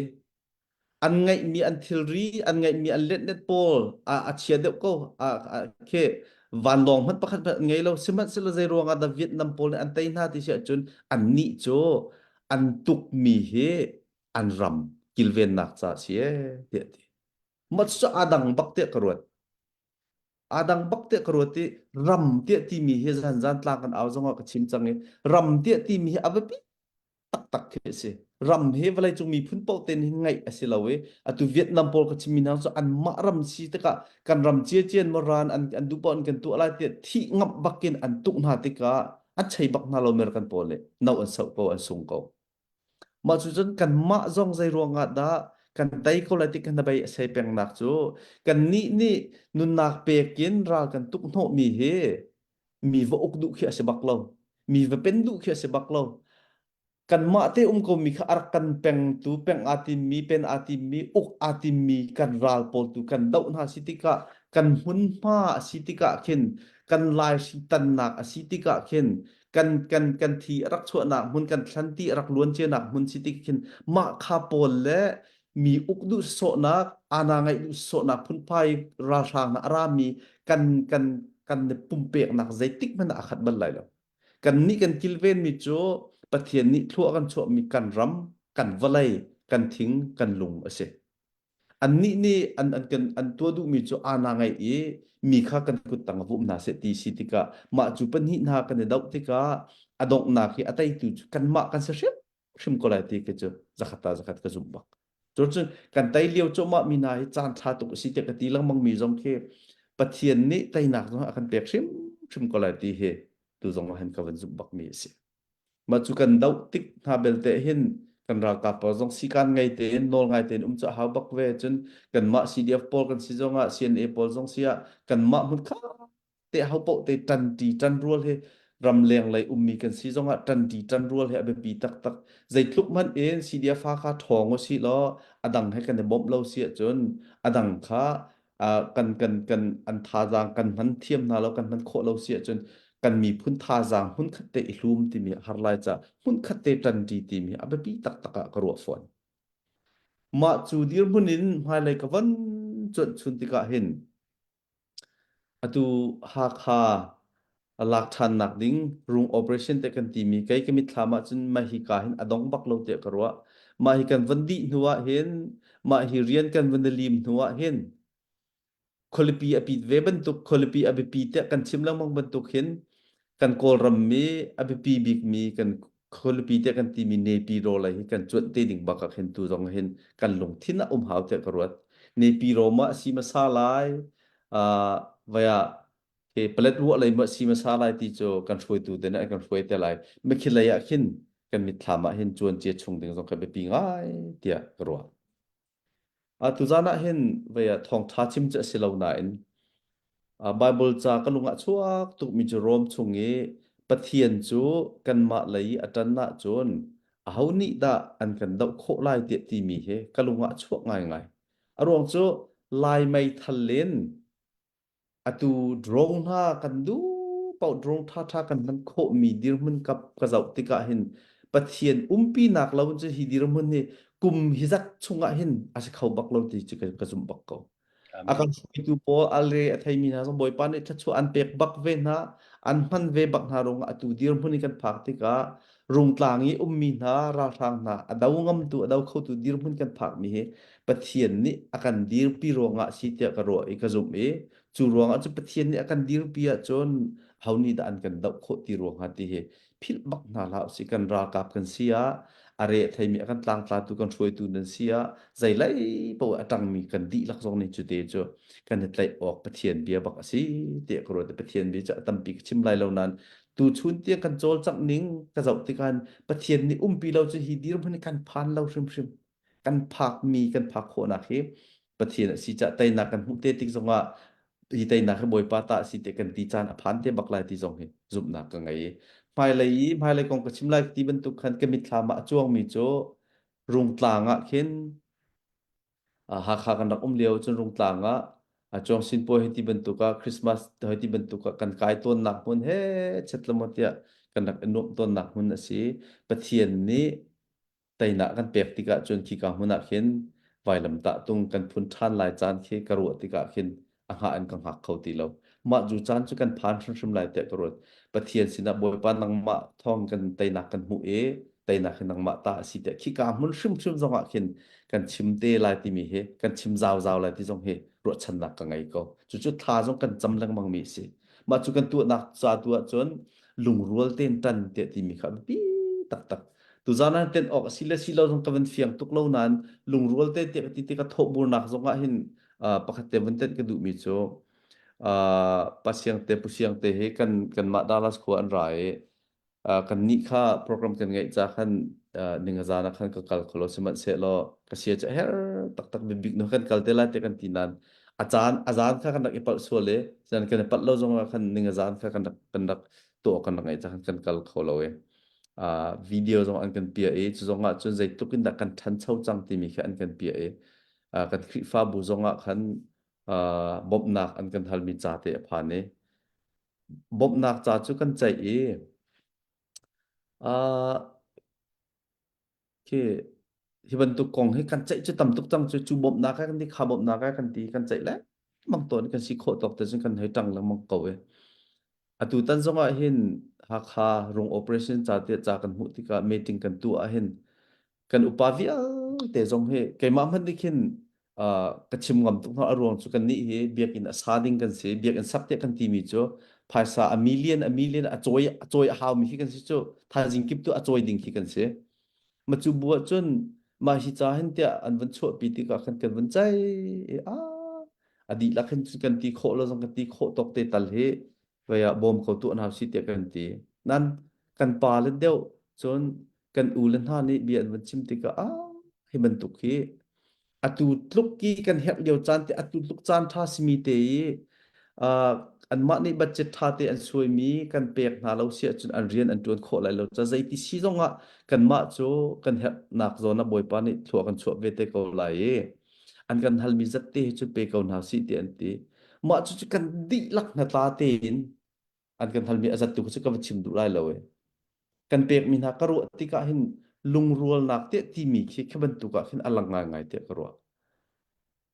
an ngeihmi an thilri an ngeihmi an letnet pawl a, a chia deuh ko a, a, khi vanlawng hmanh pakhat hmanh an ngei lo sihmanhsehlaw zei ruangah dah Vietnam pawl nih an tei hna ti si ahcun annih cu an tukmi hi an ram kilvennak ca si ee tiah ti mah cu aa dang bak tiah ka ruat aa dang bak tiah ka ruat i ram tiah timi hi zan zan tlang kan au zongah ka chim cang i ram tiah timi hi a biapi taktak khi a si ram hi vawleicung miphun paoh te nih ngaih a si lo i atu Vietnam pawl ka chimmi hna cu anmah ram si tikah kan ram ciacian maran an an duh paoh in kan tuah lai tiah thih ngamh bakin an tuk hna tikah an chei bak hna lo American pawl nih no an soh ko an sung ko Mah cu cun kanmah zong zei ruangah dah kan tei ko lai ti kan hnabei a sei pengnak cu kannih nih nunnak pek in ral kan tuk hnawhmi hi mi va uk duh khi a si bak lo. Mi va pen duh khi a si bak lo. Kanmah te um komi kha a rak kan pengtu, peng aa timmi, pen aa timmi, uk aa timmi kan ral pawl tu kan doh hna si tikah kan hmunhma a si tikah khin kan laihri tannak a si tikah khin kan kan kan thi a rak chuahnak hmun kan thlan ti a rak luan cianak hmun si tik khin mah kha pawl le mi uk duh sawhnak ana ngaih duh sawhnak phunphai ralhrang na arami kan kan kan pumpeknak zeitik hmanh ah a khat bal lai lo kan nih kan kilven mi cu Pathian nih thlua kan chuahmi kan ram kan vawlei kan thing kan lung a si Annih nih an an kan an tuah duhmi cu aana ngeih i mi kha kan kut tang ah va um hna seh ti si tikah mah cu pahnih hna kan i doh tikah a donghnak i a teitu cu kanmah kan si hrimhrim ko lai ti khi cu zakhat ah zakhat ka zumh bak. Cun kan tei lio cuahmah mi hna hi caan ṭha tuk a si tiah ka ti lengmang mi zong khi Pathian nih teinak zong a kan pek hrimhrim ko lai ti hi tu zong ah hin ka van zumh bak mi a si. Mah cu kan doh tik hna belte hin kan ralkap pawl zong sikan ngei tein nawl ngai tein um cu a hau bak ve cun kanmah CDF pawl kan si zongah CNA pawl zong si ah kanmah hmun kha te ho paoh te ṭanṭi ṭanrual hi ramleng lei ummi kan si zongah ṭanṭi ṭanrual hi a biapi taktak zeitluk hmanh in CDF kha ṭhawng u sih law a dang he kan i bawmh lo si ahcun a dang kha kan kan kan an thazaang kan hman thiam hna lo kan hman khawh lo si ahcun kan miphun thazaang hmunkhat te i hlum timi a har lai ca hmunkhat te ṭanṭi timi a biapi taktak ah ka ruah fawn mah cu dirhmun in hmailei ka von cuanh chun tikah hin atu Hakha a lak ṭhannak ding rung operation te kan timi kei ka mitthlam ahcun mah hi ka hin a dong bak lo tiah ka ruah mah hi kan van dih hnu ah hin mah hi rian kan van i lim hnu ah hin khualipi a pit ve bantuk khualipi a biapi tiah kan chim lengmang bantuk hin kan Kawlram mi a biapi bikmi kan khualipi tiah kan timi Nepiro lei hi kan cuanh te ding bak ah khin tu zong hin kan lungthin ah um hau tiah ka ruat Nepiro ma si hmasa lai uh, vaya Hi Paletwa lei maw si hmasa lai ti cu kan hruaitu te nih an kan hruai te lai. Mikhi lei ah khin kan mitthlam ah hin cuan cia chung ding zong kha biapi ngai tiah ka ruah. A tuzan ah hin vei ah thawngṭha chim cu a si lo nain Bible ca ka lung ah chuak tukmi cu Rom chung i Pathian cu kanmah lei a ṭan ahcun aho nih dah an kan doh khawh lai tiah timi hi ka lung ah a chuak ngaingai. A ruang cu Lai meithal in Atu drone hna kan duh paoh drone ṭhaṭha kan hman khawhmi dirhmun kap ka zoh tikah hin Pathian umpinak lo in cun hi dirhmun hi kum hi zat chungah hin a si kho bak lo ti cu ka, ka zumh bak ko. A kan hruaitu pawl a le a theimi hna zong Bawipa nih thluachuah an pek bak ve hna, an hman ve bak hna ruangah atu dirhmun i kan phak tikah Rungtlang i ummi hna ralhrang hna a do ngamtu a do khotu dirhmun kan phakmi hi Pathian nih a kan dirpi ruangah si tiah ka ruah i ka zumh i cu ruangah cu Pathian nih a kan dirpi ahcun ho nih dah an kan doh khawh ti ruang hnga ti hi philh bak hna hlah usih kan ralkap kan si ah. A re theimi a kan tlangtlatu kan hruaitu nan si ah zeilei paoh a ṭangmi kan dihlak zong nih cu te cu kan i tlaih awk Pathian bia bak a si tiah ka ruat. Pathian bia cu a tampi ka chim lai lo nain tuchun tiang kan cawlcangh ning ka zoh tikah Pathian nih umpi lo cu hi dirhmun hi kan phan lo hrimhrim. Kan phakmi kan phak khawhnak hi Pathian a si caah teinak kan hmuh te tik zongah hi teinak hi Bawipa ta a si te kan ti caan a phan te bak lai ti zong hi zumhnak ka ngei i hmailei i hmailei kong ka chim lai ti bantuk khan ka mitthlam ah a cuangmi cu Rungtlang ah khin Hakha kan rak um lio cun Rungtlang ah Chuang Sin Pawi hei ti bantuk ah Christmas hei ti bantuk ah kan kai tawnnak hmun he chet le maw tiah kan rak i nuamh tawnnak hmun a si. Pathian nih teinak kan pek tikah cun khika hmun ah khin vailamtah tung kan phun ṭhan lai caan khi ka ruah tikah khin a hngah in ka hngak kho ti lo. Mah cu caan cu kan phan hrimhrim lai tiah ka ruat. Pathian sinah Bawipa nangmah thawng kan teinak kan hmuh i teinak hi nangmah ta a si tiah khika hmun hrimhrim zongah khin kan chim te lai timi hi kan chim zauzau lai ti zong hi ruahchannak ka ngei ko. Cucu thla zong kan cam lengmang mi a si. Mah cu kan tuahnak ca tu ahcun lungrual tein ṭan tiah timi kha a biapi taktak. Tuzaan ah ten awk a si le si lo zong ka van fiang tuk lo nain lungrual te tiah ka ti tikah thawhburnak zong ah hin pakhat te vun tenh ka duhmi cu pa Siang te Pu Siang te hi kan kanmah Dallas khua an ra i kan nih kha program kan ngeih ca khan ningazan ah khan ka kal kholo sihmanhsehlaw ka sia cu her taktak bibik no kan kal te lai te kan ti nain a caan a zan kha kan rak i palh sual i zan kan i palh lo zong ah khan ningazan kha kan rak kan rak tuah kan rak ngeih ca khan kan kal kho lo i video zong an kan piah i cu zong ah cun zeitluk in dah kan ṭhancho cang timi khi an kan piah i kan Khrihfabu zong ah khan bawmhnak an kan halmi ca te a phan i bawmhnak ca cu kan ceih i khi hi bantuk kong hi kan ceih cu tam tuk cang cu cu bawmhnak kan ti kha bawmhnak kan ti kan ceih lengmang tawn kan si khawh tawk te cun kan hei ṭang lengmang ko i atu tan zong ah hin Hakha rung operation ca te ca kan hmuh tikah meeting kan tuah ah hin kan upa vialte zong hi keimah hmanh nih khin ka chim ngam tuk hna a ruang cu kan nih hi biakinn a sa ding kan si biakinn sak tiah kan timi cu phaisa a million a million a cawi a cawi a haumi khi kan si cu thaizing kip tu a cawi ding khi kan si ma cu bu ah cun mah hi ca hin tiah an van chuahpi tikah khan kan van cai a a dihlak hin kan ti khawh lo zong kan ti khawh tawk te tal hi vei ah bawm ko tuah hna si tiah kan ti nan kan pa le deuh cun kan u le hna nih bia an van chim tikah ah hi bantuk hi atu tluk ki kan herh lio caan te atu tluk caan tha simi te i uh, anmah nih budget tha te an suaimi kan pek hna lo si ahcun an rian an tuan khawh lai lo ca zeiti si zong ah kanmah cu kan herhnak zawn ah Bawipa nih thlua kan chuah ve te ko lai i an kan halmi zat te hi cu pe ko hna si ti an ti mah cu kan dihlak hnatla tein an kan halmi a zat tu cu ka va chim duh lai lo e kan pekmi hna ka ruah tikah hin lungrualnak te timi khi khi bantuk ah khin a lang ngaingai tiah ka ruah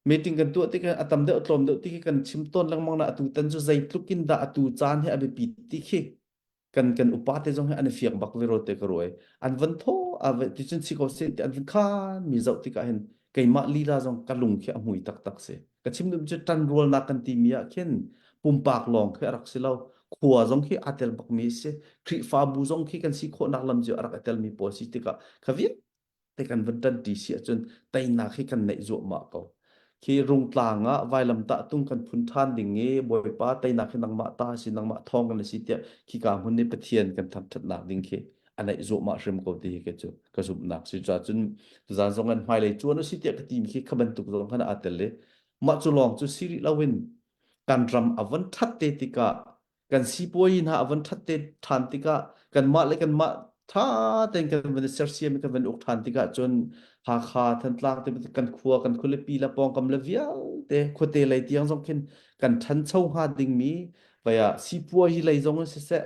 meeting kan tuah tikah a tam deuh tlawm deuh ti khi kan chim tawn lengmang na atu tan cu zeitluk in dah atu caan hi a biapi ti khi kan kan upa te zong hi an i fiang bak ve ro te ka ruai an van tho a ti cun si ko se an van khan mi zoh tikah hin keimah lila zong ka lung khi a hmui taktak si ka chim duh cu ṭanrualnak kan timi ah khin pumpak lawng khi a rak si lo khua zong khi aa tel bakmi si Khrihfabu zong khi kan si khawhnak lam cu a rak i telmi pawl si tikah kha vialte kan van ṭanṭi si ahcun teinak hi kan neih zuahmah ko khi rungtlang ah vailamtah tung kan phun ṭhan ding i Bawipa teinak hi nangmah ta si nangmah thawng kan si tiah khika hmun nih Pathian kan thangṭhatnak ding khi a neih zuahmah hrim ko ti hi ke cu ka zumhnak si ca cun tuzaan zong an hmailei cuan u si tiah ka timi khi kha bantuk zong khan aa tel i mah cu lawng cu si rih loin kan ram a von ṭhat te tikah kan sipuai hna a von ṭhat te ṭhan tikah kanmah le kanmah ṭha tein kan van i sersiam i kan van uk ṭhan tikah cun Hakha Thantlang te kan khua kan khualipi le pawngkam le vialte khuate lei tiang zong khin kan ṭhancho hnga dingmi vei ah sipuai lei zong in siseh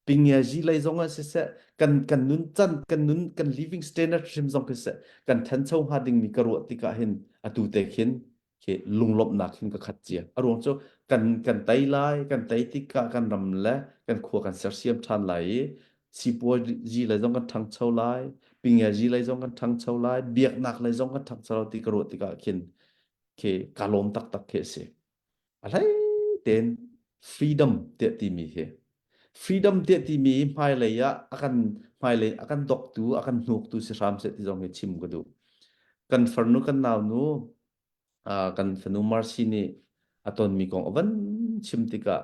pingiazi lei zong ah siseh kan kan nun can kan nun kan living standard hrim zong khi siseh kan thancho hnga dingmi ka ruah tikah hin atu te khin khi lunglawmhnak hin ka khat cia a ruang cu kan kan tei lai kan tei tikah kan ram le kan khua kan sersiam ṭhan lai i sipuazi lei zong kan ṭhangcho lai pingiazi lei zong kan ṭhangcho lai biaknak lei zong kan ṭhangcho lai ti ka ruah tikah khin khi ka lawm taktak khi a si A hlei tein freedom tiah timi hi. Freedom tiah timi hmailei ah a kan hmailei a kan doktu a kan hnuktu si hram seh ti zong hi chim ka duh. Kan farnu kan naunu kan fanu Mercy nih a tonmi kong a van chim tikah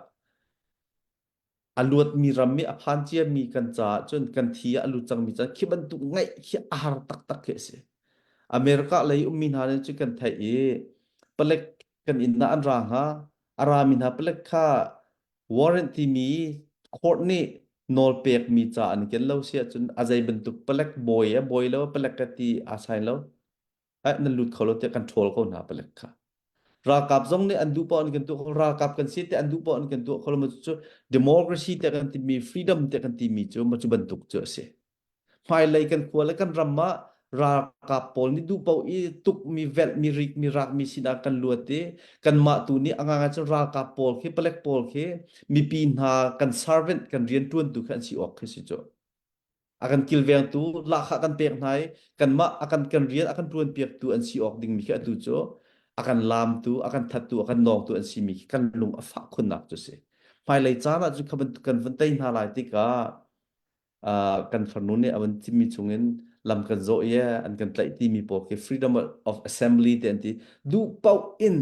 a luatmi ram i a phan ciami kan caah cun kan thi ah a lut cangmi ca khi bantuk ngaih khi a har taktak khi a si. America lei ummi hna nih cun kan theih i palek kan inn ah an ra hnga a rami hna palek kha warrant timi court nih nawl pekmi ca an ken lo si ahcun a zei bantuk palek bawi a bawi lo palek ka ti aa sai lo eh nan lut kho lo tiah kan ṭhawl ko hna palek kha. Ralkap zong nih an duh paoh in kan tuah kho ralkap kan si tiah an duh paoh in kan tuah kho lo cu democracy tiah kan timi freedom tiah kan timi cu ma cu bantuk cu a si. Hmailei kan khua le kan ram ah ralkap pawl nih duh paoh i tukmi velhmi rikmi rakmi sinah kan luat i kanmah tu nih a ngangai cun ralkap pawl khi palek pawl khi mipi hna kan servant kan rianṭuantu khi an si awk khi si cu. A kan kilvengtu lahkhah kan pek hna i kanmah a kan kan rian a kan ṭuanpiaktu an si awk dingmi khi atu cu a kan laamtu, a kan thattu, a kan nawngtu an simi khi kan lung a fah khunnak cu si. Hmailei caan ah cun kha bantuk kan van tei hna lai tikah uh, kan farnu nih a van chimmi chungin lam kan zawh i an kan tlaih timi pawl khi freedom of assembly te an ti duh paoh in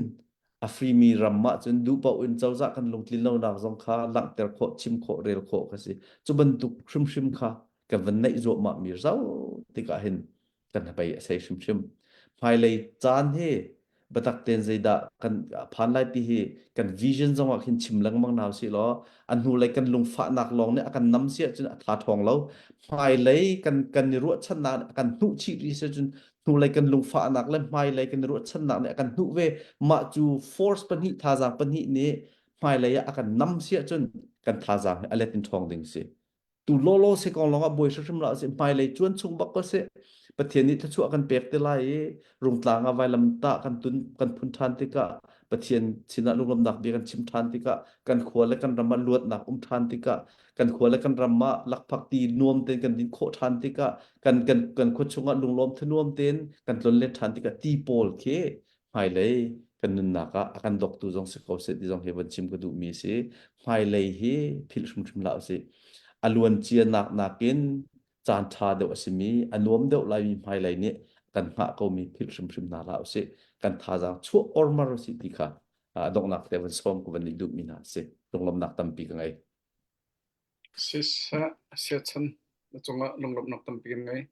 a free mi ram ah cun duh paoh in cozah kan lungtlin lonak zong kha langhter khawh chim khawh rel khawh kha si cu bantuk hrimhrim kha kan van neih zuahmah mi zau tikah hin kan hnabei a sei hrimhrim hmailei caan hi biatak tein zeidah kan phan lai ti hi kan vision zong ah khin chim lengmang hna usih law a hnulei kan lungfahnak lawng nih a kan nam si ahcun a tha ṭhawng lo hmailei kan kan i ruahchannak nih a kan hnuh chih rih si ahcun hnulei kan lungfahnak le hmailei kan i ruahchannak nih a kan hnuh ve mah cu force pahnih thazaang pahnih nih hmailei ah a kan nam si ahcun kan thazaang hi a let in ṭhawng ding si tu lawlaw se kong lawng ah buai hrimhrim la si hmailei cuan chung bak ko si Pathian nih thluachuah kan pek te lai i rungtlang ah vailam tah kan tun kan phun ṭhan tikah Pathian sinah lunglawmhnak bia kan chim ṭhan tikah kan khua le kan ram ah luatnak um ṭhan tikah kan khua le kan ram ah lakphak ti nuam tein kan din khawh ṭhan tikah kan kan kan khua chungah lunglawm thanuam tein kan tlonlen ṭhan tikah ti pawl khi hmailei kan nunnak ah a kan doktu zong si ko seh ti zong hi van chim ka duhmi a si. Hmailei hi philh hrimhrim hlah usih. A luancia nak nakin caan ṭha deuh a simi, a nuam deuh laimi hmailei nih kan hngah komi philh hrimhrim hna hlah usih. Kan thazaang chuah ormar usih ti kha a donghnak te van sawm ka van i duhmi hna a si. Lunglawmhnak tampi ka ngei. Siseh, siachan na cungah lunglawmhnak tampi kan ngei.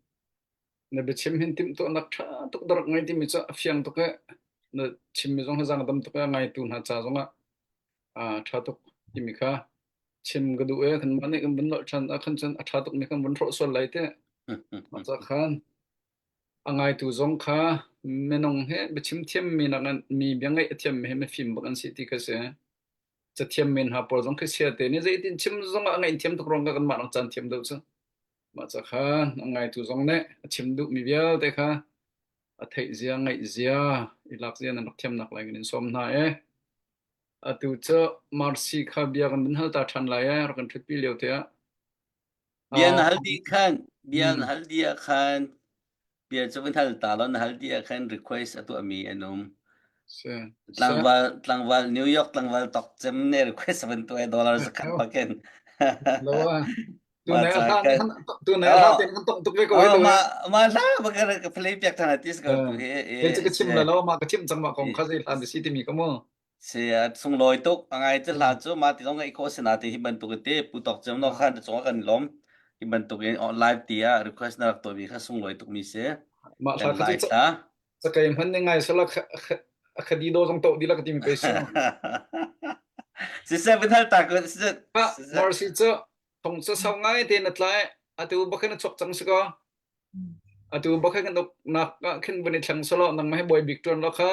Na biachim hin timhtuahnak ṭha tuk na rak ngei timi cu a fiang tuk i na chimmi zong hi zaang dam tuk i a ngaitu hna ca zongah aa ṭha tuk timi kha chim ka duh i kanmah nih kan vun nolh ṭhan ahkhan cun a ṭha tukmi kan vun hrawh sual lai tih. Mah ca khan a ngaitu zong kha minung hi biachim thiammi nakin mi bia ngaih a thiammi hi mifim bak an si ti kha si. Cathiam men hna pawl zong khi sia te nih zeitin chim zongah a ngaih thiam tuk ruang ka kanmah nak caan thiam deuh cu. Mah ca kha a ngaitu zong nih a chim duhmi vialte kha a theih zia, ngaih zia, i lak zia nan rak thiamnak lai kan in sawm hna i atu cu Marcy kha bia kan vun hal ta ṭhan lai ee, rak kan ṭhutpi lio te ah. Bia Ah, na hal dih khan, bia mm, na hal dih ah khan, bia cu van hal ta law na hal dih ah khan request a tuahmi an um. si, si. Tlangval, tlangval, New York tlangval tok cem ne request van tuah dollar zakhat pakin. Lo ah. Ma Tunai a ca hla kan nih khan tunai a hla oh te kan tong tuk ve ko he oh tu ma he. ma hla ba ka ka play piak thana tis ko tu he Kei cu e ka chim se la lo ma ka chim cang ma kong e kha zei hlan si timi ka mu. se sunglawi tuk angai te hla cu ma ti zong ngai kho se na te hi bantuk te pu tok cem no khan chung kan lom hi bantuk in live ti ah request na rak to mi kha sunglawi tuk mi se Mah kan hla kha lai cu thla cakei hman ni ngai sala khadi do zong to di la ka timi pe si. Siseh bin hal ta ko siseh Ha Morsi cu thong cu sau ngai te na tlai atu bakhin na chuak cang si ko. Atu bakhin kan uknak ah khin vun i thleng selaw nangmah hi bawi bik ṭuan law kha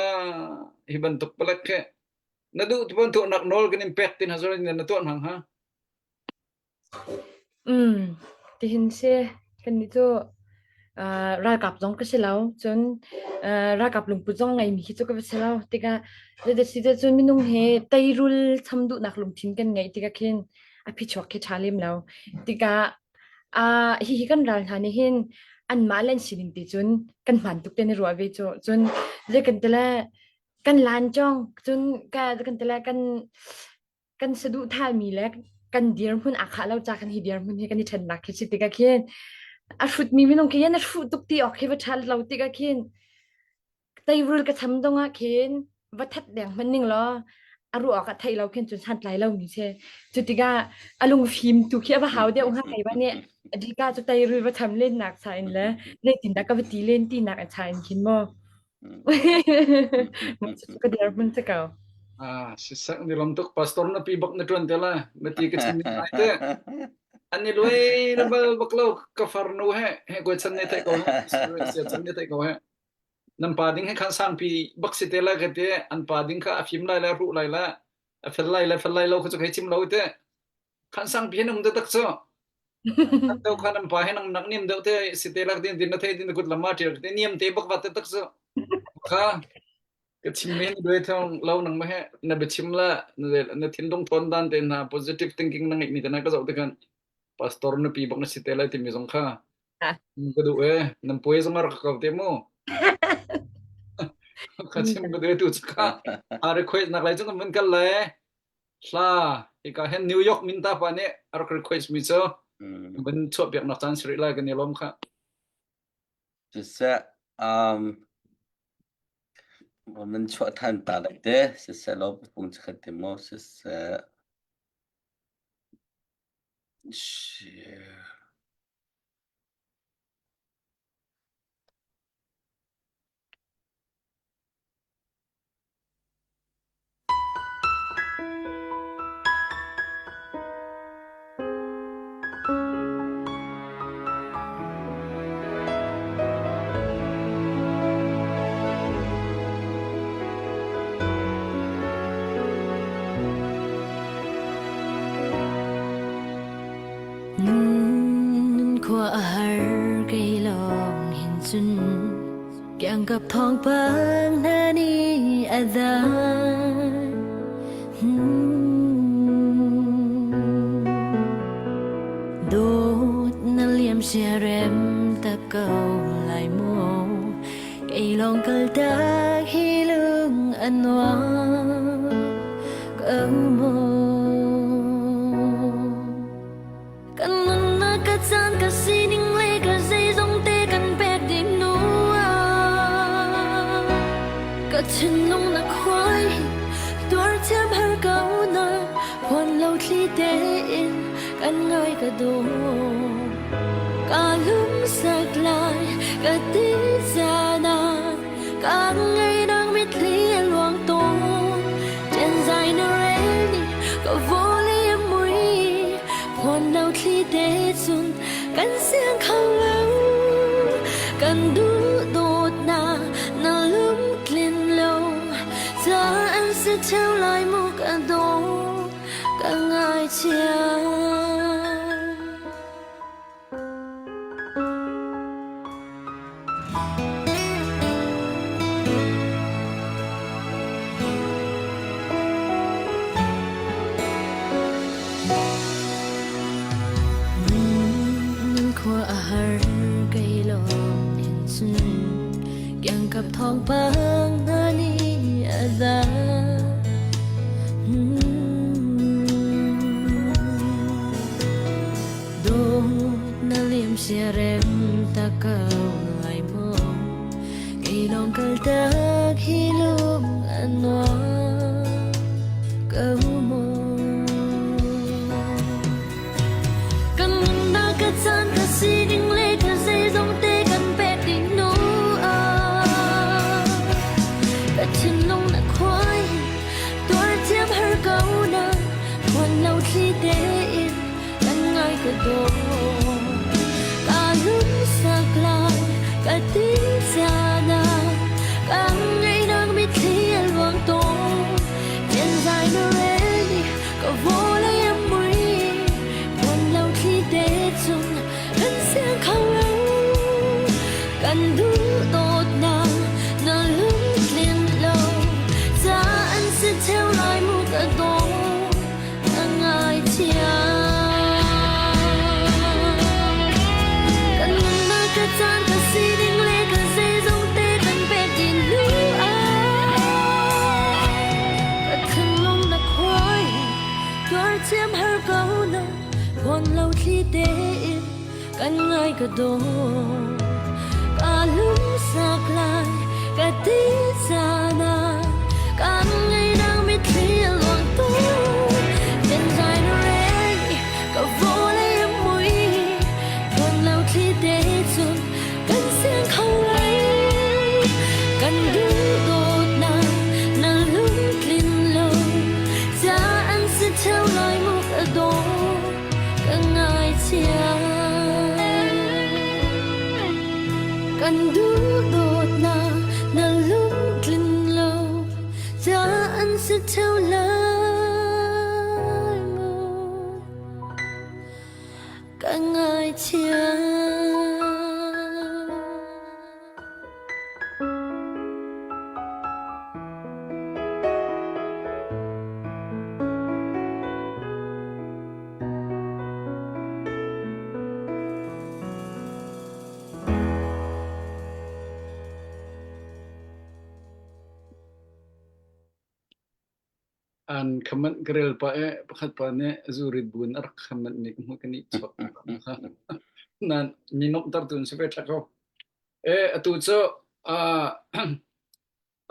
hi bantuk palek khi na duh ti bantuk nawl kan in pek tin hazar in na tuah hna hnga. Um, tihin si kannih cu uh, ralkap zong ka si lo. Cun uh, ralkap lungput zong ngeimi khi cu ka va si lo. Tikah zeiti si cun minung he teirul cham duhnak lungthin kan ngeih tikah khin a phichuak khi ṭha lem lo. Tikah uh, hihi kan ral hna nih hin anmah le an sining ti cun kan hmaan tuk te na ruah ve cu. Cun zei kan ti le kan lan cong cun ka kan ti le kan kan saduhthahmi le Kan dirhmun aa khah lo ca kan hi dirhmun hi kan i ṭhennak khi si tikah khin a hrutmi minung khi na hruh tuk ti awk khi va ṭha lo tikah khin teirul ka cham dong ah khin va that deng hmanh ning law a ruah awk a theih lo khin cun santlai lo mi si. Cu tikah a lungfim tu khi a va hau deuh hnga kei ba nih adika cu teirul va cham len nak cha in le zeitindah ka va ti len ti nak a cha in khin maw ka dirhmun si ko. Ah, sisak ni lam tuk pastor na pi bak na tuan te la na ti ka chim ngai te. An ni luai na bal bak lo ka farnu he he koi chan ne thai ko he sia chan ne thai ko he. Nan pa ding he khan sang pi bak si te la ka te an pa ding kha a fim lai la ru lai la a fel lai la fel lai lo kha chu kai chim lo te. Khan sang pi hen um te tak chu. An deuh kha nan pa he nang nak niam deuh te si te lak din din na thei din kut lama ṭial te niam te bak va te tak su kha ka chim men due thong lo nang ma he na biachim la na thinlung thon dan te na positive thinking na ngeih mi te na ka zoh te kan pastor nu pi bak na si te lai timi zong kha ka duh e nan puai zong rak ko te mu ka chim ka duh tu kha a request nak lai chung kan kal le Hla hika hin New York minta pa nih a rak request mi cu van chuahpiak nak caan si rih lai kan i lawm kha. Siseh um nan chuah than ta lai te siseh law pung chakhat te mo siseh share Nun khua a har kei lawng hin cun Kiangkap thawngpang hna nih a dan. Dawt na liam siarem tak ko lai mu Kei lawng kal tak hi lung a nuam ko mu Kan nunnak ka caan ka sining le ka zeizong te kan pek dih hnu ah ka thinlung na khuai tuar thiam har ko na phuan lo thli tein kan ngai ka daw ka lungsak lai ka ti caan ah ka ngei nang mitthli a luang tawn Ṭen zai na rel ni ka vawlei a mui phuan lo thli te cun kan siang kho lo kan duh dawtnak na lungtlin lo ca an si ṭheo lai mu ka daw ka ngaichia. Khua a har kei lawng hin cun kiangkap thawngpang hna nih a dang. Dawt na liam siarem ta ko lai maw Kei lawng kal tak hi lung a nuam ko maw Kan nunnak ka caan ka sining le ka zeizong te kan pek dih hnu ah Ka thinlung na khuai tuar thiam har ko na Khuan lo thli tein kan ngai ka daw ka lungsak lai ka tin caan ah ka ngaihnak mitthli a luang tawn Ṭen zai na rel ni ka vawlei a mui Puan lo thli te cung kan siang kho lo kan duh dawtnak na lungtlin lo ca an si ṭheo lai mu ka daw ka ngaithiam. Kan nunnak ka caan ka sining le ka zeizong. Tuar thiam har ko na Pon lo thli tein kan ngai ka daw Ka lungsak lai ka ti caan ah Kan ngei nang mitthli a luang tuk Then zai na reng ka vawlei a mui Pon lo thli te cun kan siang kho lai Kan duhdawtnak na lungtlin lo Ca an si theo lai mu ka daw ka ngaithiam Kan duhdawtnak na lungtlin lo Ca an si theo lai mu ka ngaithiam. An khaman ka rel pah i pakhat pa nih zurit buin a rak khaman mi ka hmuh ka nih chuak. Nan mi nomhter tu an si ve ṭha ko. E atu cu uh,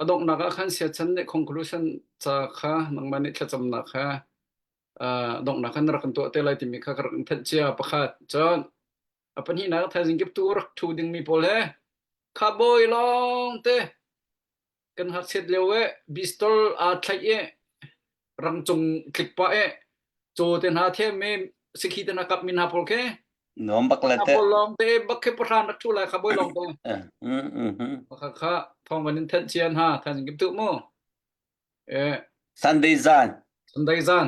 a donghnak ah khan siachan nih conclusion ca kha nangmah nih thlacamnak kha uh, donghnak khan rak kan tuah te lai timi kha ka rak in thanh cia pakhat. Cun a pahnihnak thaizing kip tu rak ṭhu dingmi pawl he kha bawi lawng te kan ngakchiat lio e bistol aa thlaih i rangcung tlik pah e caw te hna them i sikhi te hna kap mi hna pawl khi Nuam bak le hna te. pawl lawng te bak khi pahran rak thu lai kha bawi lawng te Eh, mm, mm, mm. kha kha thong van in thenh chian ha than kim tu mu eh Sunday zan, Sunday zan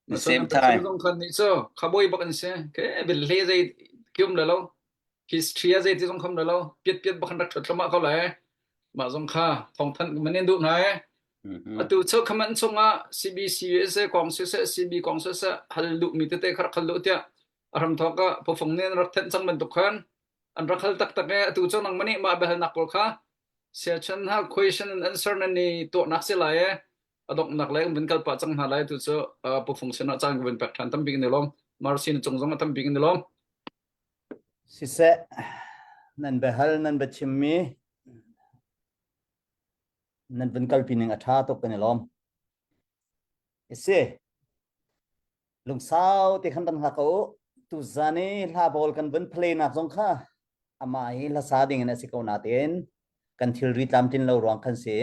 the na son same an time. zong khan ni so kha bawi bak an si ke bil hle zei kium le lo history a zei ti zong kham le lo piat piat bak an rak thut thlama ko lai mah zong kha thong than manin duh hna e atu cheu khaman chungah CBC USA kong siseh CB kong siseh hal duh mi tete kha rak hal duh tiah a ram thawk ah pofong nih an rak thenh cang bantuk khan an rak hal taktak e atu cu nang mani mah biahalnak pawl kha siachan ha question and answer nan ni tuahnak si lai e a donghnak le vun kal pah cang hna lai tu cu pofong sinah caan ka vun pek ṭhan tambik ni lawm marsin cung zong a tambik ni lawm Siseh, nan biahal nan biachimmi nan vun kalpi ning a ṭha tuk kan i lawm. Isi, lungsau te khan kan hngak ko u. Tuzan i hla bawl kan vun play nak zong kha amah hi hlasa ding in a si ko natein kan thilri tlamtlin lo ruang khan si.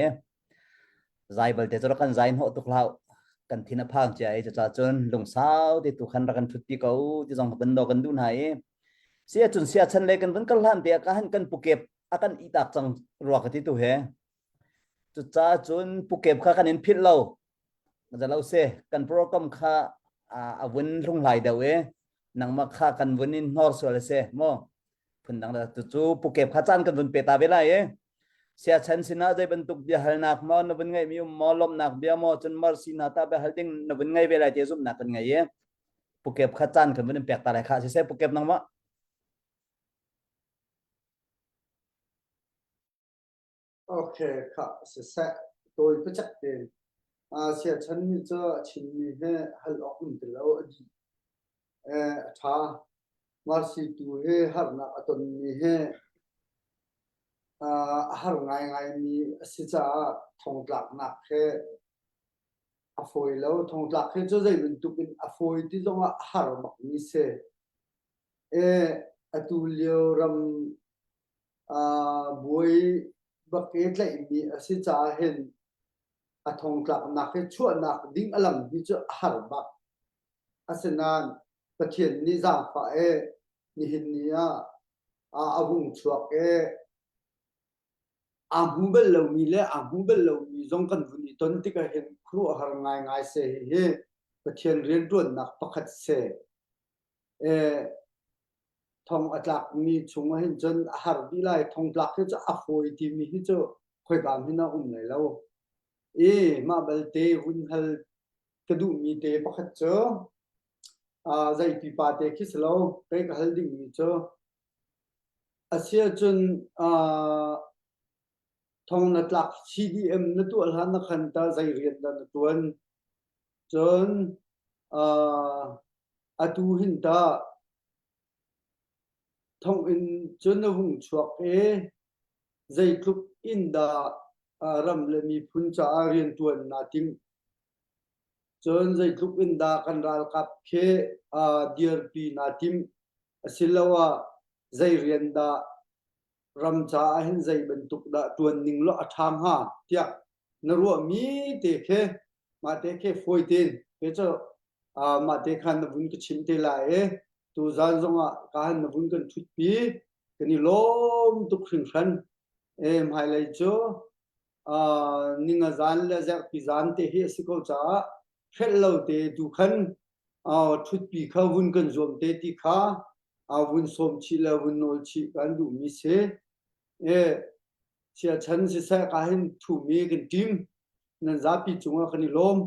Zai balte cu rak kan zai hnawh tuk hlah. Kan thin a phang cia i cucaah cun lungsau te tu khan rak kan ṭhutpi ko ti zong kan do kan duh hna i si ahcun siachan le kan vun kal hlan te ah ka han kan pukep a kan itak cang rua ka ti tu he. Cucaah cun pukep kha kan in philh lo. Zalo se kan program kha a vun hlunghlai deuh i nangmah kha kan vun in hnor sual a si maw phundang da tu cu pukep kha caan kan vun pe ta ve lai i siachan sinah zei bantuk biahalnak maw na vun ngeihmi um maw lawmhnak bia maw cun mercy hna ta biahal ding na vun ngei ve lai ti zumhnak kan ngei i pukep kha caan kan vun in pek ta lai kha siseh pukep nangmah Okay, kha siseh tawi pacak tein siachan mi cu Chinmi he hal awk um ti lo a dih. Eh, a ṭha. Mercy tu hi harnak a tonmi hi a har ngaingaimi a si caah thongtlaknak he a fawi lo. Thongtlak hi cu zei bantuk in a fawi ti zongah a har bakmi si. Eh, atu lio ram buai bak i tlaihmi a si caah hin a thongtlaknak hi chuahnak ding a lam hi cu a har bak. Asinain Pathian nih zaangfah i nihin ni ah a vung chuak i aa hmu bal lomi le aa hmu bal lomi zong kan vun i ton tikah hin khuaruahhar ngaingai seh hihi Pathian rianṭuannak pakhat si. Thong a tlakmi chung ah hin cun a har dih lai. Thongtlak hi cu a fawi timi hi cu khoika hmanh ah um lai lo. I mah balte vun hal ka duhmi te pakhat cu zei pipa te khi si lo kei ka hal dingmi cu a si ahcun thong na tlak CDM na tuah hlan na khan ta zei rian dah na tuan cun. Uh, atu hin ta thonginn cun na hung chuak i zeitluk in dah ram le miphun caah rianṭuan naa timh? Cun zeitluk in dah kan ralkap khi dirpi naa timh? Asiloah zei rian dah ram caah hin zei bantuk dah ṭuan ning law a ṭha hnga tiah na ruahmi te khi mah te khi fawi tein kei cu mah te khan na vun ka chim te lai i tuzaan zongah ka han na vun kan ṭhutpi kan i lawm tuk hringhran. E hmailei cu ninga zan le zerhpi zan te hi a si ko caah hrelh lo te tu khan ṭhutpi kha vun kan zuam te ti kha vun sawm chih le vun nawl chih kan duhmi si. E siachan siseh ka hin thumi kan ṭim nan zapi cungah kan i lawm.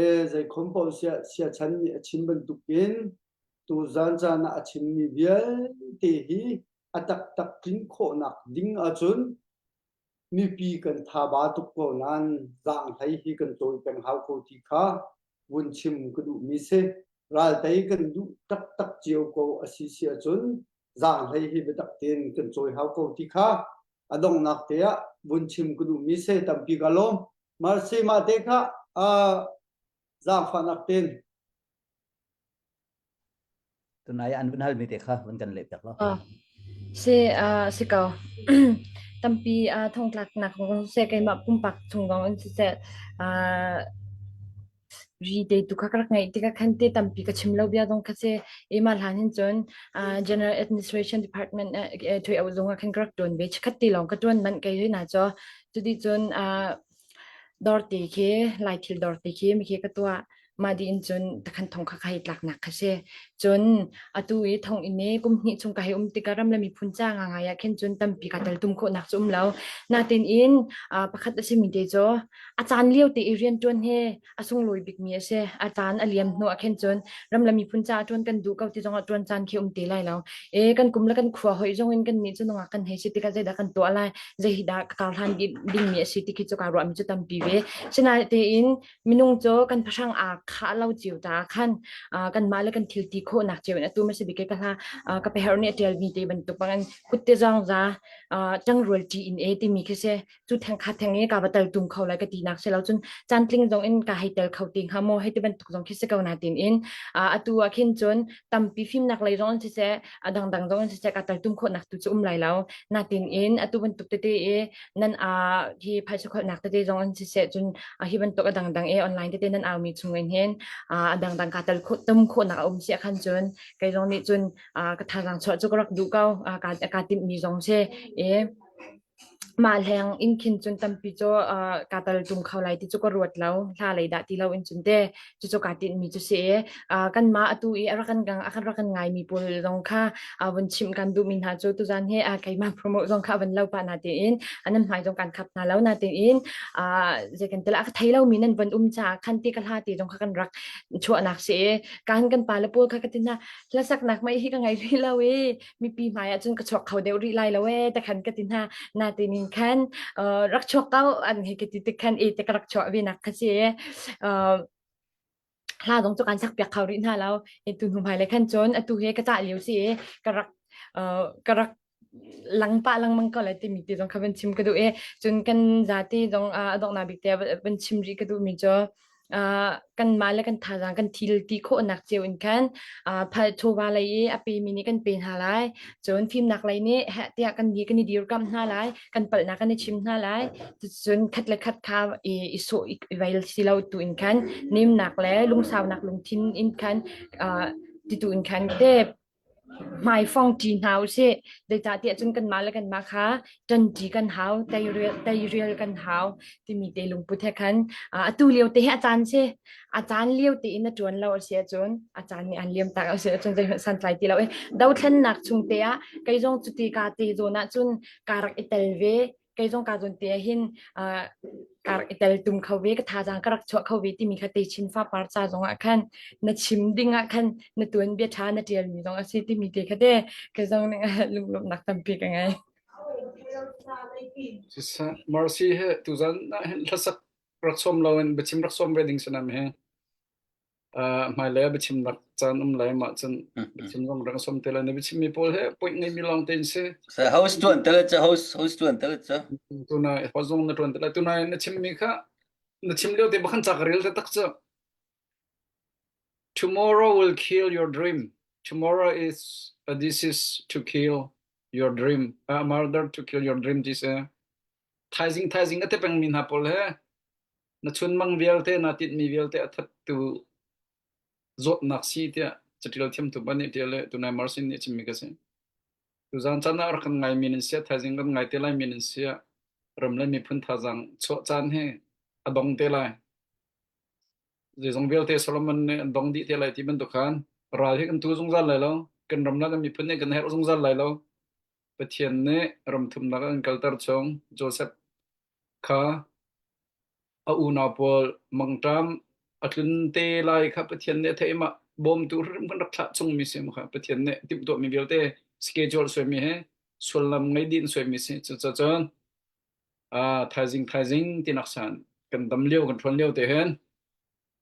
E zeikhom paoh siah siachan nih a chim bantukin tuzan caan ah a chimmi vialte hi a taktak tlin khawhnak ding ahcun mipi kan thaba tuk ko nain zaanghlei hi kan cawi peng hau ko ti kha vun chim ka duhmi si. Raltei kan duh taktak cio ko a si si ahcun zaanghlei hi biatak tein kan cawi hau ko ti kha a donghnak te ah vun chim ka duhmi si tampi ka lawm. Marsi mah te kha zaangfahnak tein Tunai an vun halmi te kha vun kan leh piak law. Si si ko. Tampi thongtlaknak kong siseh keimah pumpak chung kong in siseh ri te tu kha ka rak ngeih tikah khan te tampi ka chim lo bia zong kha si. Mah hlan hin cun General Administration Department thui au zung ah khan ka rak ṭuan ve. Chikkhat te lawng ka ṭuan manh kei hoi na cu. Cuti cun Dawrte khi Laithil dawrte khi mi khi ka tuah. Mah dih in cun takhan thong kha ka hei tlaknak kha si. Cun atu i thonginn i kum hnih chung ka hei um tikah ram le miphun ca ngangai ah khin cun tampi ka teltum khawhnak cu um lo. Natin in pakhat a simi te cu a caan lio te i rianṭuan hi a sunglawi bikmi a si. A caan a liam hnu ah khin cun ram le miphun caah ṭuan kan duh ko ti zongah ṭuan caan khi um te lai lo. E kan kum le kan khua hoih zong in kan nih cu nungak kan hei si tikah zeidah kan tuah lai, zei hi dah ka kar hlan dingmi a si ti khi cu kaa ruahmi cu tampi ve. Sinain minung cu kan pahrang aa khah lo cio caah khan kanmah le kan thil ti khawhnak cio in atu ma si bik ka hla ka peher nih a ṭialmi te bantuk bangin kutte zong za ṭangrual ṭi in e timi khi si cu theng kha theng i ka va tel tum kho lai ka ti nak si lo cun cantling zong in ka hei tel kho ti hnga maw hei ti bantuk zong khi si ko na tin in atu ah khin cun tampi fimnak lei zong in siseh a dangdang zong in siseh ka tel tum khawhnak tu cu um lai lo na tin in atu bantuk tete i nan a hi phaisa kholhnak tete zong in siseh cun hi bantuk a dangdang e online tete nan au mi chung in hin a dangdang ka tel khawh tum khawhnak a um si khan cun kei zong nih cun ka thazaang chuah cu ka rak duh ko ka ka timh mi zong si e Mah leng inn khin cun tampi cu kaa tal tum kho lai ti cu ka ruat lo. Hla lei dah ti lo in cun te cucu kaa tinhmi cu si i kanmah atu i a rak kan gang a rak kan ngaimi pawl zong kha vun chimh kan duhmi hna cu tuzan hi keimah promote zong kha van lo pah na tiin nan hmai zong kan khap hna lo na tiin zei kan tila a ka thei lomi nan van um caah khan ti ka hla ti zong kha kan rak chuahnak si i kan kan pa le pawl kha ka ti hna hlasaknak mei hi ka ngei rih lo i mipi hmai ah cun ka chuak kho deuh rih lai lo ee te khan ka ti hna natin in khan rak chuak ko an hei ka ti tik khan e te ka rak chuah ve nak kha si hla dong cu kan sak piak kho rih hna lo e tu hnu hmai le khan cun atu he ka cah lio si e ka rak ka rak lang pa lengmang ko lai timi ti zong kha van chim ka duh e cun kan zate zong a donghnak bik te van chim rih ka duh mi cu kanmah le kan thazaang kan thil ti khawhnak cio in khan chawva lei i a pemi nih kan pe hna lai. Cun fimnak lei nih heh tiah kan ni kan i dirkamh hna lai, kan palhnak kan i chim hna lai. Cun khat le khat kha i, i sawh i veil si lo tu in khan nemnak le lungsaunak lungthin in khan titu in khan te Hmaifong ṭi hna usih. Zeicahtiah cun kanmah le kanmah kha ṭanṭi kan hau, teirial, teirial kan hau timi te lungput he khan atu lio te hi a caan si. A caan lio tein na ṭuan lo a si ahcun a caan nih an liam tak a si ahcun zeihmanh santlai ti lo i dothlennak chung te ah kei zong cuti ka te zawn ah cun kaa rak i tel ve. Kei zong kaa zawn te ah hin ka rak i teltum kho ve ka thazaang ka rak chuah kho ve timi kha techin fapar ca zong ah khan na chim ding ah khan na tuan bia ṭha na ṭialmi zong a si timi te kha te ka zong ning ah lunglawmhnak tampi ka ngei. Siseh Mercy he tuzan ah hin hlasak rak sawm loin biachim rak sawm ve ding sanam he. Hmailei ah biachimnak caan um lai mah cun biachim zong rak som te lai. Na biachimmi pawl he point ngeimi lawng te in si. Sa host tuan te le host host tuan te le cha. Tunai host zong na tuan te lai. Tunai na chimmi kha na chim lio te bakhan ca ka rel te tak cu. Tomorrow will kill your dream. Tomorrow is a disease to kill your dream. A murder to kill your dream ti si. Thaizing thaizing a te pengmi hna pawl he na chunmang vialte naa tinhmi vialte a thattu zawtnak si tiah caṭial thiamtu pa nih ṭial le tunai Marsin nih a chimmi ka si. Tuzaan caan ah rak kan ngaimi nan sia, thaizing kan ngai te laimi nan sia, ram le miphun thazaang chuah caan hi a dong te lai. Zeizong vialte Solomon nih an dong dih te lai ti bantuk khan ral hi kan tu zungzal lai lo, kan ram le kan miphun nih kan herh zungzal lai lo. Pathian nih ram thumnak an kalter chung Joseph kha a unau pawl mangṭam a tlun te lai kha Pathian nih a theih i mah bawmtu hrim kan rak thlah chungmi si kha Pathian nih timhtuahmi vialte schedule suaimi he sullam ngei dih in suaimi si. Cucacun thaizing thaizing tinak san kan dam lio kan ṭhuan lio te hin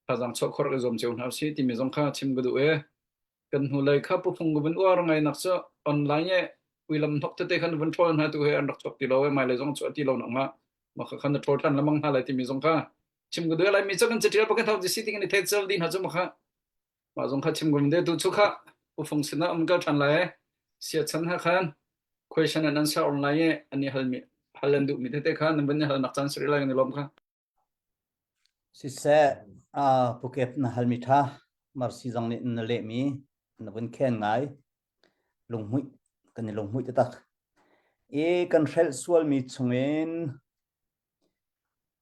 thazaang chuah khor i zuam cio hna usih timi zong kha chim ka duh i kan hnulei kha pufung ka vun uar ngai nak cu online e uilam hnok tete khan vun ṭhawl hna tu he an rak chuak ti lo e mai zong chuah ti lo nak ma ma kha khan na ṭhawl ṭhan lamang hna lai timi zong kha chim ka duh lai mi cu kan catial pakan thau si ting ni thei cel di hna cu ma kha ma zong kha chim gum de tu chu kha pufung sinah um kal ṭhan lai sia chan ha khan question and answer online e ani hal mi hal an duh mi tete kha nan vun hal nak chan sri lai ni lom kha Siseh, uh, Pukep na halmi ṭha, Marsi zong nih na lehmi na vun khen ngai. Lunghmuih, kan i lunghmuih taktak. I kan hrelh sualmi chungin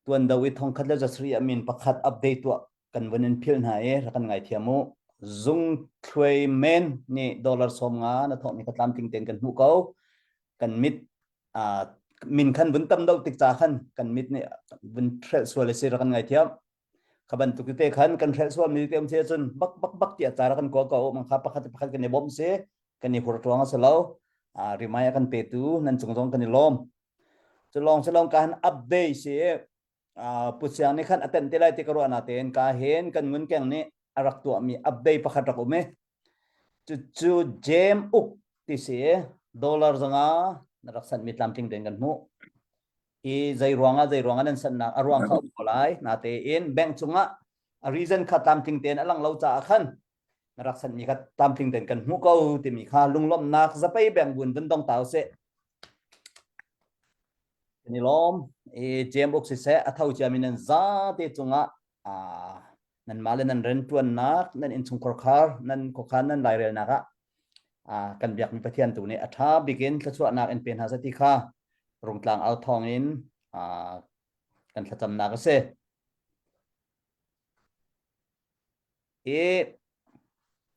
tuan do i thongkhat le zasri a min pakhat update tuah kan vun in philh hna i rak kan ngaithiam u. Zung thluai men nih dollar 50 na thawhmi kha tlamtling tein kan hmuh ko. Kan mit min khan vun tam deuh tik ca khan kan mit nih vun hrelh sual a si rak kan ngaithiam kha bantuk te khan kan hrelh sual mi te um si cun bak bak bak tiah ca rak kan kua ko mang kha pakhat pakhat kan i bawmh si kan i hur tuang a si lo rimai a kan petu nan cung zong kan i lawm cu lawng si lawng ka han update si Pu Siang nih khan a tenh te lai ti ka ruah na tein ka hen kan ngun keng nih a rak tuahmi update pakhat rak um i cucu James Uk ti si dollar zanga na rak sanhmi tlamtling tein kan hmuh i zei ruangah zei ruangah nan sanhnak a ruang kha um ko lai natein bank cungah a reason kha tlamtling tein a lang lo caah khan na rak sanhmi kha tlamtling tein kan hmuh ko timi kha lunglawmhnak zapei beng bun vun dong ta usih Kan i lawm. I James Uk siseh a tho ciami nan zate cungah nanmah le nan rianṭuannak, nan innchungkhar khar, nan khuakhan nan lairelnak ah kan biakmi Pathian tu nih a ṭha bik in thluachuahnak in pe hna seh ti kha rungtlang au thawng in kan thlacamnak a si. I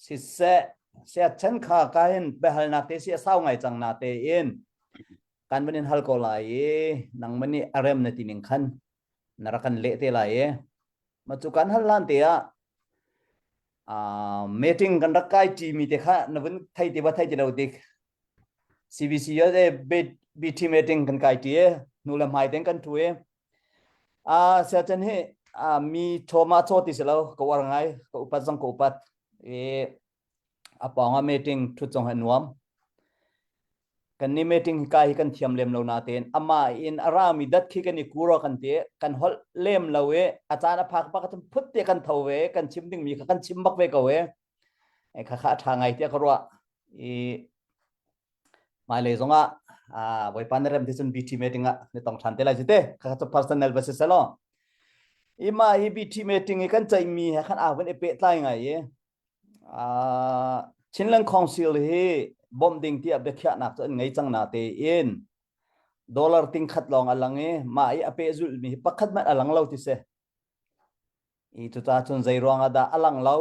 siseh siachan kha ka hin biahalnak te si a sau ngai cang na tein kan van in hal ko lai i nangmah nih a rem na ti ning khan na rak kan leh te lai i ma cu kan hal hlan te ah uh, meeting kan rak kai ṭi mi te kha na vun thei ti ba thei ti lo dik CBC USA BT meeting kan kai ṭi nu le hmai ten kan ṭhu i a siachan hi mi chaw ma chaw ti si lo ka uar ngai ka upat zong ka upat i a pawng ah meeting thut zong hi nuam kan ni meeting kai hi kan thiam lem lo na tein ama in a rami dat khi kan i kuro kan ti kan holh lem lo i a caan a phak bak cun phut te kan tho ve kan chim ding mi kha kan chim bak ve ko e kha kha a tha ngai tiah ka ruah i hmailei zongah Bawipa na rem ti cun BT meeting ah na tong ṭhan te lai te kha cu personal va si selaw ima hi BT meeting i kan ceihmi he khan aa vun i pehtlai ngai i Chinland Council hi bawmh ding tiah biakhiahnak cu an ngei cang na tein dollar ting khat lawng a lang i mah i a pehzulhmi hi pakhat hmanh a lang lo ti si i cucaah cun zei ruangah dah a lang lo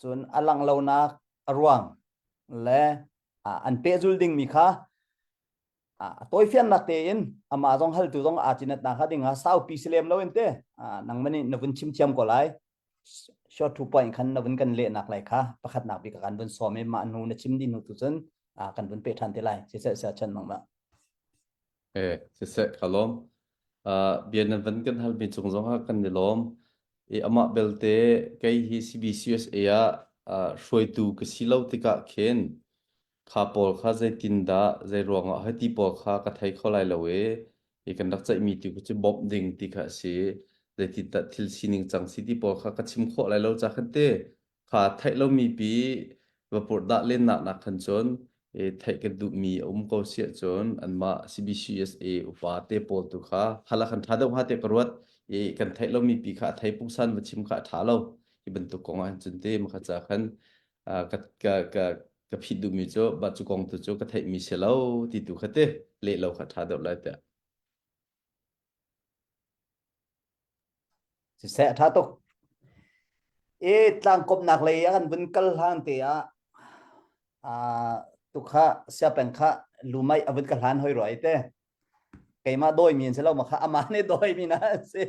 cun a langh lonak a ruang le an pehzul dingmi kha a tawifiannak tein amah zong haltu zong aa cinatnak hnga ding ah saupi si lem loin te nangmah nih na vun chim thiam ko lai short to point khan na vun kan lehnak lai kha pakhatnak bik kan vun sawm i mah hnu na chim dih hnu tu cun kan vun peh ṭhan te lai siseh sia chan mangmah Eh, siseh ka lawm. Uh, bia nan van kan halmi cung zong ah kan i lawm. I amah belte kei hi CBCUSA ah uh, hruaitu ka si lo tikah khin kha pawl kha zeitindah zei ruangah hei ti pawl kha ka thei kho lai lo i i kan rak ceihmi tu cu bawmh ding ti kha a si. Zeitindah thil sining cang si ti pawl kha ka chim khawh lai lo ca khan te kha theih lomi pi va purhdah lennak nak khan cun e, theih kan duhmi a um ko si ahcun anmah CBCUSA upa te pawl tu kha hala khan ṭha deuh hnga tiah ka ruat i kan theih lomi pi kha a thei pungsan va chim kha a ṭha lo hi bantuk kong ah hin cun te makha ca khan ka ka ka ka phit duhmi cu ba cu kong tu cu ka theihmi si lo ti tu kha te leh lo kha ṭha deuh lai tiah Siseh a ṭha tuk. I tlangkawmnak lei a kan vun kal hlan te ah uh, tukha siapeng kha lumai a vun ka hlan hoi roi te. Keimah dawi mi an si lo ma kha amah nih dawi mi na si.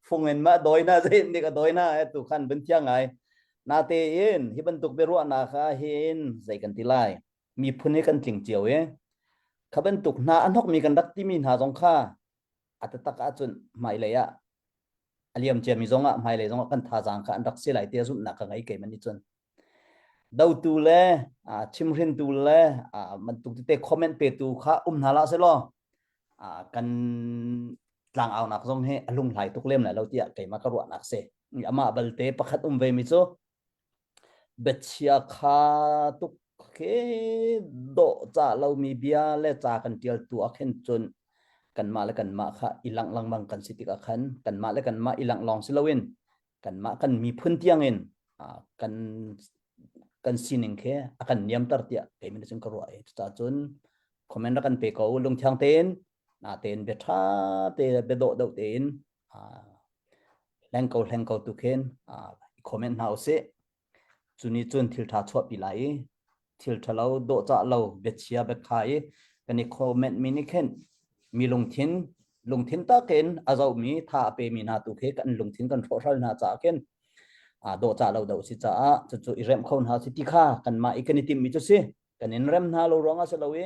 Fung in ma dawi na zei nih ka dawi na e tu khan vun thiang ngai. Na te in hi bantuk biaruahnak kha hin zei kan ti lai. Miphun hi kan tling cio i kha bantuk hna a hnok mi kan rak timi hna zong kha a taktak ahcun hmailei ah a liam ciami zongah hmailei zongah kan thazaang kha an rak si lai ti a zumhnak ka ngei kei man nih cun dotu le chimhrintu le bantuk tete comment petu kha um hna la selaw kan tlangaunak zong hi a lunghlai tuk lem lai lo tiah keimah ka ruahnak si amah balte pakhat um ve mi cu Biachia kha tuk khi dawhcah lomi bia le ca kan ṭial tu ah khin cun kanmah le kanmah kha i langh lengmang kan si tikah khan kanmah le kanmah i langh lawng si loin kanmah kan miphun tiangin kan kan sining khi a kan niamter tiah kei cun ka ruah i cucaah cun comment rak kan pe ko lungthiang tein natein bia ṭha te bia dawh deuh tein hleng ko hleng ko tu khin i comment hna usih. Cu nih cun thil ṭha chuahpi lai i thil ṭhalo dawhcah lo biachia biakha i kan i comment mi nih khin mi lungthin lungthin takin a zohmi tha a pemi hna tu khi kan lungthin kan hrawhhral hna caah khin dawhcah lo deuh si caah cucu i remh kho hna si ti kha kanmah i kan i timhmi cu si kan in rem hna lo ruangah si lo i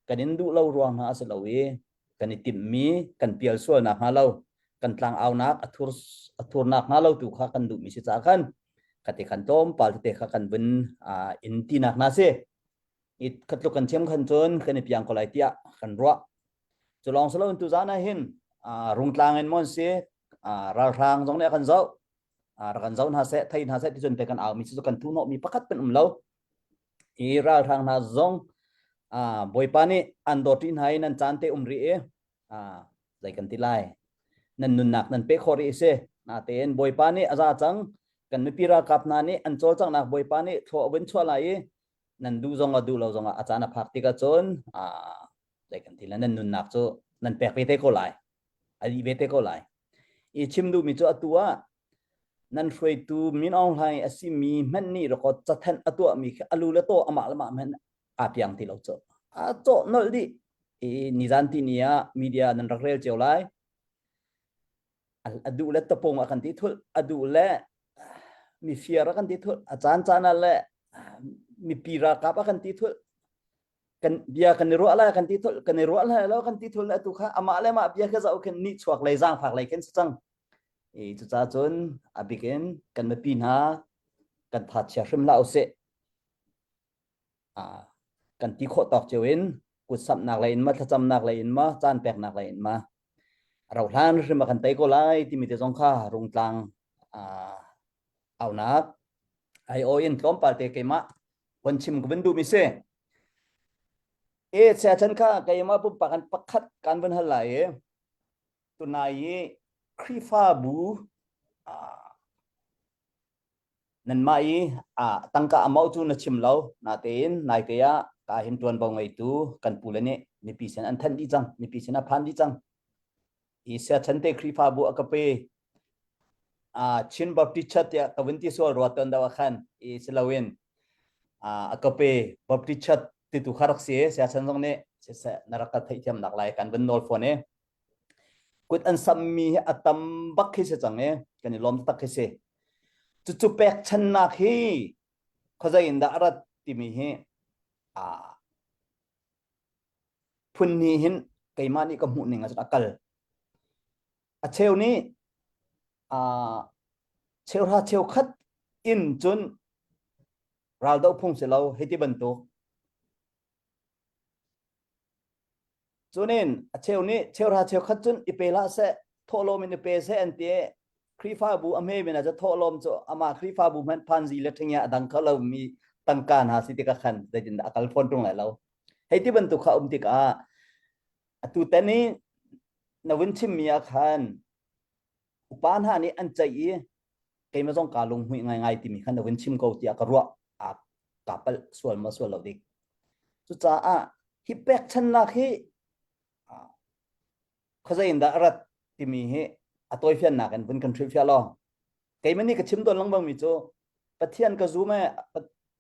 kan in duh lo ruang hna a si lo i kan i timhmi kan pial sual nak hnga lo kan tlangaunak a thur a thurnak hnga lo tu kha kan duhmi si caah khan khati khan tlawmpal tete kha kan vun in tinak hna si i khatluk kan thiam khan cun kan i piang ko lai tiah kan ruah cu lawng si loin tuzan ah hin rungtlang in mon si ralhrang zong nih a kan zoh rak kan zoh hna seh thei hna seh ti cun te kan au mi cu kan thu hnawh mi pakhat kan um lo i ralhrang hna zong Bawipa nih an dawt rih hna i nan caan te um rih i zei kan ti lai nan nunnak nan pe khawh rih si natein Bawipa nih a za cang kan mipi ralkap hna nih an cawlcanghnak Bawipa nih thlawh a vun chuah lai i nan duh zong ah duh lo zong ah a caan a phak tikah cun zei kan ti lai nan nunnak cu nan pek ve te ko lai a dih ve te ko lai i chim duhmi cu atu ah nan hruaitu Min Aung Hlaing a simi hmanh nih record cathanh a tuahmi khi alu le taw amah le mah hmanh aa piang ti lo cu a cawh nolh dih i nizan ti ni ah media nan rak rel cio lai a duh le tapung a kan ti thul a duh le mifir a kan ti thul a caan caan ah le mipi ralkap a kan ti thul kan bia kan i ruah lai kan ti thul kan i ruah lai lo kan ti thul atu kha amah le mah bia kha zau khin ni chuak lei zaangfak lei khin si cang i cucaah cun a bik in kan mipi hna kan tha chia hrim hlah usih kan ti khawh tawk cio in kut samhnak lei in ma thlacamnak lei in ma caan peknak lei in ma ro hlan hrim a kan tei ko lai timi te zong kha rungtlang aunak ai o in tlawmpal te keimah von chim ka vun duh mi si e chia chan kha keimah pumpak kan pakhat kan vun hal lai i tunai i Khrihfabu nanmah i tangka a mauh cu na chim lo natein naite ah ka hin ṭuanvo ngeitu kan pule nih mipi sin an thanh dih cang mipi sin a phan dih cang i siachante Khrihfabu a ka pe Chin Baptist Church tiah ka vun ti sual rua ton deuh ah khan i si loin a ka pe Baptist Church ti tu kha rak si siachan zong nih siseh na rak ka theihthiamnak lai kan vun nawl fawn i Kut an sammi hi a tam bak khi si cang i kan i lawm tak khi si. Cucu pekchannak hi khuazei in dah a rat timi hi aa phun hnih hin keimah nih ka hmuh ning ah cun a kal. A cheu nih aa. Cheuhra cheukhat in cun raldoh phung si lo hei ti bantuk. Cunin a cheu nih cheuhra cheukhat cun i pe hlah seh, thawhlawm in i pe seh an ti i Khrihfabu a hme min ah cu thawhlawm cu amah Khrihfabu hmanh phanzi le ṭhingya a dang kho lomi tangka hna si tikah khan zeitindah a kal fawn ṭung lai lo. Hei ti bantuk kha um tikah atu tan i na vun chimmi ah khan upa hna nih an ceih i keimah zong kaa lunghmuih ngaingai timi khan na vun chim ko tiah ka ruah aa kaa palh sual maw sual lo dik. Cucaah hi pekchannak hi khuazei in dah a rat timi hi a tawifiannak in vun kan hrilhfiah law keimah nih ka chim tawn lengmang mi cu Pathian ka zum e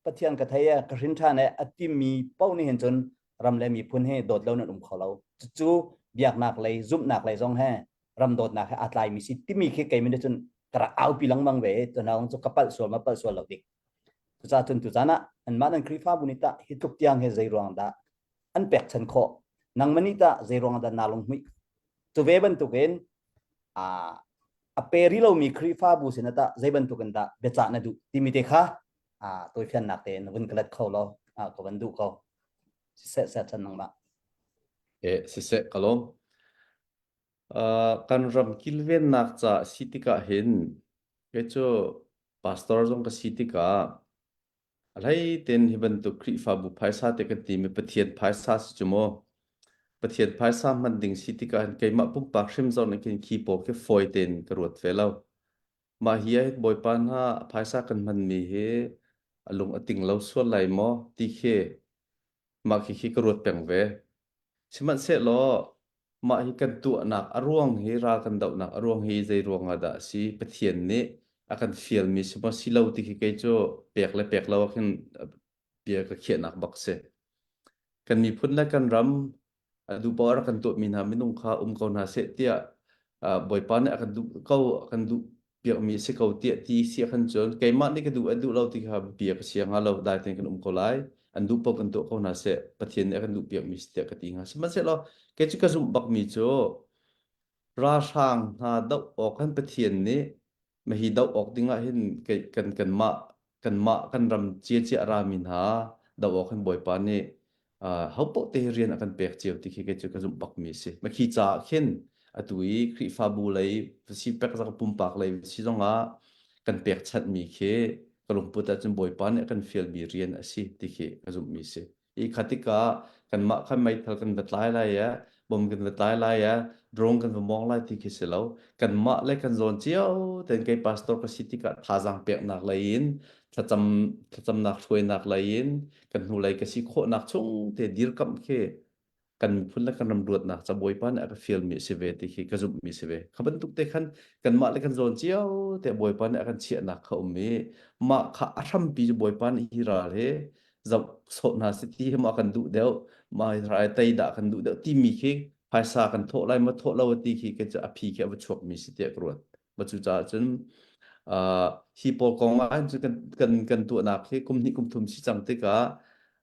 Pathian ka thei e ka hrin ṭhan e a timi paoh nih hin cun ram le miphun hi dawt lo nan um kho lo cucu biaknak lei zumhnak lei zong he ram dawtnak he aa tlaimi si timi khi keimah nih cun ka rak aupi lengmang ve tunang cu ka palh sual ma palh sual lo dik cucaah cun tuzan ah anmah nan Khrihfabu nih tah hi tluk tiang hi zei ruang dah an pekchan khawh nangmah nih tah zei ruang dah naa lunghmuih cu ve bantukin a a pe rih lomi Khrihfabu sin ah tah zei bantukin dah biacah na duh timi te kha a tawifiannak tein vun ka let kho law ka van duh ko siseh seh chan nangmah Eh siseh ka lawm Uh, kan ram kilvennak ca si tikah hin kei cu pastor zong ka si tikah a hlei ten hi bantuk Khrihfabu phaisa te kan timi Pathian phaisa si cu maw Pathian phaisa hman ding si tikah hin keimah pumpak hrim zong nih khin khi pawl khi fawi tein ka ruat ve lo. Mah hi ah Bawipa hna phaisa kan hmanmi hi a lung a ting lo sual lai maw ti khi mah khi khi ka ruat peng ve. Sihmanhsehlaw mah hi kan tuahnak a ruang hi ral kan dohnak a ruang hi zei ruang ah dah a si Pathian nih a kan fialmi si maw si lo ti khi kei cu pek le pek lo ah khin bia ka khiahnak bak si. Kan miphun le kan ram a duh poah rak kan tuahmi hna minung kha um ko hna seh tiah Bawipa nih a kan duh ko a kan duh piakmi a si ko tiah ti si ah khan cun keimah nih ka duh a duh lo ti kha bia ka sia hnga lo dai tein kan um ko lai an duh paoh kan tuah ko hna seh Pathian nih a kan duh piakmi si tiah ka ti hnga sihmanhsehlaw kei cu ka zumh bakmi cu ralhrang hna doh awk khan Pathian nih Mahi doh awk ding ah hin kan kanmah kanmah kan ram ciacia a rami hna doh awk hin Bawipa nih uh, ho paoh te rian a kan pek cio ti khi kei cu ka zumh bakmi a si. Makhi caah khin atu i Khrihfabu lei si pek zong pumpak lei si zongah kan pekchanhmi khi ka lungput ahcun Bawipa nih a kan fialmi rian a si ti khi ka zumhmi a si. I kha tikah kanmah khan meithal kan va tlai lai i bom kan va tlai lai i drone kan va mawng lai ti khi si lo. Kanmah le kan zawn cio tein kei pastor ka si tikah thazaang peknak lei in thlacam thlacamnak hruainak lei in kan hnulei ka si khawhnak chung te dirkamh khi kan miphun le kan ram ruatnak ca Bawipa nih a ka fialmi a si ve ti khi ka zumhmi a si ve. Kha bantuk te khan kanmah le kan zawn cio te Bawipa nih a kan chiahnak kha um i mah kha a hrampi cu Bawipa nih hi ral hi zoh sawh hna si ti hi maw kan duh deuh mah rai tei dah kan duh deuh timi khi phaisa kan thawh lai maw thawh lo ti khi ke cu a phi khi a va chuak mi si tiah ka ruat ma cu caah cun uh, hi pawl kong ah hin cun kan kan kan tuahnak hi kum hnih kum thum si cang tikah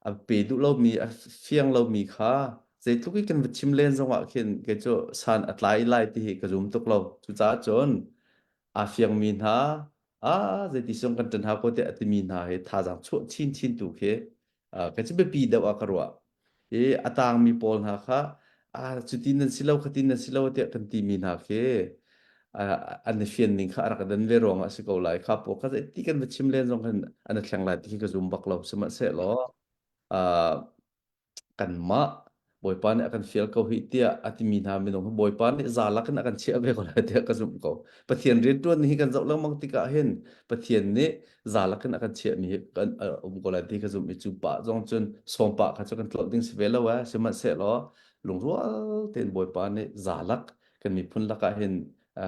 a pe duh lomi a fiang lomi kha zeitluk i kan va chim len zong ah khin kei cu san a tlai lai ti hi ka zum tuk lo cucaah cun aa fiangmi hna ah zeiti sung kan ṭan hau ko tiah a timi hna hi thazaang chuah chinchin tu khi ka cu biapi deuh ah ka ruah i a tangmi pawl hna kha ah cuti nan si lo khati nan si lo tiah kan timi hna khi an i fian ning kha a rak dan ve ruangah a si ko lai kha pawl kha zeiti kan va chim len zong khan an i thleng lai ti khi ka zum bak lo sihmanhsehlaw kanmah Bawipa nih a kan fial ko hih tiah a timi hna minung hi Bawipa nih za lakin a kan chiah ve ko lai tiah ka zumh ko. Pathian rianṭuan hi kan zoh lengmang tikah hin Pathian nih za lakin a kan chiahmi hi kan um ko lai ti ka zumh i cu pah zong cun sawm pah kha cu kan tlolh ding si ve lo eh sihmanhsehlaw lungrual tein Bawipa nih za lak kan miphun lakah hin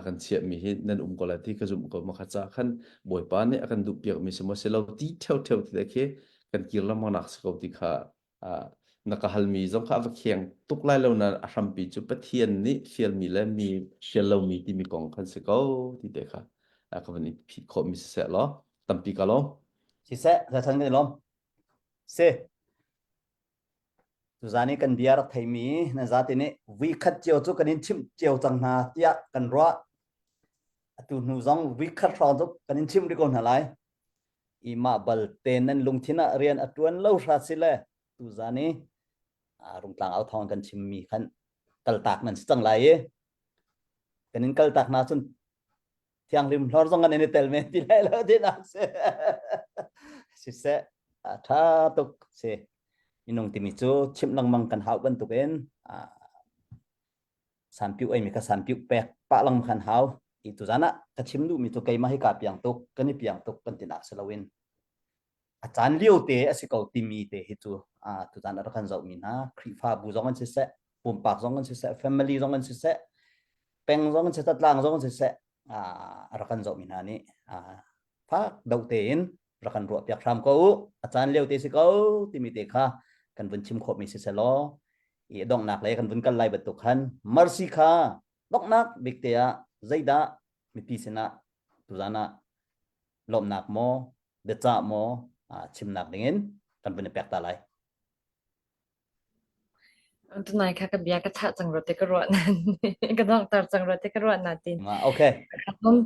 kan chiahmi hi nan um ko lai ti ka zumh ko makha ca khan Bawipa nih a kan duh piakmi si maw si lo ti ṭheuṭheu ti khi kan kir lengmang nak si ko ti kha na ka halmi zong kha a va kheng tuk lai lo na a hrampi cu Pathian nih fialmi le mi fial lomi timi kong khan si ko ti te kha ka van i phit khawhmi siseh law tampi ka lawm. Siseh, zachan kan i lawm. Si. Tuzan i kan bia rak theimi nan zate nih vui khat cio cu kan in chimh cio cang hna tiah kan ruah. Atu hnu zong week khat hrawng cu kan in chim rih ko hna lai. I mah bal te nan lungthin ah rian a tuan lo hra si le tuzan i rungtlang au thawng kan chimmi khan kaltak nan si cang lai i kan in kaltak hna cun thianghlim hlor zong kan in i tel men ti lai lo ti nak si siseh a tha tuk si minung timi cu chimh lengmang kan hau bantukin sanpiu ei mi kha sanpiu pek pah lang khan hau i tuzan ah ka chim duhmi cu keimah hi ka piang tuk kan i piang tuk kan ti nak si loin a caan lio te a si ko timi te hi cu tuzan a rak kan zohmi hna Khrihfabu zong an siseh pumpak zong an siseh family zong an siseh peng zong an siseh tlang zong an siseh a rak kan zohmi hna nih fak do tein rak kan ruah piak hram ko u a caan lio te si ko timi te kha kan vun chim khawhmi si selaw i donghnak lei kan vun kal lai bantuk khan mercy kha donghnak bik te ah zeidah mipi sinah tuzan ah lawmhnak maw biacah maw chimnak dingin kan vun i pek ta lai. Tunai kha ka bia ka thah cang rua te ka ruah nan ka donghter cang rua te ka ruah na tin. Okay. Um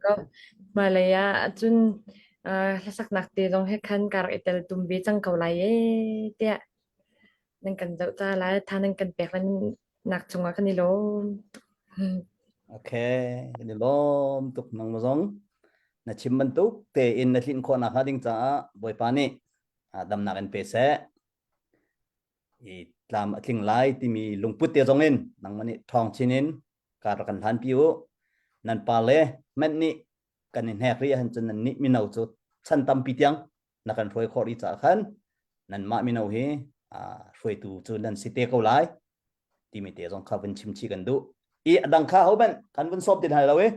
ko hmailei ah cun hlasaknak te zong he khan ka rak i tel tum ve cang ko lai e tiah nan kan zoh ta lai tha nan kan pek lan nak cungah kan i lawm. Okay, kan i lawm tuk nang zong na chim bantuk tein na tlin khawh nakhnga ding caah Bawipa nih damnak in pe seh. I tlam a tling lai timi lungput te zong in nangmah nih ṭhawng chin in kar rak kan hlanpi u. Nan pa le hmanh nih kan i hnek rih ahcun cun nan nih mino cu chan tampi tiang na kan hruai khawh rih caah khan nanmah mino hi hruaitu cu nan si te ko lai timi te zong kha vun chim chih kan duh. I a dang kha ho hmanh kan vun sawm ti hna lo i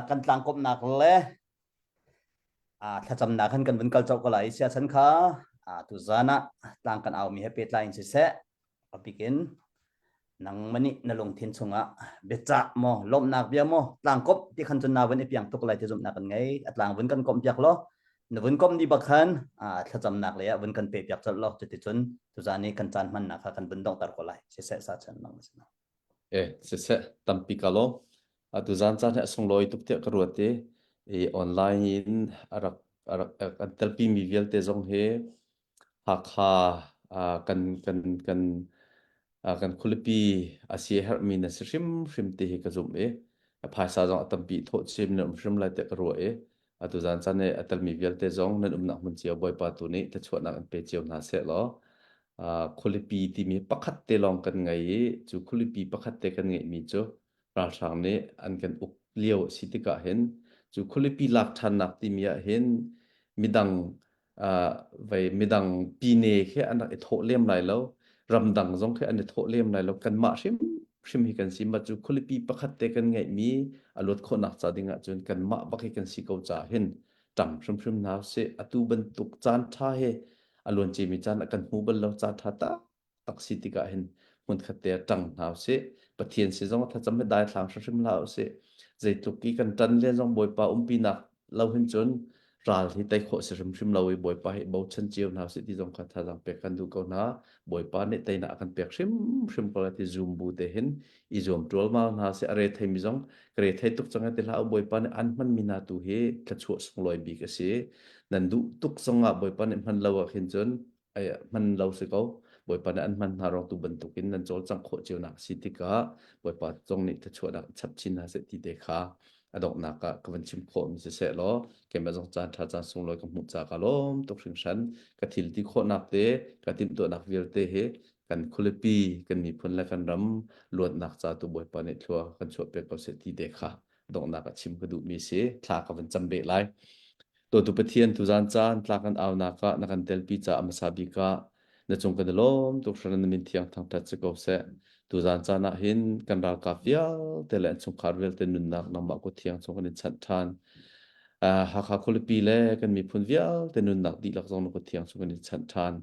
kan tlangkawmhnak le thlacamnak khan kan vun kal colh ko lai. Siachan kha tuzan ah tlang kan aumi he pehtlai in siseh a bik in nangmah nih na lungthin chungah biacah maw lawmhnak bia maw tlangkomh ti khan cun na vun i piang tuk lai ti zumhnak kan ngei a tlang vun kan komh piak law na vun komh dih bak khan thlacamnak lei ah vun kan pe piak colh law cuticun tuzan i kan caan hmannak kha kan vun donghter ko lai siseh sa chan nang na E, siseh, tampi ka lawm. Atu zan caan hi a sunglawi tuk tiah ka ruat i, i online in a rak a rak an telpi mi vialte zong hi Hakha ah kan kan kan ah kan khualipi a si a herhmi na si hrimhrim ti hi ka zumh i a phaisa zong a tampi thawh chin nan um hrim lai tiah ka ruah i atu zan caan i a telmi vialte zong nan umnak hmun cio Bawipa tu nih thluachuahnak in pe cio hna seh law khualipi timi pakhat te lawng kan ngei i cu khualipi pakhat te kan ngeihmi cu ralhrang nih an kan uk lio a si tikah hin cu khualipi lak ṭhannak timi ah hin midang uh, vei midang pine khi an rak i thawh lem lai lo ramdang zong khi an i thawh lem lai lo kanmah hrim hrim hi kan si ma cu khualipi pakhat te kan ngeihmi a luat khawhnak ca ding ah cun kanmah bak hi kan si ko ca hin ṭang hrimhrim hna usih atu bantuk caan ṭha hi a luan cimi caan ah kan hmu bal lo caan ṭha tak tak si tikah hin hmunkhat te ah ṭang hna usih Pathian si zong thlacam he daithlang hrimhrim hlah usih zeitluk i kan ṭan len zong Bawipa umpinak lo hin cun ral hi tei khawh si hrimhrim lo i Bawipa hi bochan cio hna usih ti zong kha thazaang pek kan duh ko hna Bawipa nih teinak a kan pek hrimhrim ko lai ti zoom bu te hin i zuam ṭualmal hna sih a re theimi zong ka re thei tuk cang ti hlah u Bawipa nih an hmanmi hna tu hi thluachuah sunglawi bik a si nan duh tuk zongah Bawipa nih hman lo ah khin cun ai hman lo si ko Bawipa nih an hman hna rong tu bantukin nan cawlcangh khawh cio nak si tikah Bawipa zong nih thluachuahnak chap chin hna seh ti te kha a donghnak ah ka van chim khawh mi siseh law keimah zong caan ṭha caan sunglawi ka hmuh ca ka lawm tuk hringhran ka thil ti khawhnak te ka timhtuahnak vialte hi kan khualipi kan miphun le kan ram luatnak ca tu Bawipa nih thlua kan chuah pek ko seh ti te kha donghnak ah chim ka duhmi si thla ka van cam beh lai Dawtu Pathian tuzan caan tla kan aunak ah na kan telpi caah hmasa bik ah na cung kan i lawm tuk hran na min thiang thangṭhat si ko seh. Tuzan caan ah hin kan ralkap vialte le an chungkhar vialte nunnak nangmah kut thiang chung kan in chanh ṭhan. Uh, Hakha khualipi le kan miphun vialte nunnak dihlak zong na kut thiang chung kan in chanh ṭhan.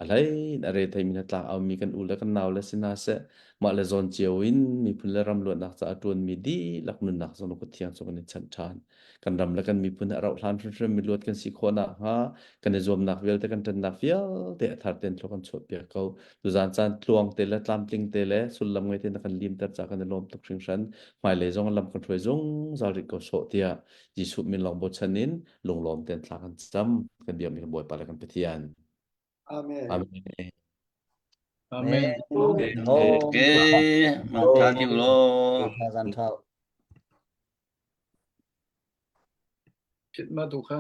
A hlei in a re theimi hna tlang aumi kan u le kan nau le si hna seh mah le zawn cio in miphun le ram luatnak caah ṭuanmi dihlak nunnak zong na kut thiang cu kan in chanh ṭhan. Kan ram le kan miphun a rauh hlan hrimhrim mi luat kan si khawh nakhnga kan i zuamnak vialte kan ṭannak vialte a thar tein thlua kan chuahpiak ko. Tuzaan caan tluang te le tlamtling te le sullam ngei te na kan limter ca kan i lawm tuk hringhran. Hmailei zong lam kan hruai zungzal rih ko sawh tiah Jesuh min lawng bochan in lunglawm tein thla kan cam. Kan biakmi kan Bawipa le kan Pathian. Amen. Amen. Amen. Okay, mangtha ti law. Zan tha. Phit ma tu kha.